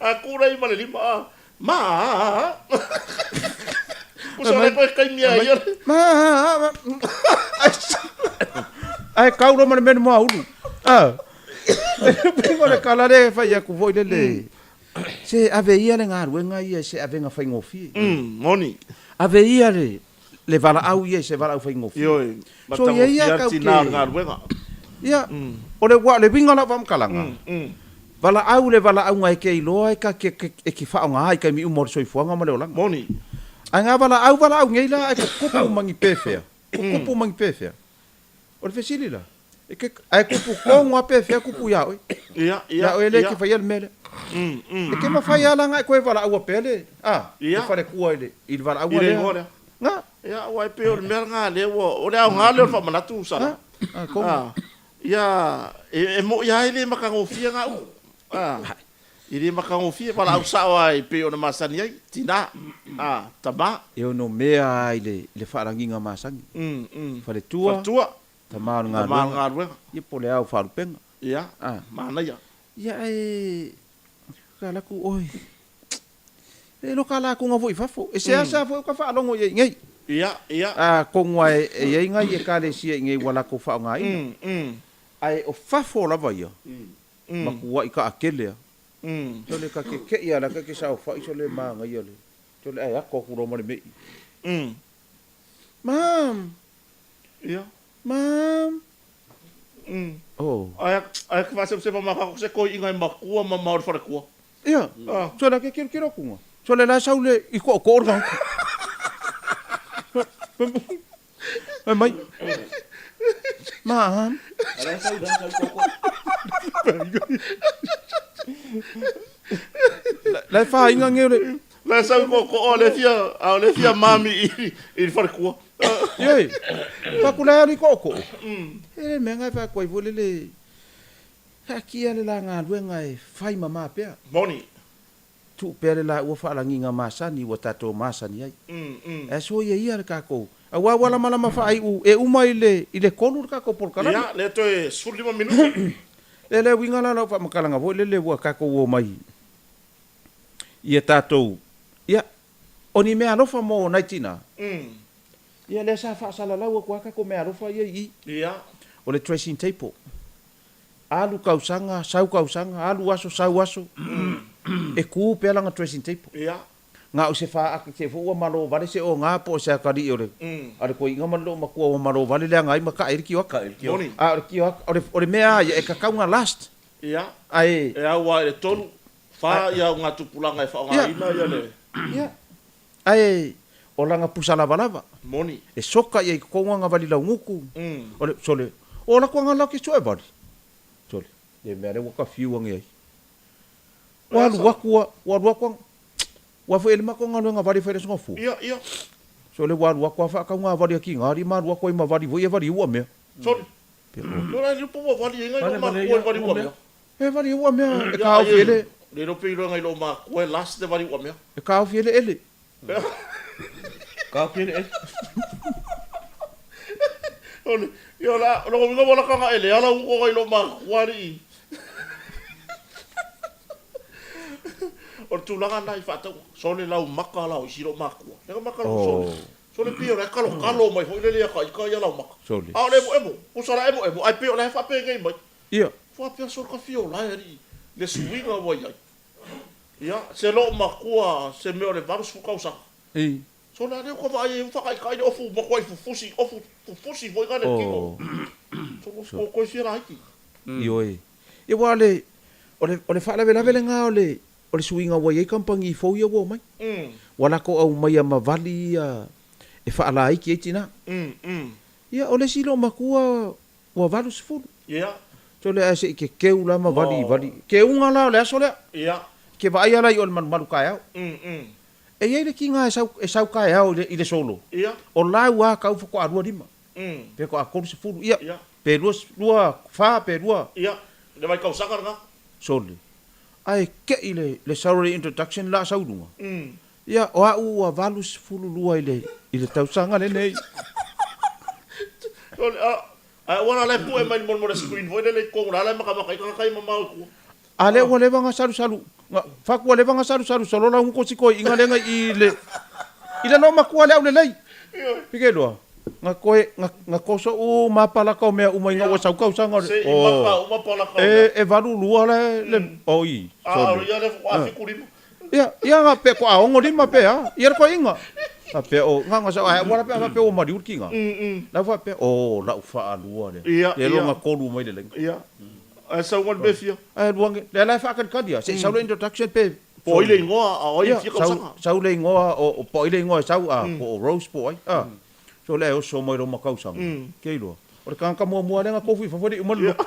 A kura i ma le lima a. Ma. Ko sa le koe kai mea ia. Ma Ae kau loa ma le mea ni moa ulu. Ah. Pei o le kala lea e fai atu foi lele. Se ave ia le galuega ia i se avega faigofie. Moni. Ave ia le le valaau ia i se valaau faigofie. Ioe, So e i ai matagofie a lava le kau tinā o le ke galuega. Ia, o le ua o le uiga o lau faamatalaga, valaau le valaauga e ke iloa e ka ke e ke faaaoga i taimi uma o le soifuaga ma le olaga. Moni. Ae nga valaau valaau nei la ae tutupu ma ni pefea, tutupu ma ni pefea. O le fesili la, e ke, ae tupu tonu a pefea tupu ia oe. Ia, ia, Ia oe le ia. ke faia le mea lea. E ke mafai a la nga e koe valaau pea le, a, le faletua i le, i le valaauga I le lea. igoa lea. Nga. Ia, aua e pei o le mea lena lea ua, o le aoga lea o le faamanatu, Sala. A, a, tonu. A, ia, e, e moi lava e le matagofie nga upu. A, e le matagofie, valaau sao lava e pei ona masani ai, tina, a, tama. E ono mea lava i le, i le faalagiga masani. Faletua. Faletua. Tama o le Tama o le galuega. galuega. Ia po o le ao faalupega. Ia, A. manaia. Ia ae, ka alu atu oe. E iloa ka lakoga foi i fafo. E seasea foi o ka faalogo i ai i nei. Ia, ia. Atonu lava e i ai nai Ekalesia i nei ua latou faaaogaina. Ae o fafo lava ia, matuai taatele lava. Sole ka keke'i lava la ka ke saofai sole manaia le, sole ae ato atu loa ma le mei. Mom! Ia. Mom! Oh. Ae, ae ke faasevaseva ma se koi'iga e makua ma ma o le faletua. Ia, sole ke kilokilo atu Sole la e sau le i tootoo le tagata. Fai mai. Mom. La e fāiga nei o le. La e sau i tootoo a o le fia, a o le fia mami i, i le faletua. Ioe, fai atu la e alu i tootoo. E le mea na e fai atu ai foi lele, taatia le la galuega e fai mama pea. Moni. Tuu pea le laua faalagiga masani ua tatou masani ai. Ae soia ia le tatou aua ua lamalama faaiu e uma i le i le tolu le tatou polokalame. Ia, lea toe 15 minute. Lea le uiga la o lau faamatalaga foi lele ua tatou omai ia tatou ia o ni meaalofa mo nai tina. Ia lea sa faasalalau atu lava tatou meaalofa ia i i. Ia. O le dressing table. Alu tausaga, sau tausaga, alu aso, sau aso, e ku pea lana dressing table. Ia. Na o se faata te foi ua malo vale se oga po o se atalii o le a le toeaina ma le loomatua ua malo vale leaga ai ma tae ai le kioaka. Moni. A o le kioaka, o le, o le mea lava ia e tatau ona last. Ia. Ae. E au lava i le tolu, fa ia augatupulaga e faaaogaina ia le. Ia. Ae o lana pusa lavalava. Moni. E soka ia i totonu ana vali laugutu. O le, sole, o la koa la ke sue vali. Sole, le mea le ua ka fiu ange ai. Ua alu aku a, ua alu aku a, ua foi e le mako galuega vali e fai le aso gafua. Ia, ia. Sole, ua alu aku a faakau ngā vali a ki ngā ali ma alu aku ai ma vali foi e vali ua mea. Sole, no la liupo ua vali ai ngai lo makua e vali ua mea. E vali ua mea e kaofi ele. Le lo pe iloa ngai lo makua e last le vali ua mea. E kaofi ele ele. Kaofi ele ele. Ole, ia la, lo uiga ua laka nga ele ala uko ngai lo makua alii. O le tulaga lena i faatauga. Sole lau maka la o isi lo makua. Lea maka lo sole. Sole pei o la e kalokalo mai foi lele ia ka ika ia lau maka. Sole. A o le emoemo, pusa la emoemo, ae pei o la e faapenei mai. Ia. Faapea sole ka fia ola e alii le suiga ua i ai. Ia, se loo makua se mea o le 80 tausaga. I. Sole a lea ua vaai ai ua faakaikai le ofu matuai fufusi, ofu fufusi foi na le tino. Sole ua toe fia laiti. Ioe. Ia aua o le, o le, o le faalavelave lena o le, o le suiga ua i ai kamupani fou ia ua omai. Ua latou aumaia ma vali ia e faalaiti ai tina. Ia, o le isi loomatua ua 80. Ia. Sole ae se i kekeu la ma vali, vali. Keuga la o le aso lea. Ia. Ke vaai ala i o le malumalu taeao. E i ai le kiga e sau, e sau taeao i le, i le solo. Ia. O lau a kau faatoa lua lima. Pe toa 30, ia. Ia. Pe lua, lua fa pe lua. Ia. Le vaitausaga lena. Sole. Ae kei le, le salary introduction la sau i luga. Ia, o au ua 82 i le, i le tausaga lenei. Sole, a, ae ua la la e pue mai le molemole screen foi lele i totonu la la e makamaka ai tagata ia mamao i tua. A lea ua leva na salusalu, na, faku ua leva na salusalu solo la uko si toeaiga lea na i le, i le loomatua le aulelei. Pike loa, na koe, na, na koso uma palaka o mea uma ina ua sau tausaga o le, Se i maka uma palaka o mea. E, e 82 le, le, oi, A sole. o ia lea faatoa 75. Ia, ia na pe toa 65 pe a, ia le toeaiga. Faapea, o, nga nga sau, ae ua la pe a faapea ua maliu le tiga. La ua faapea, o, la'u faalua lea. Ia, Lea ia. lona tolu mai le laina. Ia. Ae sau nga le mea fia. Ae lua nge, lea la e faakalikali a, se i sau le introduction pe. Po o ai le igoa, a o ai e Ia, fia sau, kausaga. sau le igoa, o, o, po o ai le igoa e sau, a, po o Rose po o ai, a. So lea e oso mai loma kausaga, ke iloa. O le tagata muamua lea na tofu i fafo e le i uma le lotu.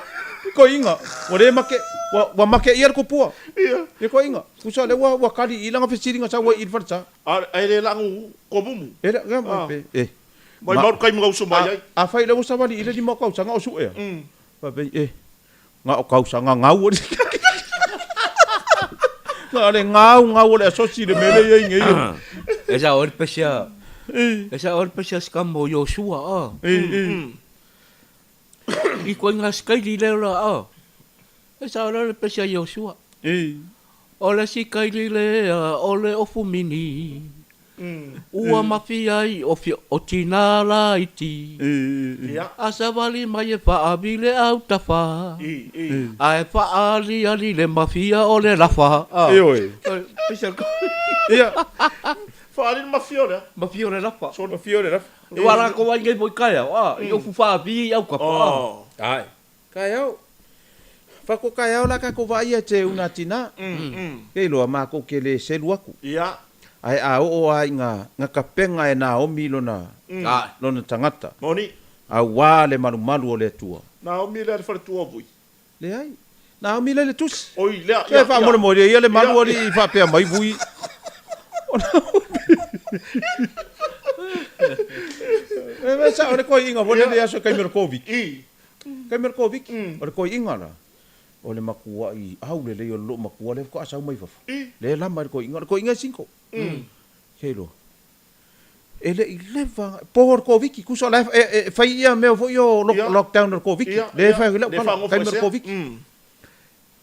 Koiga, ua le make, ua, ua make ia le tupua. Ia. Ia koiga, tusa lea ua, ua kali i lana fesiliga sau ai i le falesa. A, e le lagu komumu. E le, ia, ma pe, e. Mai mau le taimi na usu mai ai. A, afai lea ua savali i le lima o kausaga o suea. Faapea, e, Na o kausaga gau o le Na o le gau gau o le asosi le mea lea i ai nei. E sa o le pesia e sa o le pesia scam o Iosua a. I koe nga skaili leo la a. E sa o le pesia Iosua. O le sikaili lea o le ofu mini. Ua mafia ai o fia o tina laiti. A savali mai e faavi le autafa. Ae faaaliali le mafia o le lafa. Ioe. Ia. Faaali le mafia o le a? Mafia o le lafa. Mafia o le lafa. Ua latou ai nei foi kaeao, a, i ofu faavi i autafa, a. Ae. Kaeao. Fako kaeao la kakou vaai ia te una tina. Ke iloa makou ke le selu aku. Ia. Ae a oo a i nga nga kapega e Naomi lona lona tagata. Moni. Auā le malumalu o le Atua. Naomi lea le faletua vui. Leai. Naomi lea le tusi. Oi, lea, ia, ia. Faamolemole ia le malu alii faapea mai vui. O Naomi. E sao le koiiga foi le aso kaimi o le Koviki. I. Taimi o le Koviki, o le koiiga la, o le matua'i aulelei o le loo matua lea faatoa sau mai fafo. Lea e lama i le koiiga, o le koiiga e single. Ke iloa. E le i leva, po o le Koviki, tusa o la e fai ia mea foi ia o lockdown o le Koviki, lea e fai ai lau tala, taimi o le Koviki.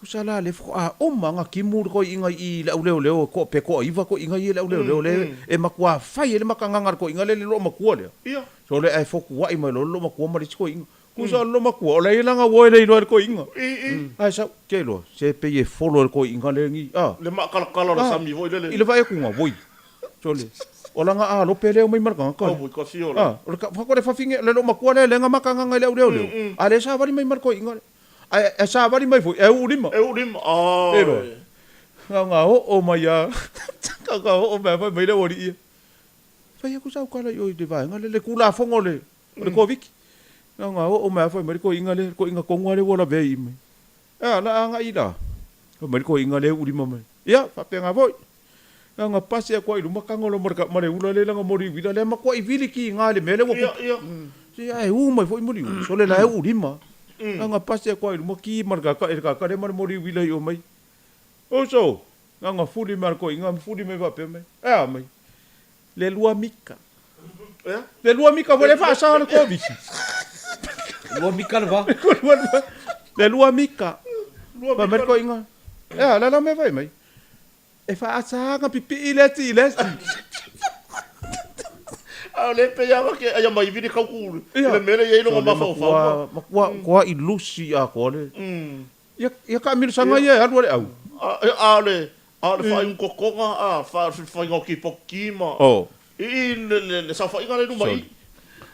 Tusa la lea faatoa uma ona timu le koiiga i i le auleoleo e toa pe toaiva koiiga ia i le auleoleo lea e matua fai ai le makagaga a le koiiga lea i le loo matua lea. So lea ae fotuai mai loa le loo matua ma le isi koiiga. Tusa o le loo matua o la e lana ua e le iloa e le koiiga. Ae sau, te iloa, se pei e folo e le koiiga lea ni, a. Le maakalakala o le sami foi lele. I le vaai atu ga, oi, sole, o lana alope lea e omai ma le tagata lea. Oi, ka fio la. A, o le ka, le fafine, le loo matua lea lea na makagaga i le auleoleo, a lea e savali mai ma le koiiga lea. Ae e savali mai foi, e uu lima. E uu lima, ae. Iloa. Na ona oo mai lava, na ona oo mai lava fai mai le aualii ia, fai atu sau tala i o i le vaega lea, le Tulafono o le, o le Koviti. Na ona oo mai lava fai mai le toeaina lea, le toeaina tonu lava lea ua lavea i i mai. A, la agai la, fai mai le toeaina lea e uu lima mai. Ia, faapena foi. Na ona pasi atu lava i luma tago loa ma le ula lea i lana moli uila lea, matuai vili tiga i le mea lea ua tupu. Se ae u mai foi moli ula, sole la e uu lima. Na ona pasi atu lava i luma ki ma le kaka i le kaka lea ma le moli uila i o mai. Uso! Na ona fuli mai lava le toeaina, fuli mai faapea mai, E a mai? Le lua mika. Le lua mika foi lea e faasa le Koviti. Lua mika le va. Le lua mika. Fai mai le toeaina, E a, o le a la mea fai mai? E faasaga pipii le ati i le ati. A o lea pei lava ke aia mai vili kauku i le mea lea e i ai lona mafaufau. Matua matua i lusi atoa le. Ia ia taamilosaga ia e alu a le au. A o le a o le faaiuga totoga a faiga o tipoti ma i le saofaiga lea i luma i i.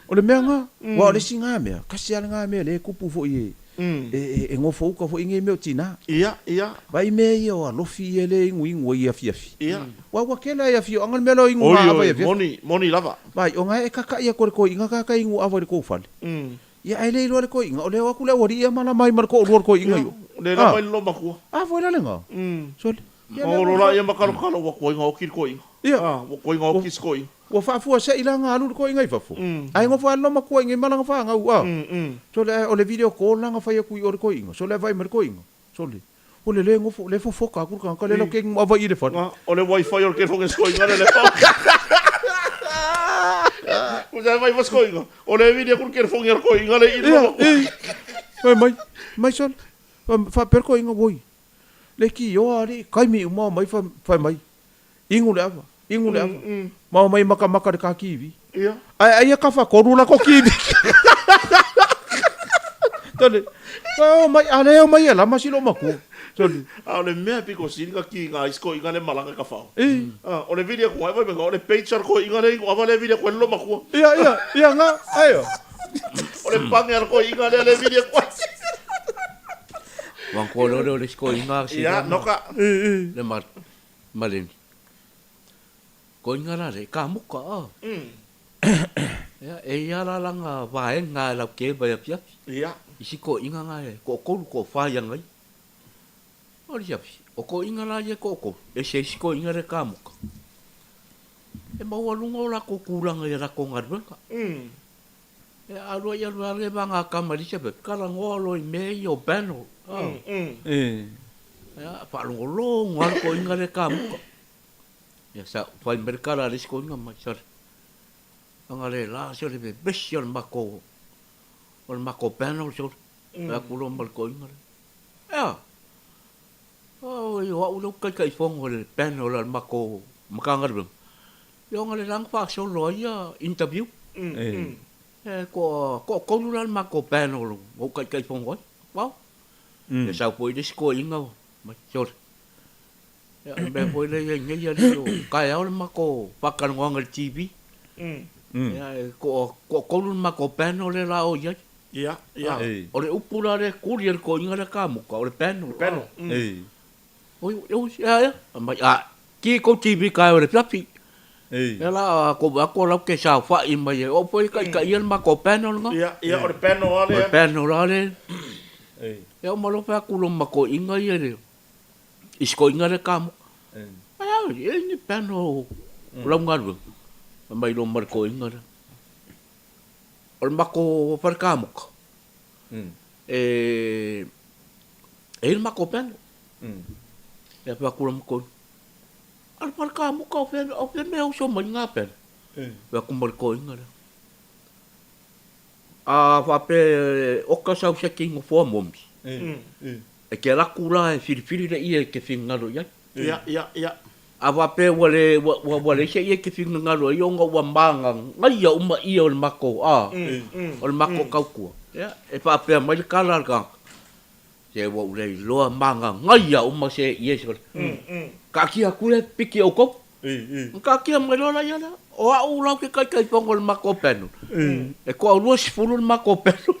O le mea na, aua o le isi na mea, kasi lava lena mea lea e tupu foi e nofo uka foi nei mea o tina. Ia, ia. Vaai mea ia o alofi ia lea e inuinu ai i afiafi. Ia. Aua ua tele lava i afioaga le mea lea o inu ava i afiafi. Oi, moni, moni lava. Vaai, ona e kaka'i atu e le toeaina tagata e inu ava i le tou fale. Ia ae le iloa le toeaina, o lea o atu le aualii ia malama ai ma le toalua o le toeaina i o. Ia, le lava i le loomatua. A foi la lena. Sole. Ia lea ua. Olo la ia makalokalo ua toeaina oti le toeaina. Ia. Ua toeaina oti si toeaina. Ua faafuasei la na alu le toeaina i fafo. Ae nofo lava le loomatua i inei ma lana fanau a. Sole ae o le video call la na fai atu i o le toeaina. Sole ae vaai mai le toeaina. Sole. O le le nofo, le fofoka atu le tagata lea latou te ava'i i le fale. O le wifi o le telefoni a Sikoiga lea le fao. Kusa e vai ma Sikoiga, o le vili atu le telefoni a le toeaina lea i i le Ia, i. Fai mai, mai sole. Faapea le toeaina, oi, le kioa alii, taimi uma omai fai mai. Inu le ava, inu le ava. Ma omai makamaka i le ta TV. Ia. Ae ai e tafatolu lako TV. Tole. Ua o mai, a lea o mai e lama si loomatua. Soli. A o le mea pito sili na kiga ai si toeaina lea e malaga i Kafao. A, o le vili atu ai fai mai, o le page a le toeaina lea i Nuava lea e vili atu ai le loomatua. Ia, ia, ia nga, aio. O le pane a le toeaina lea lea e vili atu ai. Manatua loa lea o le isi toeaina Ia, sila ma Noka. le ma maleni. Toeaina la lea, kamuka a. Ia, e i ai la lana vaega e lautele mai afiafi. Ia. Isi toeaina na e toatolu, toafa i ana ia. O le afiafi, o toeaina la ia e toatolu, ese isi toeaina lea e kamuka. E maualuga o latou tulaga i a latou galuega. E alu ai alu ai le vaga kama i le isi afiafi, talanoa loa i mea ia o panel. Ia, faalogologo lava le toeaina lea e kamuka. Ia, sa fai mai le tala a le isi toeaina mai, sole, Ana le la sole vevesi o le matou o le matou panel sole. Fai atu loa ma le toeaina lea. Ea! Oi, o au lea ou te taitaifono i le panel a le matou Matagaluega. Ia ona le la na faasolo ai ia interview. E toa, toatolu la le matou panel na ou taitaifono ai. Wow. Ia sau foi le isi toeaina mai, sole. Ia, o le mea foi lea e i ai nei alii o taeao le matou faatalanoaga i le TV. Ia, e toa, toatolu le matou panel lea la o i ai. Ia, ia. O le upu la lea e tuli e le toeaina lea kamuta, o le panel. Panel. Oi, oi, ea, ea. Fai mai, a, ki kou TV taeao i le afiafi. Ia la, kou vaai atu o la ou te saofai mai ai. O au foi e taitaia le matou panel lena. Ia, ia, o le panel lava lea. O le panel lava lea. Ia, uma loa fai atu loa ma toeaina ia i le i si toeaina lea kamuta. Ai a, e i ai ni panel o lau galuega? Fai mai loa ma le toeaina lea. O le matou fale kamuta, e i ai le matou panel. Ia fai atu loa ma toeaina, a o le fale kamuta o fea, o fea mea e oso mai ai na panel? Fai atu ma le toeaina lea. A faapea e oka sau setting o foa momi, e te alu atu la e filifili le ie e te finagalo i ai. Ia, ia, ia. A faapea ua le, ua, ua, ua leai se ie e te finagalo i ai ona ua magagaia uma ie o le matou, a, o le matou tautua, ia, e faapea mai le tala a le tagata, Se ua ou le iloa magagaia uma se ie sole. Taatia atu lea piki e outou. Ona taatia mai loa laia lea. O au la ou te taitaifono i le matou panel. E toa 20 le matou panel.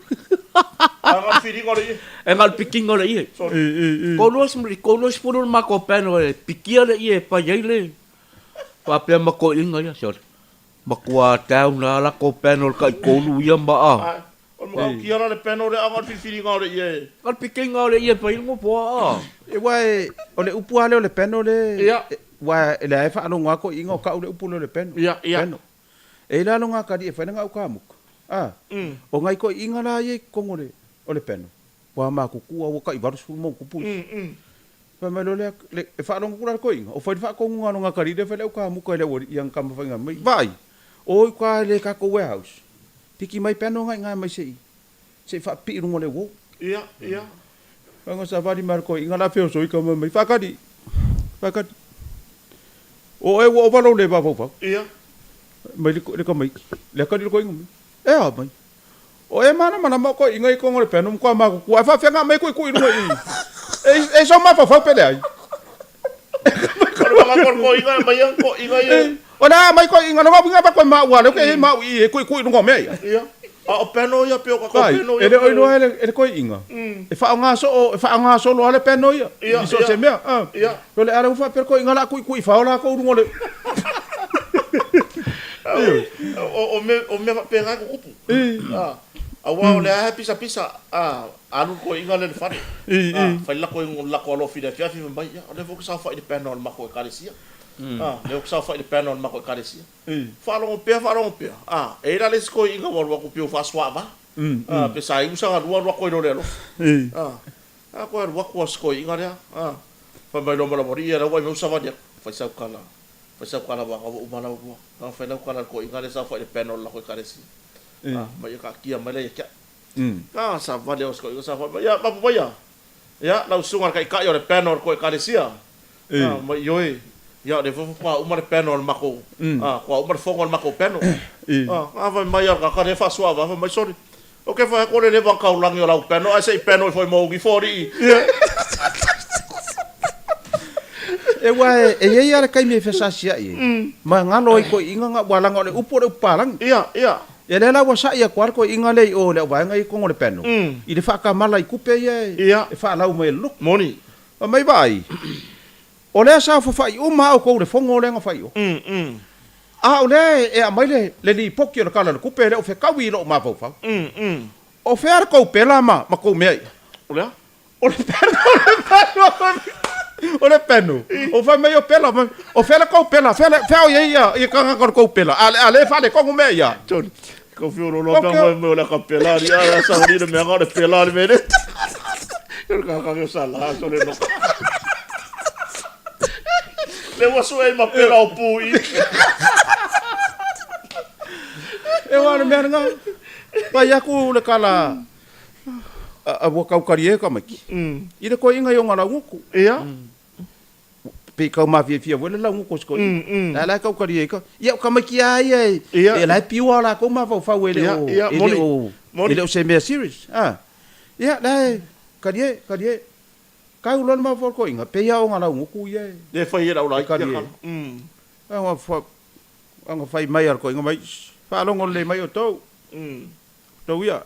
A na o le filiga o le ie. E na o le pikiga o le ie. Toa 20 le matou panel e pikia le ie e fai ai le faapea ma toeaiina ia. Sole, matua down lava latou panel taitolu ia ma a. O le matautia la le panel lea a o le filifiliga o le ie. O le pikiga o le ie fai le nofoa a. Aua o le upu lava lea o le panel le aua o lea e faalogo atu i iga o kau le upu lea o le panel. Panel. E i ai la lona atalii e fai lana aukamuka. A. O nai toeaiina la ia i totonu o le panel, ua matutua ua tai 80 ma ona tupu isi. Fai mai loa lea, e faalogo atu la le toeaina, o fai le faatonuga a lona atalii lea e fai le aukamuka i le aualii i ana tama faigaluega mai, Vaai, o i uka i le tatou warehouse, Piki mai pe ano ngai mai se i se i faapipii i luga o le uo. Ia, ia. Fai savali mai le toeaina la feosoi ka mai mai, Faakali, faakali. O oe ua ova lou le mafaufau. Ia. Mai le le tamaiti, le akali le toeaina mai. E a mai? O e malamalama o toeaina i totonu o le piano matua matutua ae faafefea na aumai tuitui i luga i i. E e sou mafaufau pe leai. O le manatu o le toeaina e aumai ana toeaina ia. O le a aumai toeaiina lona uiga avatu e maua lea ou te i ai maau i i e tuitui i luga o mea ia. Ia. A o piano ia pei o tatou piano ia. E le o iloa e le toeaiina e faaaoga soo e faaaoga solo lava le piano ia i so o se mea. Ia. O le a lea ua faapea le toeaiina o le a tuitui fao latou i luga o le. O mea o mea faapena e tutupu. Aua o lea lava e pisapisa alu le toeaiina lea i le fale. Fai le latou alofi i le afiafi fai mai, ia o lea foi ou te saofai i le piano a le matou ekalesia. A, lea ou te saofai i le panel o le matou ekalesia. Faalogo pea, faalogo pea, a, e i ai la le isi toeaina ua alu atu pei ua faasuaava. A, pe sa iu sana lua alu atu ai loa i le alofi. A, a toe alu atu lava si toeaina lea, a, fai mai loa ma lau alii, ia la ua vaai mai ua savali atu, fai sau tala, fai sau tala aua ua uma lau lua. A, fai lau tala i le toeaina lea e saofai i le panel o le latou ekalesia. A, ma ia taatia mai la ia te au. A, savali lava si toeaina saofai mai, ia mapu maia, Ia, lau susuga i le Taitai o le panel o le tou Ekalesia, a, ma ioe, ia, o lea foi faatoa uma le panel o le matou, a, faatoa uma le fono a le matou panel. A, a fai mai a le tagata lea e faasoa ava, fai mai, sole, Ok fai atu o le leva ona taulagi o lau peno ae se i peno ifo i mou ifo alii. E ua e i ai lava le taimi e feasasiai ai, ma galo ai toeaiina na, ua leaga o le upu o le upu palagi. Ia, ia. Ia lea la ua sa'i atu lava le toeaina lea i o i le auvaega ia i totonu o le peno, i le faatamala i tupe ia e faalau mai e le lotu. Moni. Fai mai, Vaai, o lea sa fafa'i uma lava outou i le fono lea na fai i o. A o lea e aumai le lipoti o le Tala o le Tupe e le o fetaui i lou mafaufau. O fea le tou pela ma tou mea ia? O le a? O le penu, o le penu, o le penu. O fai mai o pela, o fea le tou pela, fea, fea o i ai ia, ia tagata o le tou pela, a, a lea e faaletonu mea ia. Johnny, kau fiu lolo pea mai mai o le aka pela ni a sa hori le mea o le pela le mele. Yo ka ka sa la so le no. Le ua sue ma pela o pu i. E wa le mea nga. Pai aku le kala a ua kaukalie ka maiki. I le koiga i o nga lauguku. Ia. Pe kau mafiafia foi le lauguku o se koiga. La la kaukalie ka. Ia o ka maiki a ia e e la e piua la ko mafaufau e le o e le o e le o se mea serious. Ah. Ia la e kalie kalie. Kau loa le mafaufau o le koiga pe ia o nga lauguku ia e. Le fai e lau lai kia. Anga fai mai a le koiga mai. Faalogo lelei mai outou. Outou ia.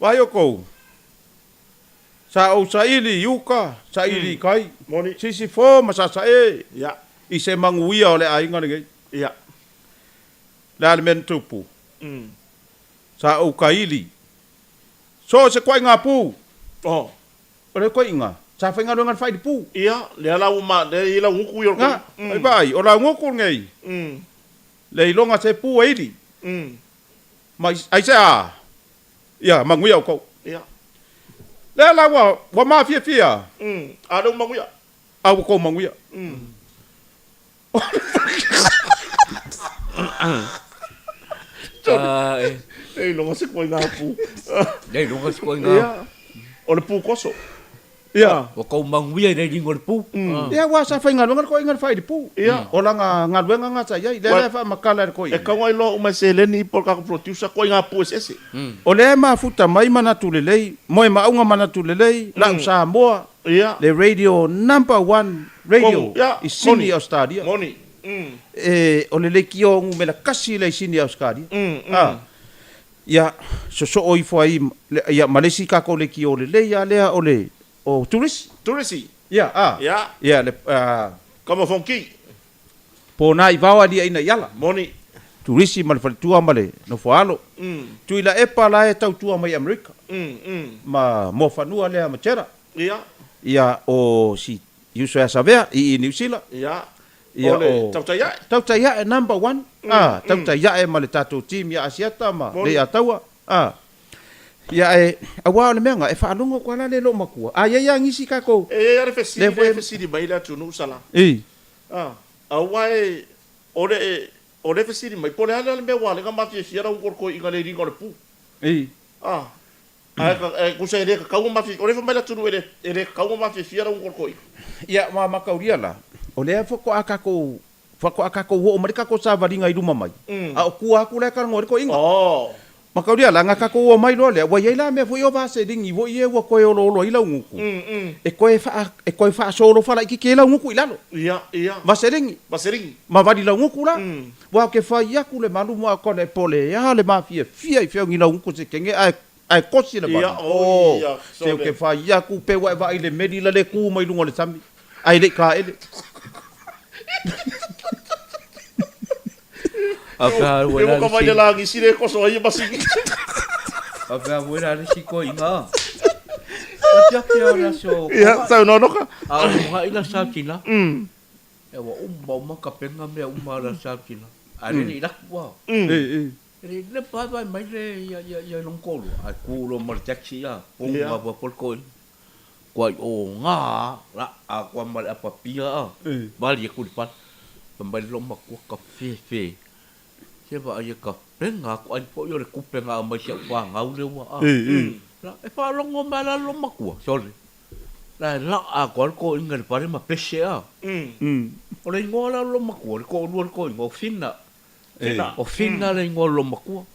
Vaai outou, sa ou saili i uka, saili i kai, sisifo ma sasae i se manuia o le aiga lenei. Le a le mea na tupu? Sa ou kaili so o se koaiga pu. O le koiga, sa faigaluega i le failipu. Ia, lea la ua ma, lea i ai laugutu ia o le koiga. Ai vaai, o laugutu lenei, le iloga se pu e ili. Ma aisea? Ia, manuia outou. Ia. Lea la ua, ua mafiafia. A lea ua manuia. A ua tou manuia. Le iloga se koiga pu. Le iloga se koiga. Ia. O le pu koso. Ia. Ua tou manuia i le iliga o le pu. Ia, aua sa faigaluega le koiga i le failipu. Ia. O lana galuega na sa i ai. Lea la e faamatala e le koiga. E tau iloa uma e seleni po o le tatou producer koiga pu eseese. O lea e mafuta mai manatu lelei, moemauga manatu lelei, lau Samoa, le radio number one radio i Sydney, Australia. Moni. E, o le leitio numera tasi lea i Sydney, Australia. A, ia, sosoo ifo ai, ia, ma le isi tatou leitio lelei lava lea o le, o Turisi. Turisi. Ia, a. Ia. Ia, le, a. Kama Fonki. Po na i vao aliaina i ala. Moni. Turisi ma le faletua ma le nofoaalo. Tuilaepa la e tautua mai Amerika. Ma Moafanua lea ma Cheddar. Ia. Ia, o si uso ia Savea i i Niu Sila. Ia. Ia, O le o. Tautai ae. Tautai ae number one. A, tautai ae ma le tatou team ia Asiata ma Leiataua. A. Ia e, aua o le mea na, e faalogo atu lava la le lou matua. A i ai lava nisi tatou. E i ai lava le fesili lea e fesili mai le atunuu Sala. I. A, aua e, o le, o le fesili mai, po o le a le mea ua ala ai ona mafiafia lau toeaiina i le iliga o le pu. I. A, ae, e tusa e le tatau ona mafiafia, o lea e fai mai le atunuu e le, e le tatau ona mafiafia lau toeaiina. Ia, ma mataulia la, o lea faatoa tatou Faatoa tatou oo mai le tatou savaliga i luma mai, a o tua atu la e talanoa ai le toeaina. Mataulia la, na tatou omai loa lea, ua i ai la mea foi ia o vaselini foi ia ua toe oloolo ai laugutu, e toe faa, e toe faasolofa laitiiti ai laugutu i lalo. Vaselini. Ma vali laugutu la. Aua ou te fai atu le malu ma kone po o le a le mafiafia i feau ni laugutu se kege ae Ae kosi le vali. Oh, se ou te fai aku pe ua e vaai i le meli la le ku mai luga o le sami, ae le i kaele. Ia ua uma uma kapenga mea uma a le Satina, ae le i laku a. E le i lepa vaevae mai le ia ia ia lona toalua, ae tu loa ma le taxi a, pum lava po le toeaina. Kuai o ga la a koa ma le apa pia a, vali atu i le fale. Fai mai le loomatua ka fefe, se vaai e kapenga atu ai foi o le tupe na aumai si au fanau lea ua a. La e faalogo mai la le loomatua, sole. La e laa atoa le toeaina i le fale ma pese a. O le igoa la o le loomatua, le toalua o le toeaina, o Fina. O Fina le igoa o le loomatua.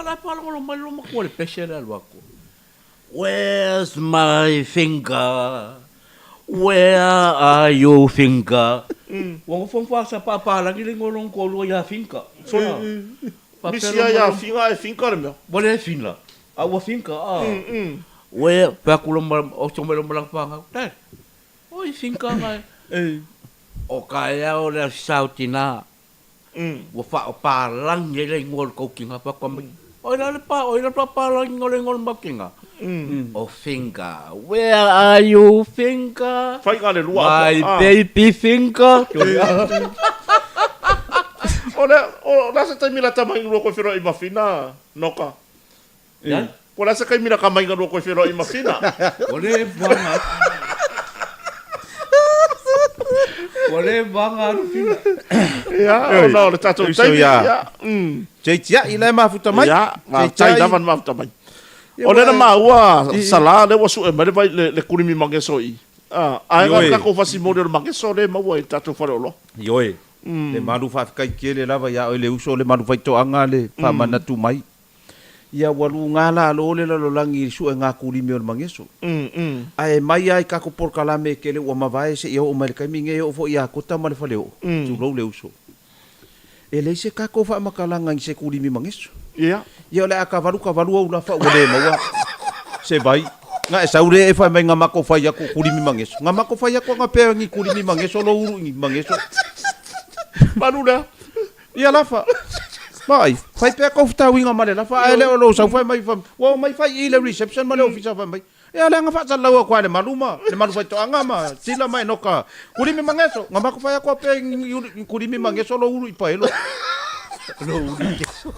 Ia la e faalogologo mai le loomatua i le pese lea alu atu. Where's my finger? Where are you finger? Ua nofo ma faasapapalagi le igoa o lona toalua ia Finka. Faapea Misi lea ia Finga ae Finka le mea. Ua le Fina, a ua Finka, a. Where, fai atu loa ma, oso mai loa ma lana fanau, Dad, oi Finka na e. O taeao le Aso Sa o Tina, Ua faaopalagi ai le igoa o le tou tina faatoa mai. Oi la le pa, oi la le faapalagiga o le igoa o le mau tina. O Finger, where are you Finger? Faiga le lua My baby finger. O le, o le a se taimi lata mai lua koe feiloai ma Fina, Noka? Ia? Po o le a se taimi laka mai lua koe feiloai ma Fina? Ua le maga atu. Ua le maga atu Fina. Ia, ona o le tatou taimi. Ia. Se i tiai la e mafuta mai. Ia, faafetai lava le mafuta mai. O lea na maua, Sala, lea ua sue mai le vai, le kulimi mageso i i. Ae na o le tatou fasimoli o le mageso lea e maua i le tatou faleoloa. Ioe. Le malu faafetai tele lava ia oe le uso, le malu faitoaga le faamanatu mai. Ia ua luga lalo le lalolagi i le suega kulimi o le mageso. Ae mai lava i tatou polokalame e tele ua mavae seia oo mai i le taimi nei e oo foi ia Kota ma le Faleoo, tulou le uso. E leai se tatou faamatalaga i se kulimi mageso. Ia. Ia o le a kavalu kavalu au lafa ua le maua se vai. Nga e sau lea e fai mai nga mako fai aku kulimi mageso. Nga mako fai aku nga pea ngi kulimi mageso lo ulu ngi mageso. Malu lea. Ia lafa. Vaai, fai pea kou fetauiga ma le lafa, ae le o lou sau fai mai, ua omai fai i i le reception ma le ofisa fai mai, Ea leaga faasalalau aku a le malu ma le malu faitoaga ma Sila ma Enoka, kulimi mageso, nga mako fai aku a pea i kulimi mageso lou ulu i paelo. Lou ulu i keso.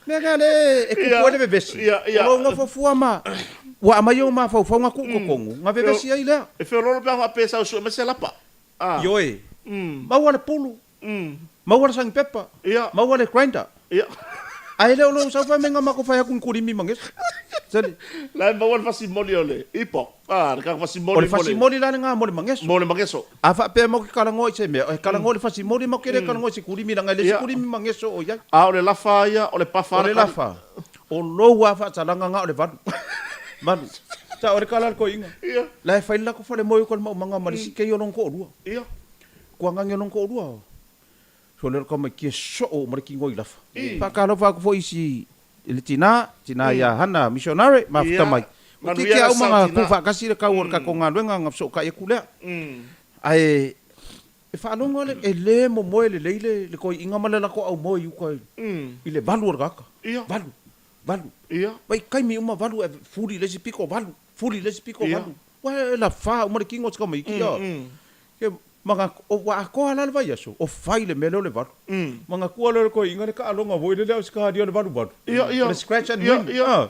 Mea kea le e kupu ai le vevesi, o lou nofo fua ma ua aumai ou mafaufauga kuu totonu, nga vevesi ai lea. E feoloolo pe a faapea e sau sue mai se lapa. Ioe, maua le pulu, maua le sagipepa, maua le grinder. Ae le o lou sau fai mai nga mako fai aku ni kulimi ma geso. Seli. La e maua le fasimoli o le ipo. Ah, le kaka fasimoli. O le fasimoli la lenga mo le mageso. Mo le mageso. A faapea mau ke kalagoa i se mea, e kalagoa i le fasimoli mau ke le kalagoa i se kulimi leaga e le se kulimi mageso o i ai. A o le lafa ia, o le pafa. O le lafa. O lou a faasalaga nga o le valu. Valu. Sa o le kala le koiinga. Ia. La e fai le lako fale moe uka le maumaga ma le isi kei o lona toalua. Ia. Kuagage o lona toalua. So le ka mai kia soo ma le kingo i lafa. Faatalofa atu foi i si le tina, tina ia Hana Missionary, mafuta mai. Ua Manuia kiki la au ma sao nga tina. ku faatasi le kau o le tatou galuega nga fesootai atu lea. Ae E faalogo le, e le momoe lelei le, le toeaiina ma le latou aumoe i uka i, i le valu o le tagata. Ia. Valu, valu. Ia. Mai taimi uma valu, e fuli i le isi pito valu, fuli i le isi pito Ia. valu. Ua e lafa uma le kino o si tamaiti ia. Ke, maga, o, ua atoa la le vaiaso, o fai le mea lea o le valu. Manatua lea o le toeaiina le taaloga foi lele a o si kalia o le valuvalu. Ia, ia. O le scratch and Ia, win. ia. Ah.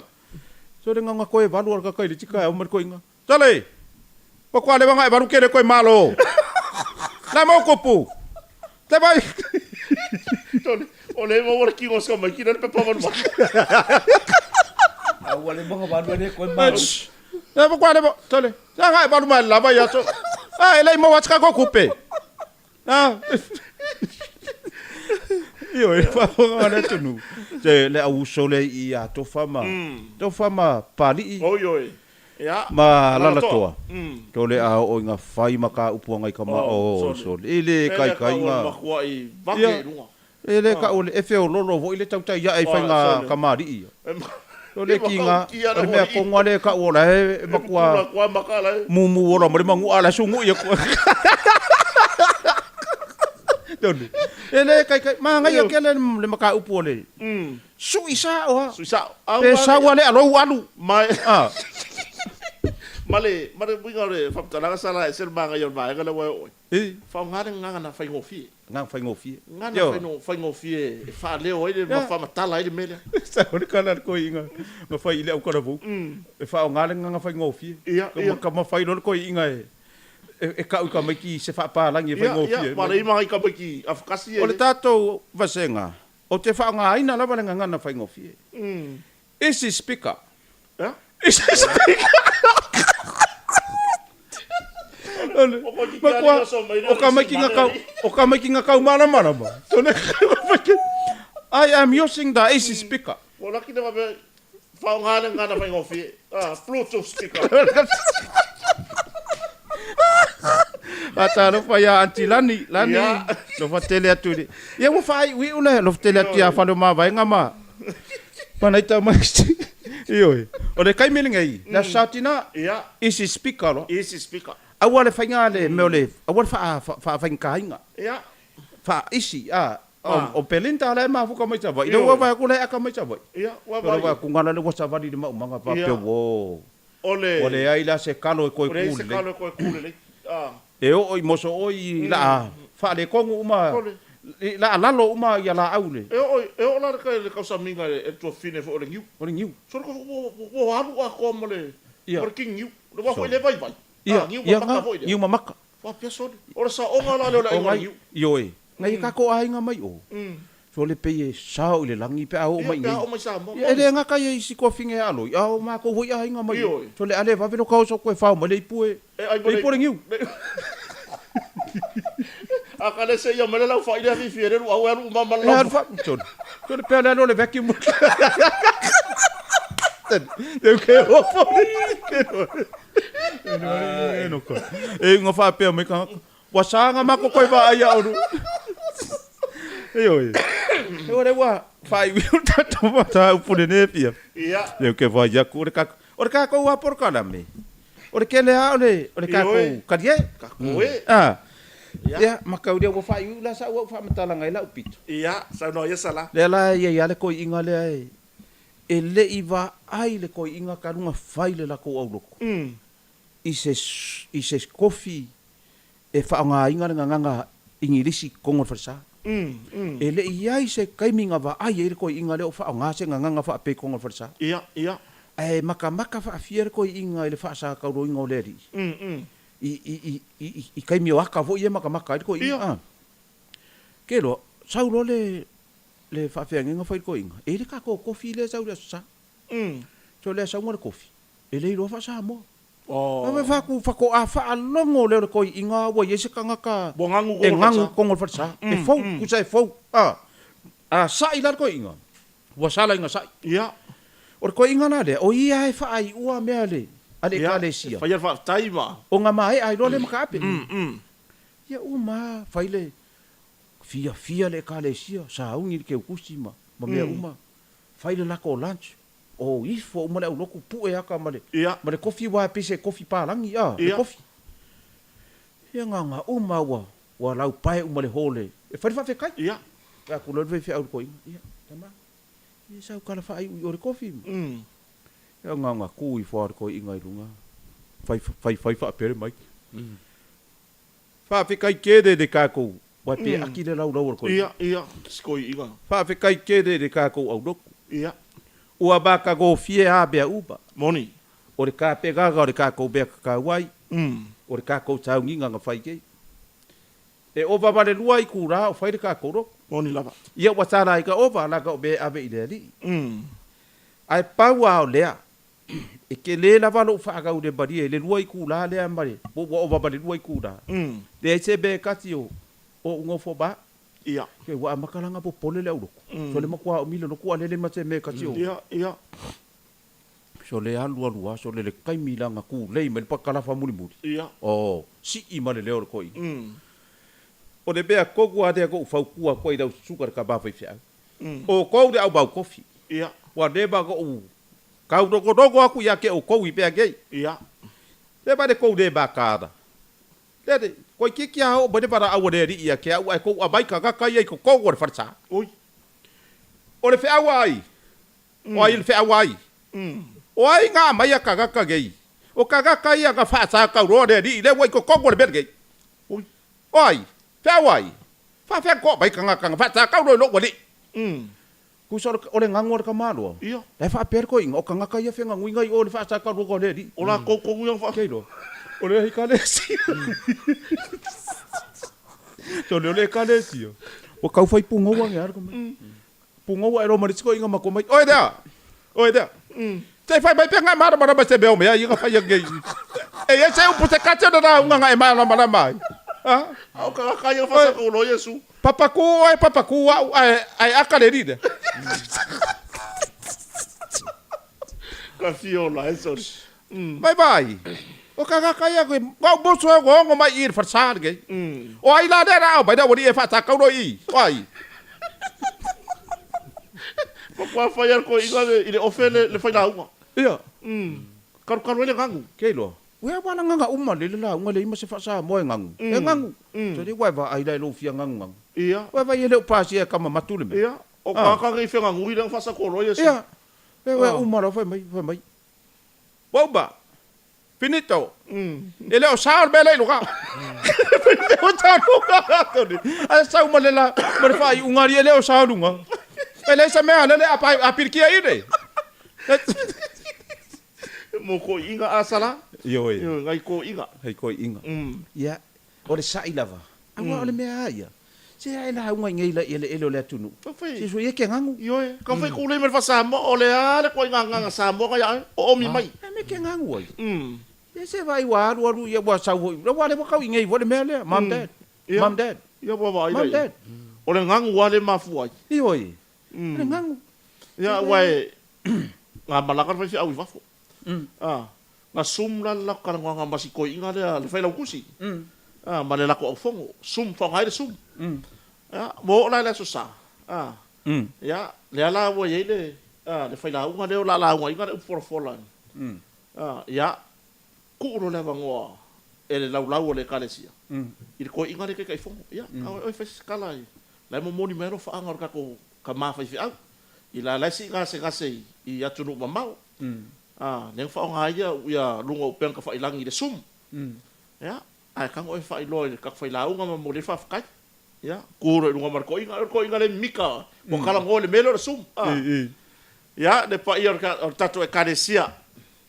So le gaga koe valu o le tagata i le isi taeao ma le toeaiina. Tale! Ua kua lewa nga e valu kele koe malo. La mau kupu. Te vai. Tole, o le maua le kingo sa mai kina le pepa valu valu. A ua le maga valu e le koe malo. Le ua kua lewa, tole. Sa nga e valu mai lava ia so. A e lei maua tika ko kupe. A. Ioe, faafofoga le atunuu. Se le au uso lea i ia Tofa ma Tofa ma Papalii. Oi oi. Ia. Ma Lalatoa. To le a oo i nga fai ma ka upu anga i ka ma oh sole. E le kaikai nga. Ia. E le ka ole e feololo foi le tautai ae i fai nga kamali'i ia. To le ki nga o le mea kongo a le ka ola e makua mumu ola ma le manu'a la sungu'i aku. Tonu. E le kaikai ma ngai ke le le makaupu o le. Sui sao ha. Sui sao. Pe sau a le alou alu. Ma Ah. ma le ma le uiga o le faamatalaga sa la ese le magaia o le vaega lea ua e oo ai. E. Faaaoga le gagana faigofie. Gagana faigofie. Gagana faino faigofie e faaleo ai le ma faamatala ai le mea lea. Sau le kala a le toeaiina na fai i le aukalavu. E faaaoga le gagana faigofie. Ia, ia. Ka ma fai loa le toeaiina e e kau i tamaiti i se faapalagi e faigofie. Ia, ia, ma le ima ai tamaiti afakasi e. O le tatou vasega, Ou te faaaogaina lava le gagana faigofie. Isi speaker. Isi speaker. O ka maiki nga kau, o ka maiki nga kau malamalama. I am using the easy speaker. Ua laki le vave faaaoga le gagana faigofie, Bluetooth speaker. Faatalofa ia Aunty Lani, Lani, alofa tele atu i le, ia ua faaiuiu le alofa tele atu ia Faleomavaega ma ma nai tama ioe. O le taimi lenei, le Aso Sa Tina, easy speaker loa. Easy speaker. Aua le faiga le mea o le, aua le faafaigataina. Faaisi, a, o Belinda la e mafuka mai Savaii, lea ua vaai atu la e aka mai Savaii. Ua vaai atu gala lea ua savali i le maumaga faapea uo, ua leai la se kalo e toe ku lelei. E oo i mosooi i laa faaletonu uma, i laa lalo uma ia laau le. E oo, e oo la le tausamiga e le tuafafine foi o le niu. O le niu. Sole ua alu atoa ma le, ma le kini niu. Ua foi le vaivai. Ia, ia nga, niu mamaka. Faapea sole, o le saoga la lea o le aiga o le niu. Ioe, nai a tatou aiga mai o, sole pei e sao i le lagi pe a oo mai i nei. Ia, e le gata ia i si tuafine a Aloi, a o matou foi aiga mai o, sole a le vave lo ka oso toe fao mai le ipu e, le ipu o le niu. A ka le seia mai le laufai lea fifi e le luau e alu uma ma le lau. Sole, sole pea le alu o le vacuum. Teu ke ofo. E ua faapea mai tagata, ua saga matou koe vaai ia oulua. Ioe. O lea ua faaiuiu le tatou mataupu lenei afiafi. Ia. Lea ou te vaai atu, o le tatou, o le tatou lava polokalame, o le tele lava o le, o le tatou kalie. Tatou e. A. Ia, matau lea ua faaiuiu la sau au faamatalaga i lau pito. Ia, saunoa ia Sala. Lea la e i ai lava le toeaina lea e, E le i vaai le toeaina talu na fai le latou aulotu i se i se kofi e faaaogaina le gagana Igilisi i totonu o le falesa. E le i i ai se taimi na vaai ai le toeaina lea o faaaoga se gagana faapea i totonu o le falesa. Ae matamata faafia le toeaina i le faasatauloina o le alii i i i i taimi o ata foi ia e matamata ai le toeaina. Ke loa, sau loa le le faafeagaiga fai le toeaina, e i ai le tatou kofi lea e sau i le Aso Sa. So le sauga le kofi, e le iloa faa-Samoa. Ave faaku faatoa faalogo lea o le toeaina ua i ai se tagata e ganu i totonu o le falesa, e fou, tusa e fou. A sa'i la le toeaina, ua sala ina sa'i. O le toeaina la lea, o ia e faaiua mea a le Ekalesia. Faia le faafetai ma. Ona maea ai loa lea mataape. Ia uma lava fai le Fiafia le Ekalesia, sauni le keukusi ma ma mea uma, fai le lako lunch, o ifo uma le aulotu, pue aka ma le ma le kofi aua e pei se kofi palagi a, le kofi. Ia na na uma ua ua laupae uma le hall e e fai le faafetai. Fai atu loa le faifeau i le toeaina, ia tama, ia sau tala faaiuiu o le kofi ma. Ia na na tu ifo lava le toeaina i luga, fai fai fai faapea le mic. Faafetai tele le tatou Wai pe aki le laulau o le koiiga. Ia, ia, si koiiga. Faafetai tele le tatou aulotu. Ia. Ua matagofie a mea uma. Moni. O le tapenaga o le tatou mea tatau ai. O le tatou sauniga na fai nei. E ova ma le lua itula o fai le tatou lotu. Moni lava. Ia ua tala ai ka ova leaga o mea e ave i le Alii. Ae pau a o lea, E tele lava lou faagaulemalie i le lua itula lea ma le, ua ova ma le lua itula. Leai se mea e tasi o ou nofo ma au. Ia. Ua amata la ona popole le aulotu. Sole matua umi le lotu a lele ma se mea e tasi o. Ia, ia. Sole alu alu lava, sole le taimi la na tulei mai le pakalafa mulimuli. Ia. Oh, sii ma le leo o le toeaina. O le mea tonu lava lea na ou fautua atu ai i lau susuga i le tama faifeau. O tou le aumau kofi. Ia. Ua leva ona ou Taunogonogo aku ia te oukou i mea nei. Ia. Le ma le kou le makaala. Le le, koe kiki a oo mai le valaau a le Alii ia te au ae kou amai kagaka ia i totonu o le falesa. Oi. O le feau a ai? O ai le feau a ai? O ai na amaia kagaka nei? O kagaka ia na faasakauloa le Alii lea ua i totonu o le mea lenei. Oi. O ai? Feau a ai? Faafea na toa mai kagaka na faasakauloa i lou Alii? Tusa o le gagu a le tamaloa. Ia. La e faapea le toeaina, o tagata ia fegaguiga i o i le faasakaluga o le alii. O latou tonu ia na Kei loa. O le ekalesia. Sole o le ekalesia. Ua tau fai pugou ane lava le tamaiti. Pugou ae loa ma le isi toeaina matua mai, Oe lea! Oe lea! Se i fai mai pea na e malamalama i se mea o mea ia na fai atu nei. E i ai se upu se tasi o le lauga na e malamalama ai. A o tagata ia faasakouloa Iesu. Papakū oe, papakū au, ae, ae aka le alii lea. Ka fiola e sole. Mai vaai, o tagata ia koe, ua ou moso e ogaoga mai i i le falesa lenei. O ai la lea o le a aumai le aualii e faatakaula i i? O ai? Matua fai a le toeaina i le ofe le failauga. Ia. Kalukalu ai le gagu. Ke iloa. Ua ua la gaga uma lele lauga leai ma se faa-Samoa e gagu. E gagu. Sole ua e vaai la i lou fia gagugagu. Ia. Ua e vaai e le o pasia e kama matu le mea. Ia. O tagata nei fegagui lea na faasakoloa Iesu. Ia. Ua uma loa fai mai, fai mai. Ua uma. Finito. E le o sao le mea lea i luga. Ae sau ma le la, ma le faaiuga alii e le o sao i luga. E leai se mea lele a, a pilikia i le. Mo koiiga a sala. Ioe. Ioe, ngai koiiga. Hei koiiga. Ia, o le sa'i lava. Aua o le mea a ia. Se ae lauga i nei la i eleele o le atunuu. Se sui e ke gagu. Ioe, ka fai kulei ma le faa-Samoa, o le a le koiiga agaga Samoa ka ia oe, o omi mai. E me ke gagu ai. Ia se vaai ua alu alu ia ua sau foi. Ua le ua kau i nei foi le mea lea. Mom dad. Mom dad. Ia ua vaai la ia. O le gagu a le mafua ai. Ioe. O le gagu. Ia aua e nga malaga le faifeau i fafo. A, na sum la le lako talanoaga ma si toeaina lea le Failautusi, a, ma le lako aufono, sum, faaaoga ai le sum. Ia, ua oo la i le Aso Sa, a, ia, lea la ua i ai le, a, le failauga lea o le a laugaina le upu folafola, a, ia, tuu loa le avanoa e le laulau o le Ekalesia i le toeaina lea e Taitaifono. Ia, a o oe fai se tala i, la e momoli mai alofaaga o le tatou tama faifeau, i la la e sii gasegase i atunuu mamao, a, lea na faaaoga ai ia luga o upega tafailagi i le sum. Ia, ae tago oe e faailoa i le tatou failauga ma momoli ai le faafetai. Ia, tu loa i luga ma le toeaina, o le toeaina lea e mimita, ua talanoa i le mea lea o le sum. A. Ia, le paia o le tatou Ekalesia,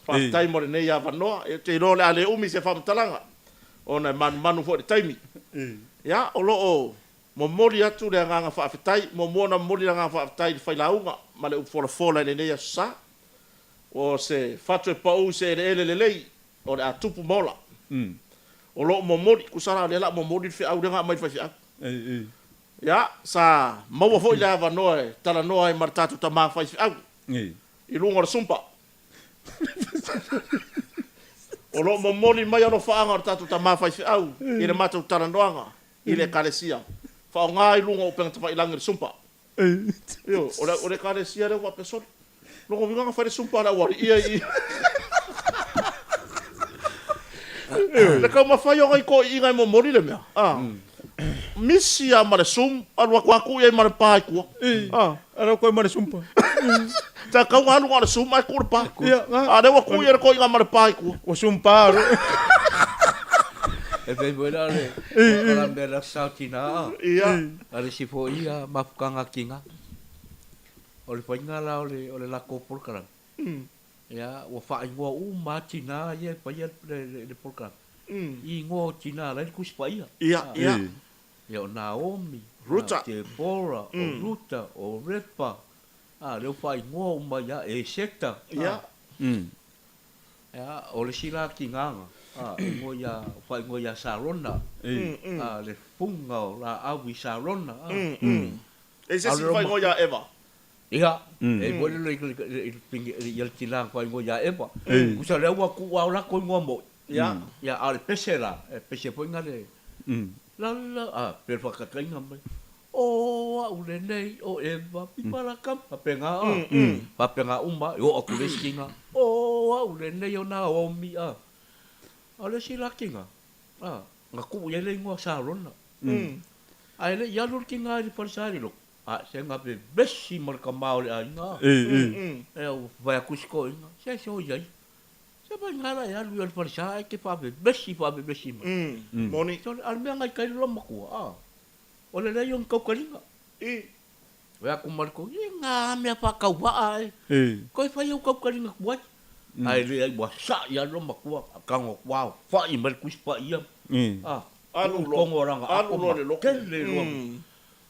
faafetai mo lenei avanoa. Ou te iloa o le a le umi se faamatalaga, ona e manumanu foi i le taimi. Ia, o lo o Momoli atu le agaga faafetai. Muamua ona momoli le agaga faafetai i le failauga ma le upu folafola i lenei Aso Sa. O se fatu e pau i se eleele lelei o le a tupu ma ola. O lo o momoli, tusa la o lea o le a momoli le feau lea na aumai i le faifeau. Ia, sa maua foi le avanoa e talanoa ai ma le tatou tama faifeau i luga o le sumpa. O lo o momoli mai alofaaga o le tatou tama faifeau i le matou talanoaga i le Ekalesia. Faaaoga i luga o upega tafailagi le sumpa. Ioe, o le, o le Ekalesia lea ua faapea, Sole, lona uiga na fai le sumpa a le aualii ia i i. Le taumafai o nai toeaiina e momoli le mea, a, misi lava ma le sum, alu atu lava tuu i ai ma le pa i tua. A. Alu atu ai ma le sumpa. Sa tatau ona alu na o le sum ae tuu le pa. A o lea ua tuu i ai le toeaina ma le pa i tua. Ua sumpa loa. E pei foi la o le polokalame a le Aso Sa o Tina a. Ia. A le isi foi ia mafutaga tina. O le faiga la o le o le latou polokalame, ia ua faaigoa uma lava tina ia e faia le polokalame i igoa o tina la e i le Tusi Paia. Ia, ia. Ia o Naomi, Ruta. o Debora, o Ruta, o Repa, a lea ua faaigoa uma ia Eseta. Ia. Ia, o le isi la tinaga, a, e igoa ia, faaigoa ia Sarona, a, le fuga o laau i Sarona, a. E se isi faaigoa ia Eva. Ia, e igoa le ia le tina faaigoa ia Eva. Tusa lea ua tuu lava o latou igoa moi. Ia. Ia, a o le pese la, e pese foi na le, la la, a, pei o le faataitaiga mai. O au lenei, o Eva, pipa la kama, faapena a, faapena uma, e oo atu i le isi tina, o au lenei o Naomi, a. A o le isi la tina, a, na tuu i ai le igoa Sarona. Ae le i alu le tina i le falesa i le lotu, a, se na vevesi ma le tama o le aiga, a. Ea, ua fai atu isi toeaiina, se se o i ai, se vaega la e alu i le falesa ae te faavevesi faavevesi mai. Moni. A o le mea na i tai le loomatua, a. O le leai o ni tautaliga. I. Fai atu ma le toeaina, E ngā mea faatauvaa e. Toe fai au tautaliga tuai. Ae leai ua sa'i lava le loomatua, tago atu aofai mai le Tusi Paia. A, Alu tuu loa. tonu o lana Alu ato loa ma le lotu. tele loa.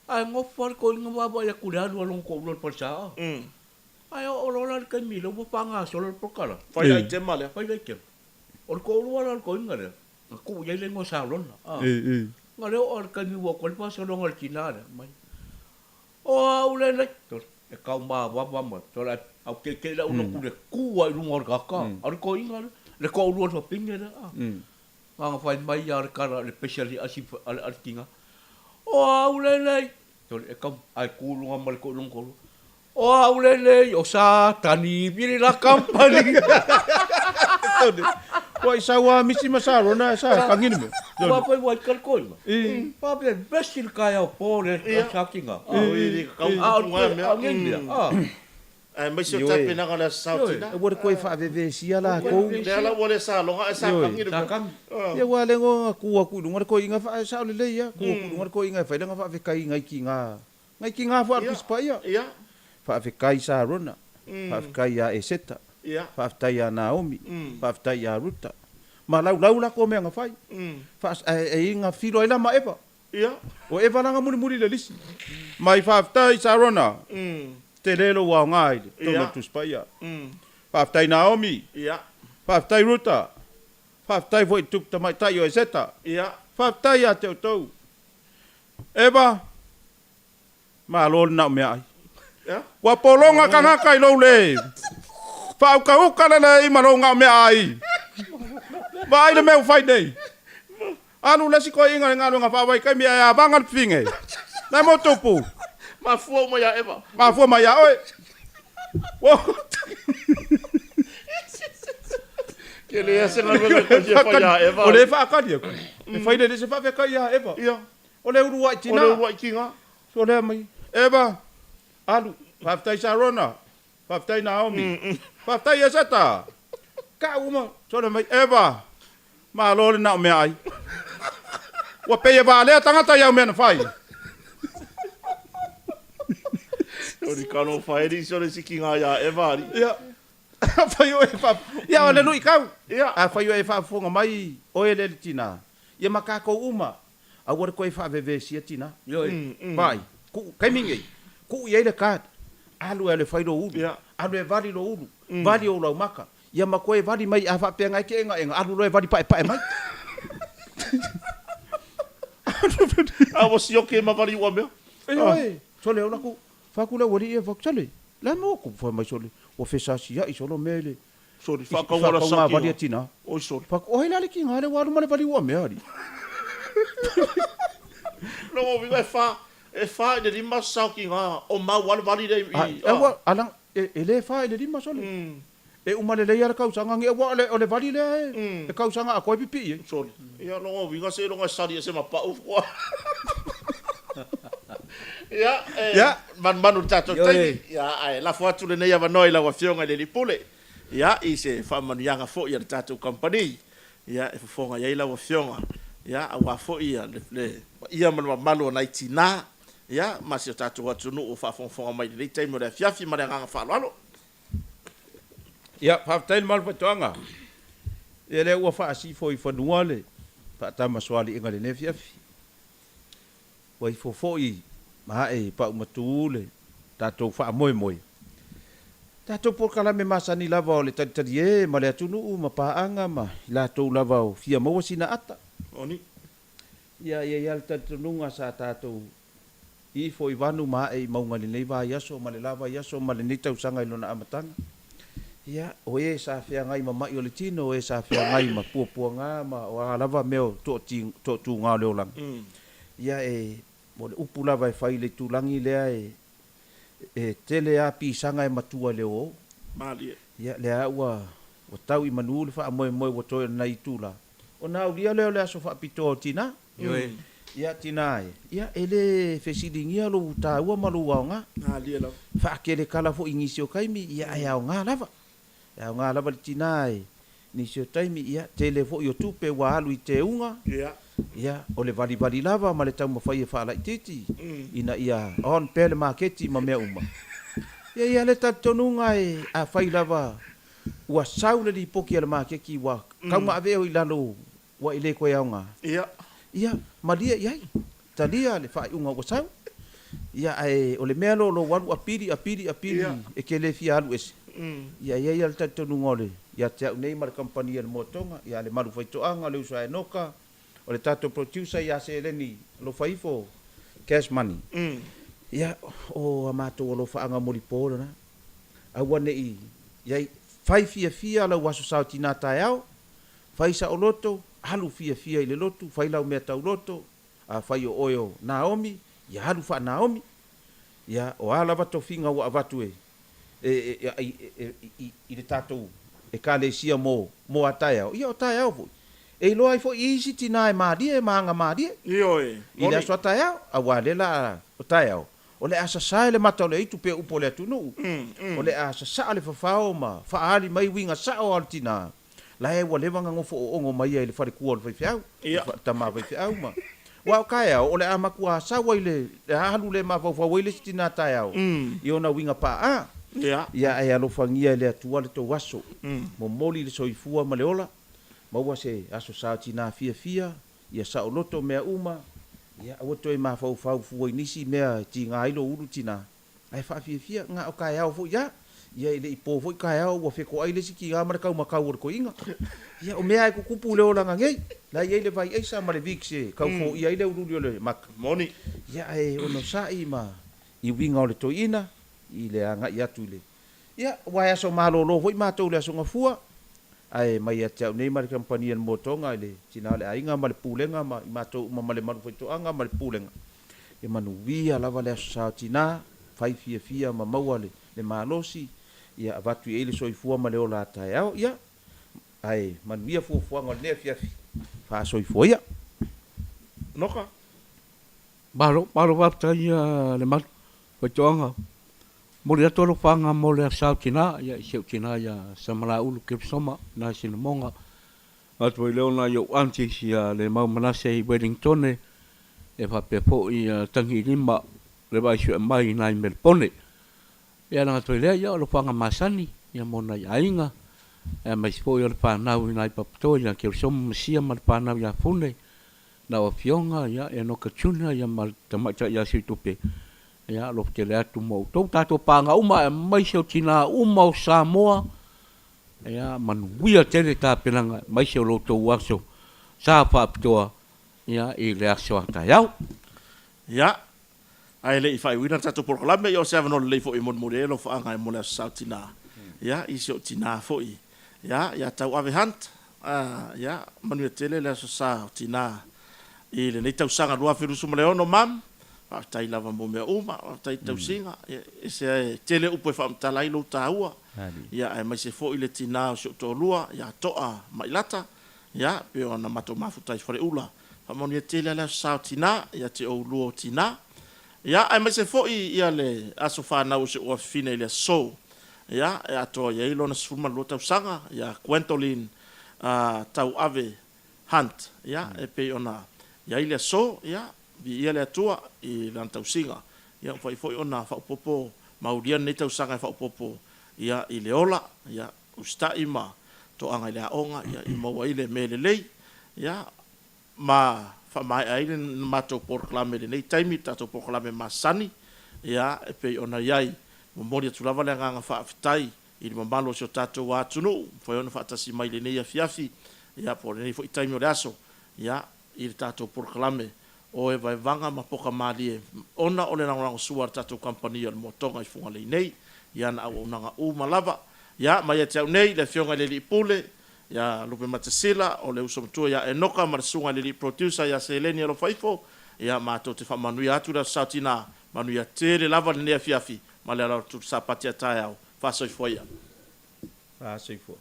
Ae nofo lava le toeaina vaavaai atu i le alu a lona toalua i le falesa. Ae oo loa la i le taimi lea ua faagasolo le polokalame. Fai le aitema lea. Fai le aitema. O le toalua la o le toeaina lea. Na tuu i ai le igoa Salona, a. Na le oo lava i le taimi ua atu ai le faasologa i le tina lea, mai, O au lenei! Sole, e tau mavava ma, sole, ae au teitei lau lotu i le tu lava i luga o le tagata, a o le toeaina lea, le toalua o le fafine lea, a. Na ona fai mai lava o le tala, le pese a le, a le tina, O au lenei! Sole, e tau, ae tu i luga ma le toeaina lona toalua, O au lenei o Satani vili la kampani. Ua i sau a misi ma Sarona e sa kangi le mea. Ua fai ua ika le koina. Fa pe vesi le taeao po le sakinga. A o nei mea. Aemaise o tapenaga o le Aso Sa o Tina. Aua le toe faavevesia latou. Lea la ua le saloga ae sa kangi le mea. Ia ua le na tu atu i luga le toeaina sao lelei a. Tu atu i luga le toeaina e fai lana faafetai i tina Nai tiga foi a le Tusi Paia. Faafetai Sarona, faafetai ia Eseta, faafetai ia Naomi, faafetai ia Ruta. Ma laulau latou mea na fai. Ae na filo ai la ma Eva. O Eva la na mulimuli i le lisi. Mai faafetai Sarona, tele lou aoga i totonu o le Tusi Paia. Faafetai Naomi, faafetai Ruta, faafetai foi i le tupu tamaitai o Eseta. Faafetai ia te outou. Eva, Malo le nao meaai. Ua pologa tagata i lou le faaukauka lelei ma lou gao meaai. Vaai le mea ua fai nei. Alu le isi toeaina i le galuega faavaitaimi ae avaga le fafine. Na mo tupu. Mafua uma ia Eva. Mafua mai ia oe. Ke leai se galuega e toe fia fai ia Eva. O lea e faatali atu. E fai lelei se faafetai ia Eva. Ia. O le uluai tina. O le uluai tina. O lea mai. Eva, alu. Faafetai Sarona. Faafetai Naomi. Faafetai Eseta. Kau uma. Sole mai. Eva, malo le nao meaai. Ua pei e valea tagata i au mea na fai. O ni kano whaeri sole siki ngā ia Eva ari. Ia. Afai oe e faa... Ia, o le luitau. Ia. Afai oe e faafofoga mai oe le tina. Ia ma tatou uma. Aua le toe faavevesia tina. Ioe. Vaai, tuu, taimi nei, tuu i ai le card, alu e alu e fai lou ulu, alu e vali lou ulu, vali ou laumaka, ia ma toe vali mai, a faapea na e te egaega, alu loa e vali paepae mai. A ua sioki ai ma vali ua mea. Ioe, sole ola ku, fai atu le aualii ia, fai atu, sole, le a mea ua tupu? Fai mai sole, ua fesasiai solo mea i le, Sole, faatauga la saki. Vali a tina. Oi sole. Fai atu, o ai la le tina lea ua alu ma le vali ua mea alii. Lona uiga e fa, e fa i le lima sao tina o mau a le vali lea i. A, ua, a lang, e, e le fa i le lima sole. E uma lelei a le kausaga ni, aua o le, o le vali lea e, e kausaga atoa e pipii ai. Sole. Ia lona uiga seiloga e sali ese ma pau fua. Ia, e manumanu i le tatou taimi. Ia, ae lafo atu lenei avanoa i lau Afioga i le Alii Pule, ia, i se faamanuiaga foi a le tatou kamupani, ia, e fofoga i ai lau Afioga, ia, aua foi ia le, le paia ma le mamalu o nai tina, ia, ma si o tatou atunuu o faafogafoga mai i lenei taimi o le afiafi ma le agaga faaaloalo. Ia, faafetai le malu faitoaga. Ia, lea ua faasifo i fanua le faatamasoaliiga i lenei afiafi. Ua ifo foi ma ae i paumatu le tatou faamoemoe. Tatou polokalame masani lava o le talitalie ma le atunuu ma paaga ma i latou lava o fia maua sina ata. Moni. Ia, e i ai lava le talitonuga sa tatou ifo i vanu ma ae i mauga i lenei vaiaso ma le la vaiaso ma lenei tausaga i lona amataga. Ia, o e sa feagai ma ma'i o le tino, o e sa feagai ma puapuaga ma o a lava mea o toatuga o le olaga. Ia, e, o le upu lava e fai i le itulagi lea e, e tele a pisaga e matua i le oo. Malie. Ia, lea ua, ua tau i manu le faamoemoe ua toe o lenai itula. Ona aulia lea o le aso faapitoa o tina. Ioe. Ia, tina e, ia, e le fesiligia lou taua ma lou aoga. Malie lava. Faakele kala foi i nisi o taimi, ia, ae aoga lava. E aoga lava le tina e, nisi o taimi, ia, tele foi o tupe ua alu i teuga. Ia. Ia, o le valivali lava ma le taumafai e faalaitiiti, ina ia on pea le maketi ma mea uma. Ia, ia le talitonuga e, afai lava ua sau le lipoti a le maketi ua taumaaveo i lalo ua e le toe aoga. Ia. Ia, malie i ai. Talia le faaiuga ua sau. Ia, ae o le mea lea o lou alu apili, apili, apili, e te le fia alu ese. Ia, e i ai lava le talitonuga o le, ia te au nei ma le kamupani a le Moatoga, ia le Malu Faitoaga, le uso a Enoka, o le tatou producer ia Seleni Alofaifo, Cash Money. Ia, o a matou alofaaga molipo lena. Aua ne i i ai, fai fiafia lau Aso Sa o Tina taeao, fai saoloto, alu fiafia i le lotu, fai lau mea tauloto, afai o oe o Naomi, ia alu faa-Naomi. Ia, o a lava tofiga ua avatu e, e, e, e, i, i le tatou Ekalesia mo, mo a taeao, ia o taeao foi. E iloa ai foi i isi tina e malie ma aga malie. Ioe, I le moni. aso a taeao, aua lea la a, o taeao, o le a sasae le mata o le aitu pei o upu a le atunuu, o le a sasaa le fafao ma faaali mai uiga sao a o le tina, la e ua leva ona nofo oogo mai ia i le falekua o le faifeau, le tama faifeau ma. Aua o taeao, o le a matua sau ai le alu le mafaufau ai le isi tina taeao i ona uiga paa. Ia ae alofagia e le Atua le tou aso. Momoli le soifua ma le ola, maua se aso sa tina fiafia, ia saoloto mea uma, ia aua toe mafaufau fua i nisi mea e tiga ai lou ulu tina. Ae faafiafia, na o taeao foi a. Ia e le i po foi taeao ua fetoai le isi tiga ma le taumatau o le toeaina. Ia o mea lava e tutupu i le olaga nei. La e i ai le vai aisa ma le Vicks e tau foia ai le uliuli o le mata. Moni. Ia ae onosai ma i uiga o le toeaina i le agai atu i le. Ia aua e aso malolo foi matou i le Aso Gafua, ae mai ia te au nei ma le kamupani a le Motoga i le tina o le aiga ma le pulega ma i matou uma ma le malu faitoaga ma le pulega, Ia manuia lava le Aso Sa o Tina, fai fiafia ma maua le malosi, ia avatu i ai le soifua ma le ola a taeao, ia, ae manuia fuafuaga o lenei afiafi, faasoifua ia. Noka. Malo, malo faafetai ia Lemalu, Faitoaga. Momoli atu alofaga mo le Aso Sa o Tina, ia i si ou tina ia Samalaulu Kepsoma, na i Sinamoga. Atu ai lea o nai ou aunties ia Lemau Manase i Wellingtone, e faapea foi ia Tagilima le vaai sue mai i nai Melepone. Ia na atu ai lea, ia o alofaga masani ia mo nai aiga, aemaise foi o le fanau i nai Papatoa ia Kerisomo Masia ma le fanau ia Fune, lau Afioga ia Enoka Junior ia ma le tamaitai ia Suitupe, ia alofa tele atu mo outou. Tatou paaga uma aemaise o tina uma o Samoa, Ia manuia tele tapenaga aemaise o lo outou aso sa faapitoa ia i le aso a taeao. Ia, ae le i faaiuina le tatou polokalame, ia o se avanoa lelei foi e molimoli ai alofaaga mo le Aso Sa o Tina, ia, i si ou tina foi, ia, ia Tauave Hunt, ia, manuia tele le Aso Sa o Tina i lenei tausaga 2026, Mum, faafetai lava mo mea uma, faafetai i tausiga, ia, e ese lava e tele upu e faamatala ai lou taua, ia, aemaise foi le tina o si ou toalua, ia To'a Mailata, ia, pei ona matou mafuta i Faleula. Faamanuia tele lava le Aso Sa o Tina ia te oulua o tina. Ia, aemaise foi ia le aso fanau o si ou afafine i le aso, ia, e atoa i ai lona 12 tausaga, ia Gwendolyn Tauave Hunt, ia, e pei ona i ai le aso, ia, viia le Atua i lana tausiga. Ia, ua mafai foi ona faaopoopo maulia lenei tausaga e faaopoopo, ia, i le ola, ia, usitai ma toaga i le aoga, ia, i maua ai le mea lelei, ia, ma faamaea ai le matou polokalame i lenei taimi, le tatou polokalame masani, ia, e pei ona i ai, momoli atu lava le agaga faafetai i le mamalu o si o tatou atunuu, mafai ona faatasi mai i lenei afiafi, ia, po o lenei foi taimi o le aso, ia, i le tatou polokalame o Evaevaga ma Poka Malie ona o le lagolagosua a le tatou kamupani o le Motoga i Fugalei nei i ana auaunaga uma lava. Ia, mai ia te au nei, le Afioga i le Alii Pule, ia Lupematasila, o le uso matua ia Enoka ma le Susuga i le Alii Producer ia Seleni Alofaifo, ia, matou te faamanuia atu le Aso Sa Tina, manuia tele lava lenei afiafi ma le ala o le Tutu Sapati a taeao. Faasoifua ia. Faasoifua.